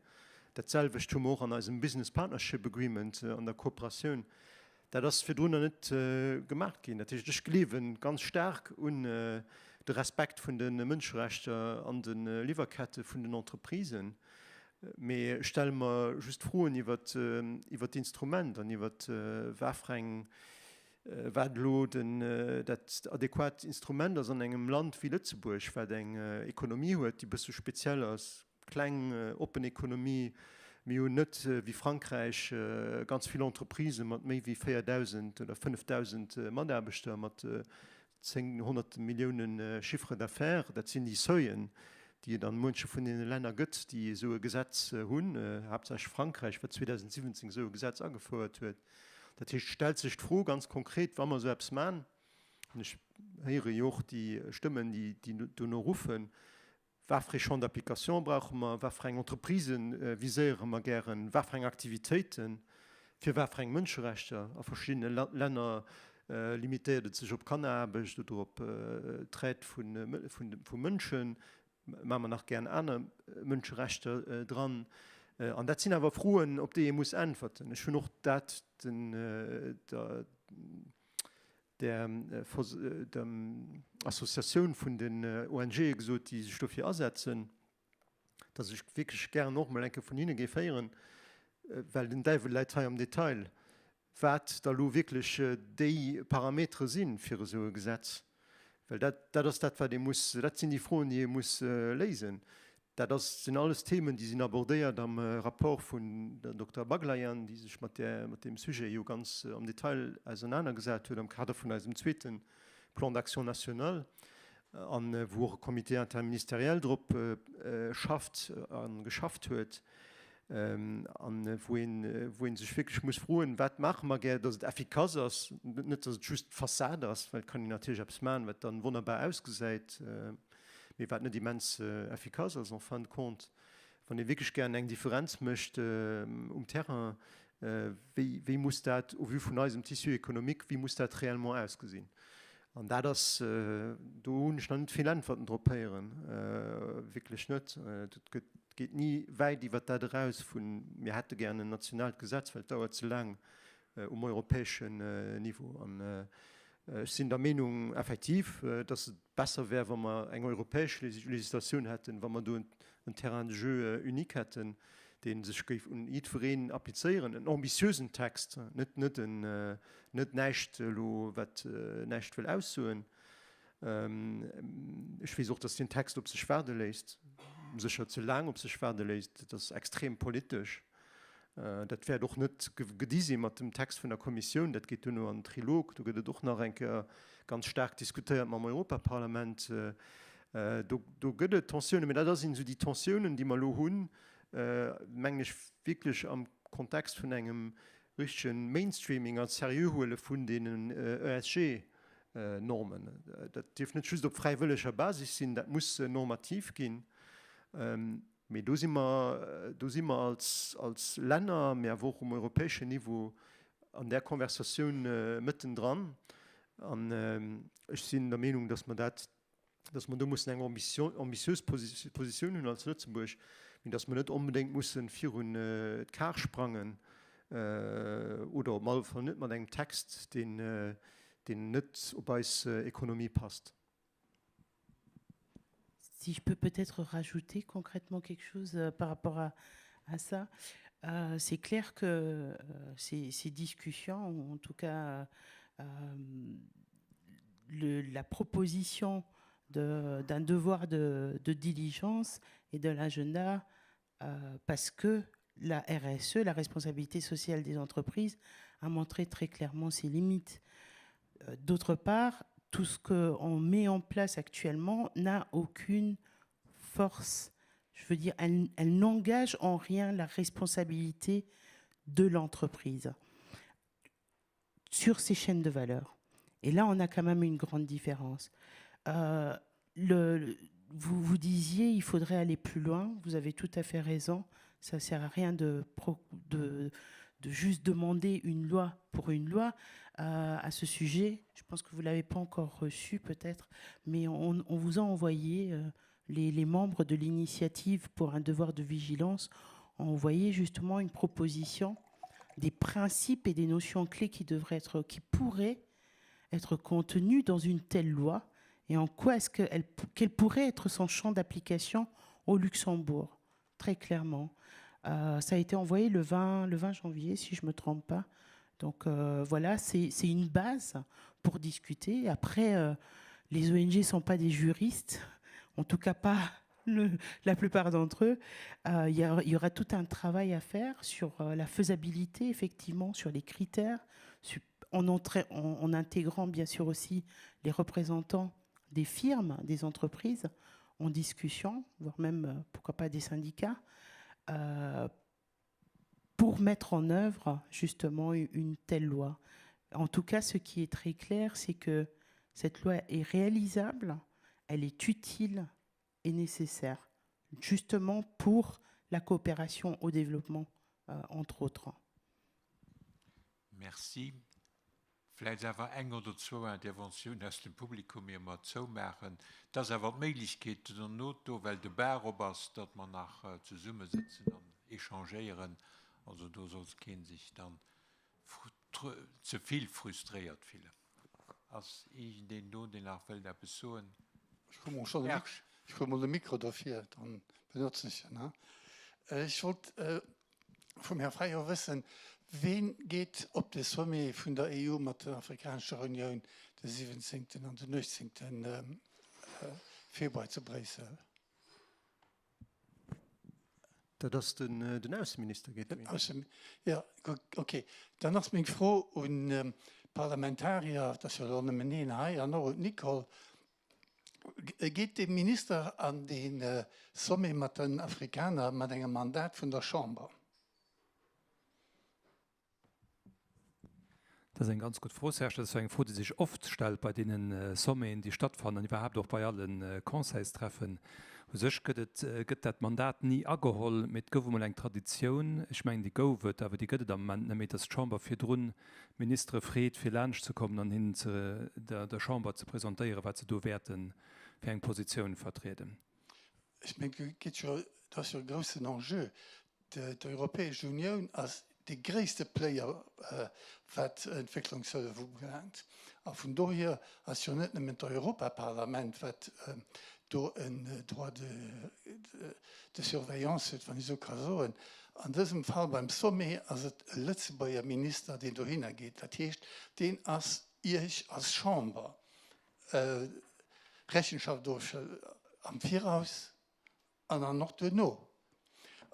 Dat selwecht hu mer och an eisem Business Partnership Agreement an der Kooperatioun. Dat ass virdrunner net gemaach ginn. Dat heescht, ech gleewe ganz staark un de Respekt vun de Mënscherechter an de Liwwerkette vun den Entreprisen. Mee ech stelle mer just Froen iwwert d'Instrument an iwwert wat fir eng Wat elo den, dat adequat Instrument ass an engem Land wéi Lëtzebuerg, wat eng Ekonomie huet, déi e bësse speziell ass, kleng, oppen Ekonomie, mir hunn net wéi Frankräich ganz vill Entreprisë mat méi wéi 4.000 oder 5.000 Mataarbechter, mat 10, honnerte Milliounen Chiffre d'affaires. Dat sinn déi Seuillen, déi et an muenche vun deene Länner gëtt, déi esou e Gesetz hunn, haaptsächlech Frankräich, wat 2017 esou e Gesetz agefouert huet. Dat heescht, et stellt sech d'Fro ganz konkret, wa mer esou eppes maachen, an ech héiere jo och déi Stëmmen, déi dono ruffen, Wat fir ee Champ d'application brauche mer? Wat fir eng Entreprisë viséiere mer gären? Wat fir eng Aktivitéiten? Fir wat fir eng Mënscherechter? A verschiddene Länner limitéiert et sech op Kanneraarbecht oder op d'Traite vu Mënschen. Maache mer nach gären aner Mënscherechter dran? An dat sinn awer Froen, op déi ee muss äntwerten. Ech hunn och dat den der der Associatioun vun den ONGe gesot, déi sech dofir asetzen, datt ech wierklech gären och emol eng Kéier vun hinne géif héieren, well den Däiwel läit hei am Detail, wat da lo wierklech déi Parametere si fir esou e Gesetz. Well dat, dat ass dat, wat ee muss, dat sinn déi Froen, déi ee muss léisen. Dat ass, sinn alles Themen, déi sinn abordéiert am Rapport vun der Dokter Baglaian, déi sech mat där, mat deem Sujet jo ganz am Detail ausernanergesat huet am Kader vun eisem zweete Plan d'action national an wou och e Comité interministériel drop schafft a geschafft huet an wou een, wou ee sech wierklech muss froen, Wat maache mer gär, datt et effikass ass, net datt et just d'Fassad ass, well et kann een natierlech eppes maachen, wat dann wonnerbar ausgesäit. mee wat net immens effikass ass en fin de compte, wann ee wierklech gären eng Differenz mécht um Terrain, wéi, wéi muss dat au vu vun eisem Tissu économique, wéi muss dat réellement ausgesinn? An dat ass, do hunn ech nach net vill Äntwerten drop héieren, wierklech net. Dat gëtt, geet ni wäit iwwert dat eraus vun, mir hätte gären en nationaalt Gesetz, well et dauert ze laang um europäeschen Niveau. An ech sinn der Meenung effektiv, dass et besser wär, wa mer eng europäesch Législatioun hätten, wa mer do en Terrain de jeu unique hätten, dee sech géif un jiddwereen applizéieren, en ambitiösen Text, net, net en, net näischt elo, wat näischt wëll aussoen. Ech weess och, dass deen Text op sech waarde léisst, sécher ze laang op sech waarde léisst. Dat ass extrem politesch. Dat wäert och net gedi si mat dem Text vun der Kommissioun. Dat geet duerno an den Trilog. Do gëtt et och nach eng Kéier ganz staark diskutéiert mam Europaparlament. Do, do gëtt et Tensiounen. Mä dat ass esou déi Tensiounen, déi mer elo hunn, mengen ech, wierklech am Kontext vun engem richtege Mainstreaming a Seriöhuele vun deenen ESG-Normen. Dat dierf net just op fräiwëlleger Basis sinn, dat muss normativ ginn. Mee do si mer, do si mer als, als Länner, mee awer och um europäeschen Niveau an där Konversatioun mëttendran. An ech sinn der Meenung, dass mer dat, dass mer do mussen eng ambitiös Positioun hunn als Lëtzebuerg, mee dass mer net onbedéngt mussen virun d'Kar sprangen oder op alle Fall net mat engem Text, deen, deen net op eis Ekonomie passt. Si je peux peut-être rajouter concrètement quelque chose euh, par rapport à, à ça. Euh, c'est clair que euh, ces, ces discussions, ou en tout cas euh, le, la proposition d'un de, devoir de, de diligence et de l'agenda, euh, parce que la RSE, la responsabilité sociale des entreprises, a montré très clairement ses limites. Euh, d'autre part, tout ce qu'on met en place actuellement n'a aucune force. Je veux dire, elle, elle n'engage en rien la responsabilité de l'entreprise sur ces chaînes de valeur. Et là, on a quand même une grande différence. Euh, le, vous, vous disiez il faudrait aller plus loin, vous avez tout à fait raison, ça sert à rien de, de, de juste demander une loi pour une loi euh, à ce sujet. Je pense que vous l'avez pas encore reçu peut-être, mais on, on vous a envoyé euh, les, les membres de l'initiative pour un devoir de vigilance ont envoyé justement une proposition des principes et des notions clés qui devraient être qui pourraient être contenues dans une telle loi et en quoi est-ce qu'elle quel pourrait être son champ d'application au Luxembourg très clairement. Euh, ça a été envoyé le 20, le 20 janvier, si je ne me trompe pas. Donc euh, voilà, c'est une base pour discuter. Après, euh, les ONG ne sont pas des juristes, en tout cas pas le, la plupart d'entre eux. Euh, il y, y aura tout un travail à faire sur euh, la faisabilité, effectivement, sur les critères, sur, en, entrée, en, en intégrant bien sûr aussi les représentants des firmes, des entreprises en discussion, voire même, euh, pourquoi pas, des syndicats, euh, pour mettre en œuvre justement une telle loi. En tout cas, ce qui est très clair, c'est que cette loi est réalisable, elle est utile. est nécessaire, justement pour la coopération au développement, euh, entre autres. Merci. Vläicht awer eng oder zwou Interventiounen aus dem Publikum, ier mer zoumaachen. Et ass awer d'Méiglechkeet dono do, well de Bar op ass, datt mer nach zesummesëtzen an échangéieren. Also do sollt kee sech dann ze vill frustréiert fillen. Ass iergendeen do, deen nach wëllt eppes soen? Ech hu mol schonn de Mik, ech hu mol de Mikro dofir, dann benotzen ech en. Ech wollt vum Här Fayot wëssen, Ween geet op de Sommet vun der EU mat der Afrikanescher Unioun de 17. an den 18. Februar zu Bréissel? Dat ass den Ausseminister, geet den Aussen, jo, okay. Dann ass meng Fro un d'Parlamentarier, et ass jo elo nëmmen een hei, an och un d'Nicole, Geet de Minister an dee Sommet mat den Afrikaner mat engem Mandat vun der Chamber? Dat ass eng ganz gutt Fro, Serge. Dat ass jo eng Fro, déi sech oft stellt bei deene Sommeten, déi stattfannen, an iwwerhaapt och bei alle Conseilstreffen. U sech gëtt et, gëtt dat Mandat ni ageholl, mee et gouf emol eng Traditioun, ech mengen, déi gouf et, awer déi gëtt et am Moment net méi, datt d'Chamber virdrun d'Ministere freet, fir laanschtzekommen an hinnen ze, der, der Chamber ze presentéieren, wat se do wäerte fir eng Positioun vertrieden. Ech mengen, et geet jo, do ass jo e groussen Enjeu. D'Europäesch Unioun ass dee gréisste Player, wat Entwécklungshëllef ubelaangt. A vun dohier ass jo net nëmmen d'Europaparlament, wat do en Droit de surveillance huet, wann ech esou ka soen. An dësem Fall beim Sommet ass et e Lëtzebuerger Minister, deen dohinner geet. Dat heescht, deen ass Iech als Chamber Rechenschaft ofschëlleg am Viraus An dann och duerno.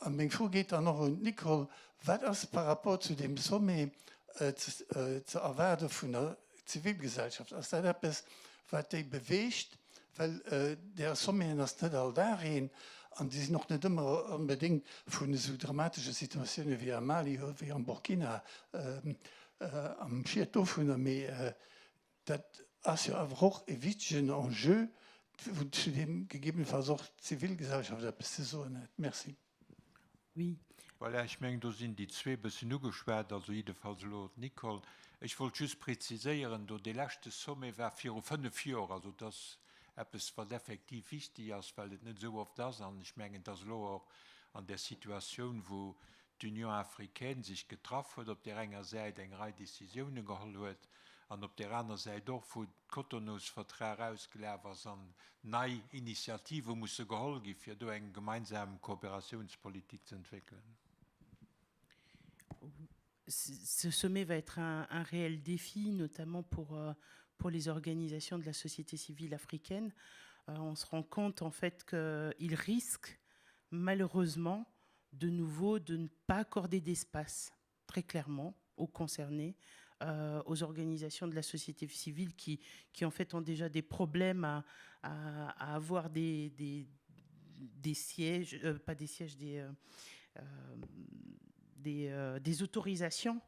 A meng Fro geet dann och un d'Nicole, Wat ass par rapport zu deem Sommet ze erwaarde vun der Zivilgesellschaft? Ass dat eppes, wat déi beweegt? Well där Sommeten ass net all Dag een an déi sinn och net ëmmer onbedéngt vun esou dramatesche Situatioune wéi am Mali oder wéi am Burkina am Schiet dovunner. Mee Dat ass jo awer och e wichtegen Enjeu, zu deem gegebenenfalls och d'Zivilgesellschaft eppes ze soen hätt. Merci. Oui. Voilà, ech mengen, do sinn déi zwee e bëssen ugeschwat, also jiddefalls elo d'Nicole. Ech wollt just preziséieren, do dee leschte Sommet war viru fënnf Joer, also et ass eppes, wat effektiv wichtig ass, well et net esou oft ass. An ech mengen, et ass elo och an där Situatioun, wou d'Union africaine sech getraff huet, op där enger Säit eng Rei Décisiounen geholl huet an op där aner Säit och, wou Cotonousvertrag ausgelaf ass an nei Initiative musse geholl gi fir do eng gemeinsam Kooperatiounspolitik ze entwéckelen. Ce sommet va être un, un réel défi, notamment pour, euh, pour les organisations de la société civile africaine. Euh, on se rend compte en fait qu'il risque malheureusement de nouveau de ne pas accorder d'espace très clairement aux concernés, euh, aux organisations de la société civile qui, qui en fait ont déjà des problèmes à, à, à avoir des, des, des sièges, euh, pas des sièges, des, euh, euh des, euh, des autorisations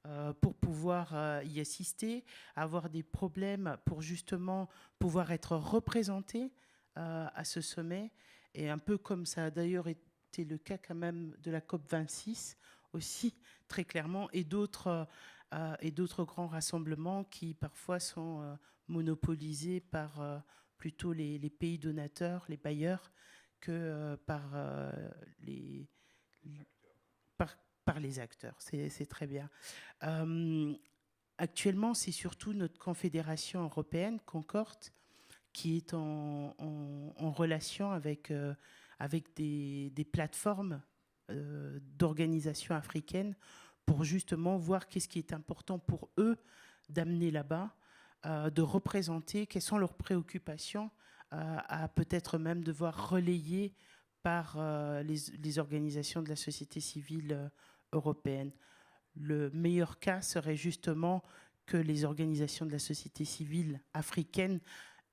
euh, pour pouvoir euh, y assister, avoir des problèmes pour justement pouvoir être représenté euh, à ce sommet et un peu comme ça a d'ailleurs été le cas quand même de la COP 26 aussi très clairement et d'autres euh, et d'autres grands rassemblements qui parfois sont euh, monopolisés par euh, plutôt les, les pays donateurs, les bailleurs que euh, par euh, les par, par les acteurs c'est très bien euh, actuellement c'est surtout notre confédération européenne concorde qui est en, en, en relation avec euh, avec des, des plateformes euh, d'organisations africaines pour justement voir qu'est-ce qui est important pour eux d'amener là-bas, euh, de représenter quelles sont leurs préoccupations, euh, à peut-être même devoir relayer par euh, les, les organisations de la société civile euh, européenne. Le meilleur cas serait justement que les organisations de la société civile africaine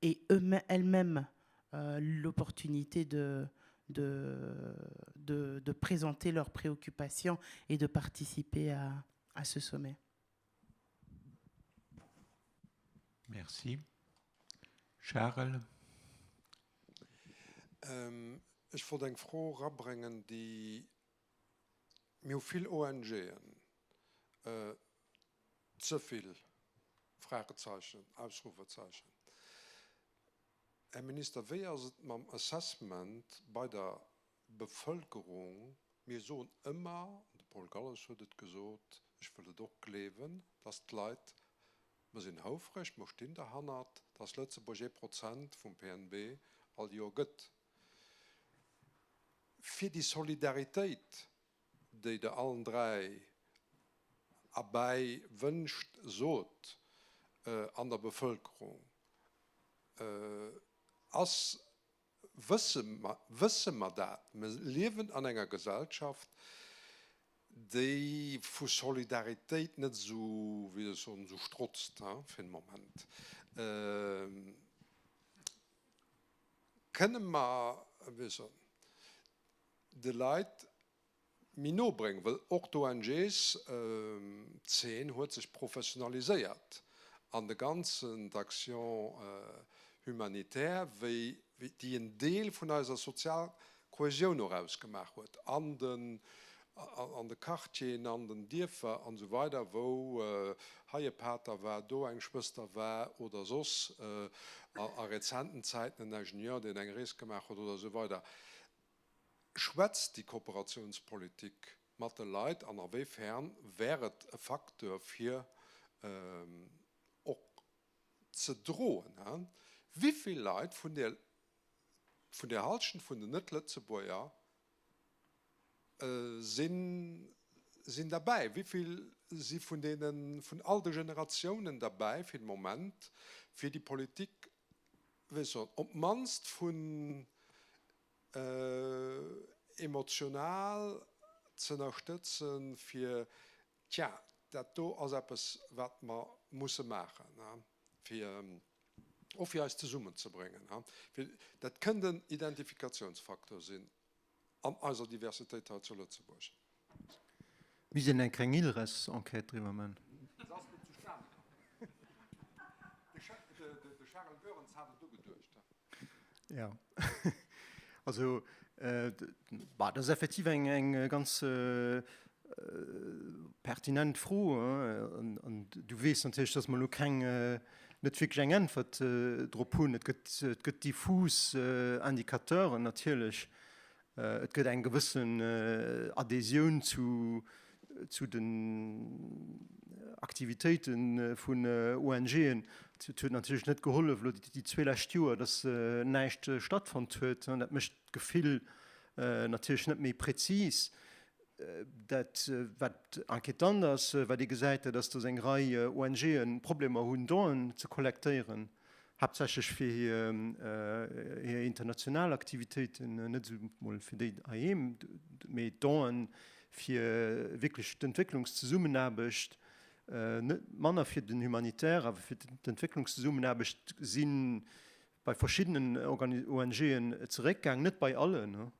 aient elles-mêmes euh, l'opportunité de, de, de, de présenter leurs préoccupations et de participer à, à ce sommet. Merci. Charles. Ech wollt eng Fro erabréngen, déi, mir hu vill ONGen, ze vill, Fragezeichen, Ausrufezeichen. Här Minister, wéi ass et mam Assessment bei der Bevëlkerung? Mir soen ëmmer, de Paul Galles huet et gesot, ech wëll et och gleewen, dass d'Leit, mer sinn houfreg, mer stinn derhannert, dass Lëtzebuerg ee Prozent vum PNB all Joer gëtt. Fir déi Solidaritéit, déi Der allen 3 erbäi wënscht, sot, an der Bevëlkerung ass, wësse mer, wësse mer dat, mer liewen an enger Gesellschaft, déi vu Solidaritéit net esou, wéi soll ech soen, esou strotzt, fir den Moment. Kënne mer, wéi soll ech soen, de Leit méi no bréngen, well och d'ONGs-Zeen huet sech professionaliséiert an de ganzen d'Action humanitaire, wéi déi en Deel vun eiser sozial Kohäsioun och ausgemaach huet an den an de Quartieren, an den Dierfer an esou weider, wou hei e Pater war, do eng Schwëster war oder soss a rezenten Zäiten en Ingenieur, deen eng Rees gemaach huet oder esou weider. Schwätzt déi Kooperatiounspolitik mat de Leit an a wéi fern wär et e Facteur fir och ze droen, wéi vill Leit vun der vun der Halschent vun den Net-Lëtzebuerger sinn sinn derbäi, wéi vill si vun deene vun all de Generatiounen derbäi fir de Moment fir déi Politik, wéi soll op d'mannst vun emotional z'ënnerstëtzen, fir, tja, dat do ass eppes, wat mer musse maachen, fir och fir eis zesummenzebréngen. Fir, dat kënnt en Identifikatiounsfaktor sinn an eiser Diversitéit hei zu Lëtzebuerg. Misst een eng kleng ILRES-Enquête driwwer man. Se ass net zustane komm. De Charel Goerens hat et ugeduecht. Jo, also bah, dat ass effektiv eng, eng ganz pertinent Fro. An du weess natierlech, datt mer elo keng, net wierklech eng Äntwert drop hunn. Et gëtt, et gëtt diffus Indicateuren natierlech. Et gëtt eng gewëssen Adhésioun zu, zu den Aktivitéite vun ONGen. Et huet natierlech net gehollef elo déi zwee lescht Joer, datt näischt stattfonnt huet. Dat mécht d'Gefill natierlech net méi präzis. Dat wat inquiétant ass, wat ee gesäit, dat ass, datt eng Rei ONGe Problemer hunn, Donen ze kollektéieren, haaptsächlech fir hir international Aktivitéiten, net esou mol fir déi heiheem, mee Donen fir wierklech d'Entwécklungszesummenaarbecht, net manner fir den Humanitaire, awer fir d'Entwécklungszesummenaarbecht si bei verschiddenen ONGen zeréckgaang, net bei allen.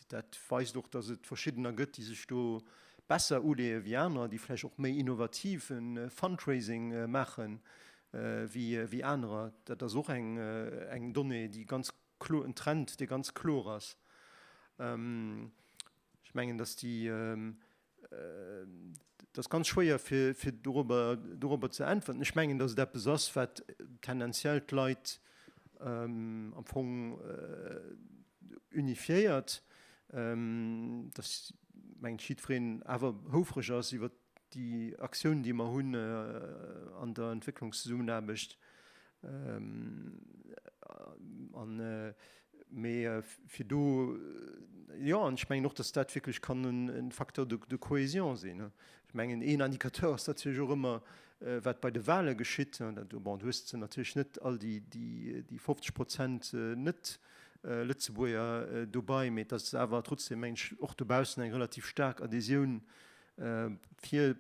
Dat weist och, datt et verschiddener gëtt, déi sech do besser uleeë wéi anerer, déi vläicht och méi innovative Fundraising maache wéi anerer. Dat ass och eng Donnée, déi ganz klo, en Trend, dee ganz kloer ass. Ech mengen, datt déi Et ass ganz schwéier fir fir dorobber dorobber ze äntwerten. Ech mengen, datt et eppes ass, wat tendenziell d'Leit am Fong unifiéiert, datt mengen ech jiddwereen awer houfreg ass iwwert déi Aktioun, déi mer hunn an der Entwécklungszesummenaarbecht. An mee fir do, jo, an ech mengen och, datt dat wierklech kann e Facteur de de cohésion sinn. Ech mengen, een Indicateur ass natierlech och ëmmer, wat bei de Wahle geschitt. Bon, du hues natierlech net all déi déi déi 50 Prozent Net-Lëtzebuerger dobei, mee et ass awer trotzdem, mengen ech, och dobaussen eng relativ staark Adhésioun fir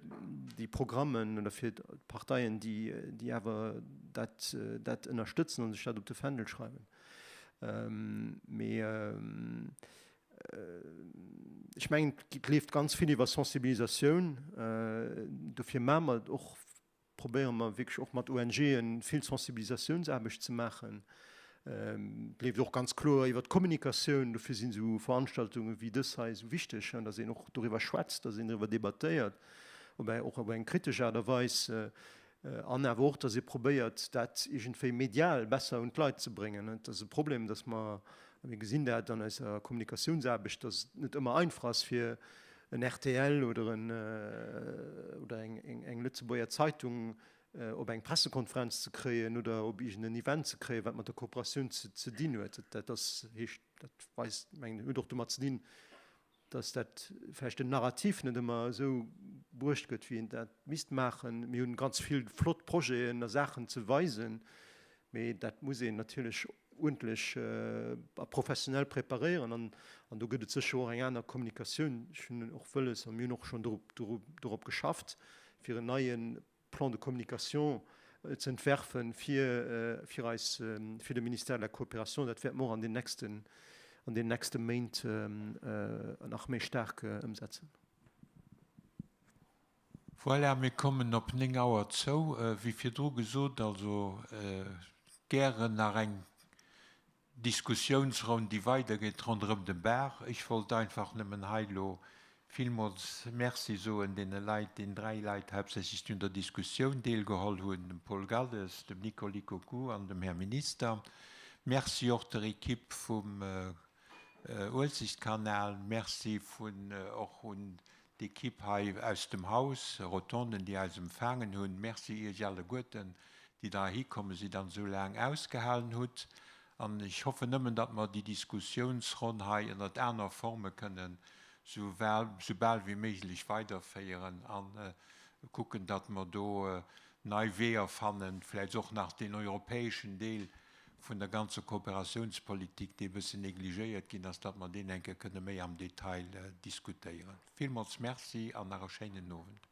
déi Programmen oder fir d'Parteien, déi awer dat dat ënnerstëtzen an sech dat op de Fändel schreiwen. Mee ech mengen, et leeft ganz vill iwwer Sensibilisatioun. Dofir maache mer et och, probéiere mer wierklech och mat ONGe vill Sensibilisatiounsaarbecht ze maachen. Et leeft och ganz kloer iwwer d'Kommunikatioun. Dofir sinn esou Veranstaltunge wéi dës hei esou wichteg, datt een och doriwwer schwätzt, datt een doriwwer debattéiert, op eng, och op eng kritesch Aart a Weis, an awer och, datt ee probéiert, dat iergendwéi medial besser un d'Leit ze bréngen. Et ass e Problem, datt mer, a mir gesinn dat an eiser Kommunikatiounsaarbecht, datt et net ëmmer einfach ass fir en rtl oder en, oder eng, eng Lëtzebuerger Zeitung op eng Pressekonferenz ze kréien oder op iergend en Event ze kréien, wat mat der Kooperatioun ze dinn huet. Dat ass, heescht, dat weist, mengen, huet och domat ze dinn, dass dat vläicht den Narrativ net ëmmer esou bruecht gëtt, wéi een dat misst maachen. Mir hunn ganz vill flott Projeten a Saachen ze weisen, mee dat muss een natierlech uerdentlech a professionell preparéieren an do gëtt et sécher och eng aner Kommunikatioun. Ech hunn och wëlles, a mir hunn och schonn dorop geschafft, fir en neie Plan de communication ze entwerfen fir fir eis, fir de Ministère de la Coopération. Dat wäerte mer och an den nächsten, an den nächste Méint nach méi staark ëmsetzen. Voilà, mir kommen op 9 Auer zou. Wéi virdru gesot, also gären nach eng Diskussiounsronn, déi weidergeet ronderëm de Bar. Ech wollt einfach nëmmen hei elo villmools Merci soen deene Leit, deenen dräi Leit haaptsächlech, déi un der Diskussioun deelgeholl hunn, dem Paul Galles, dem Nicole Ikoku an dem Här Minister. Merci och der Ekipp vum Uelzechtkanal. Merci vun och un D'Equipe hei aus dem Haus, Rotonden, déi eis empfaangen hunn, merci Iech alleguerten, déi der heihi komme sidd an esou laang ausgehalen hutt. An ech hoffen nëmmen, datt mer déi Diskussiounsronn hei ënnert aner Forme kënnen esou bal wéi méiglech weiderféieren a kucken, datt mer do nei Weeër fannen, vläicht och nach deen europäeschen Deel vun der ganzer Kooperatiounspolitik, dee e bëssen negligéiert ginn ass, datt mer deen eng Kéier kënne méi am Detail diskutéieren. Villmools Merci an nach e schéinen Owend.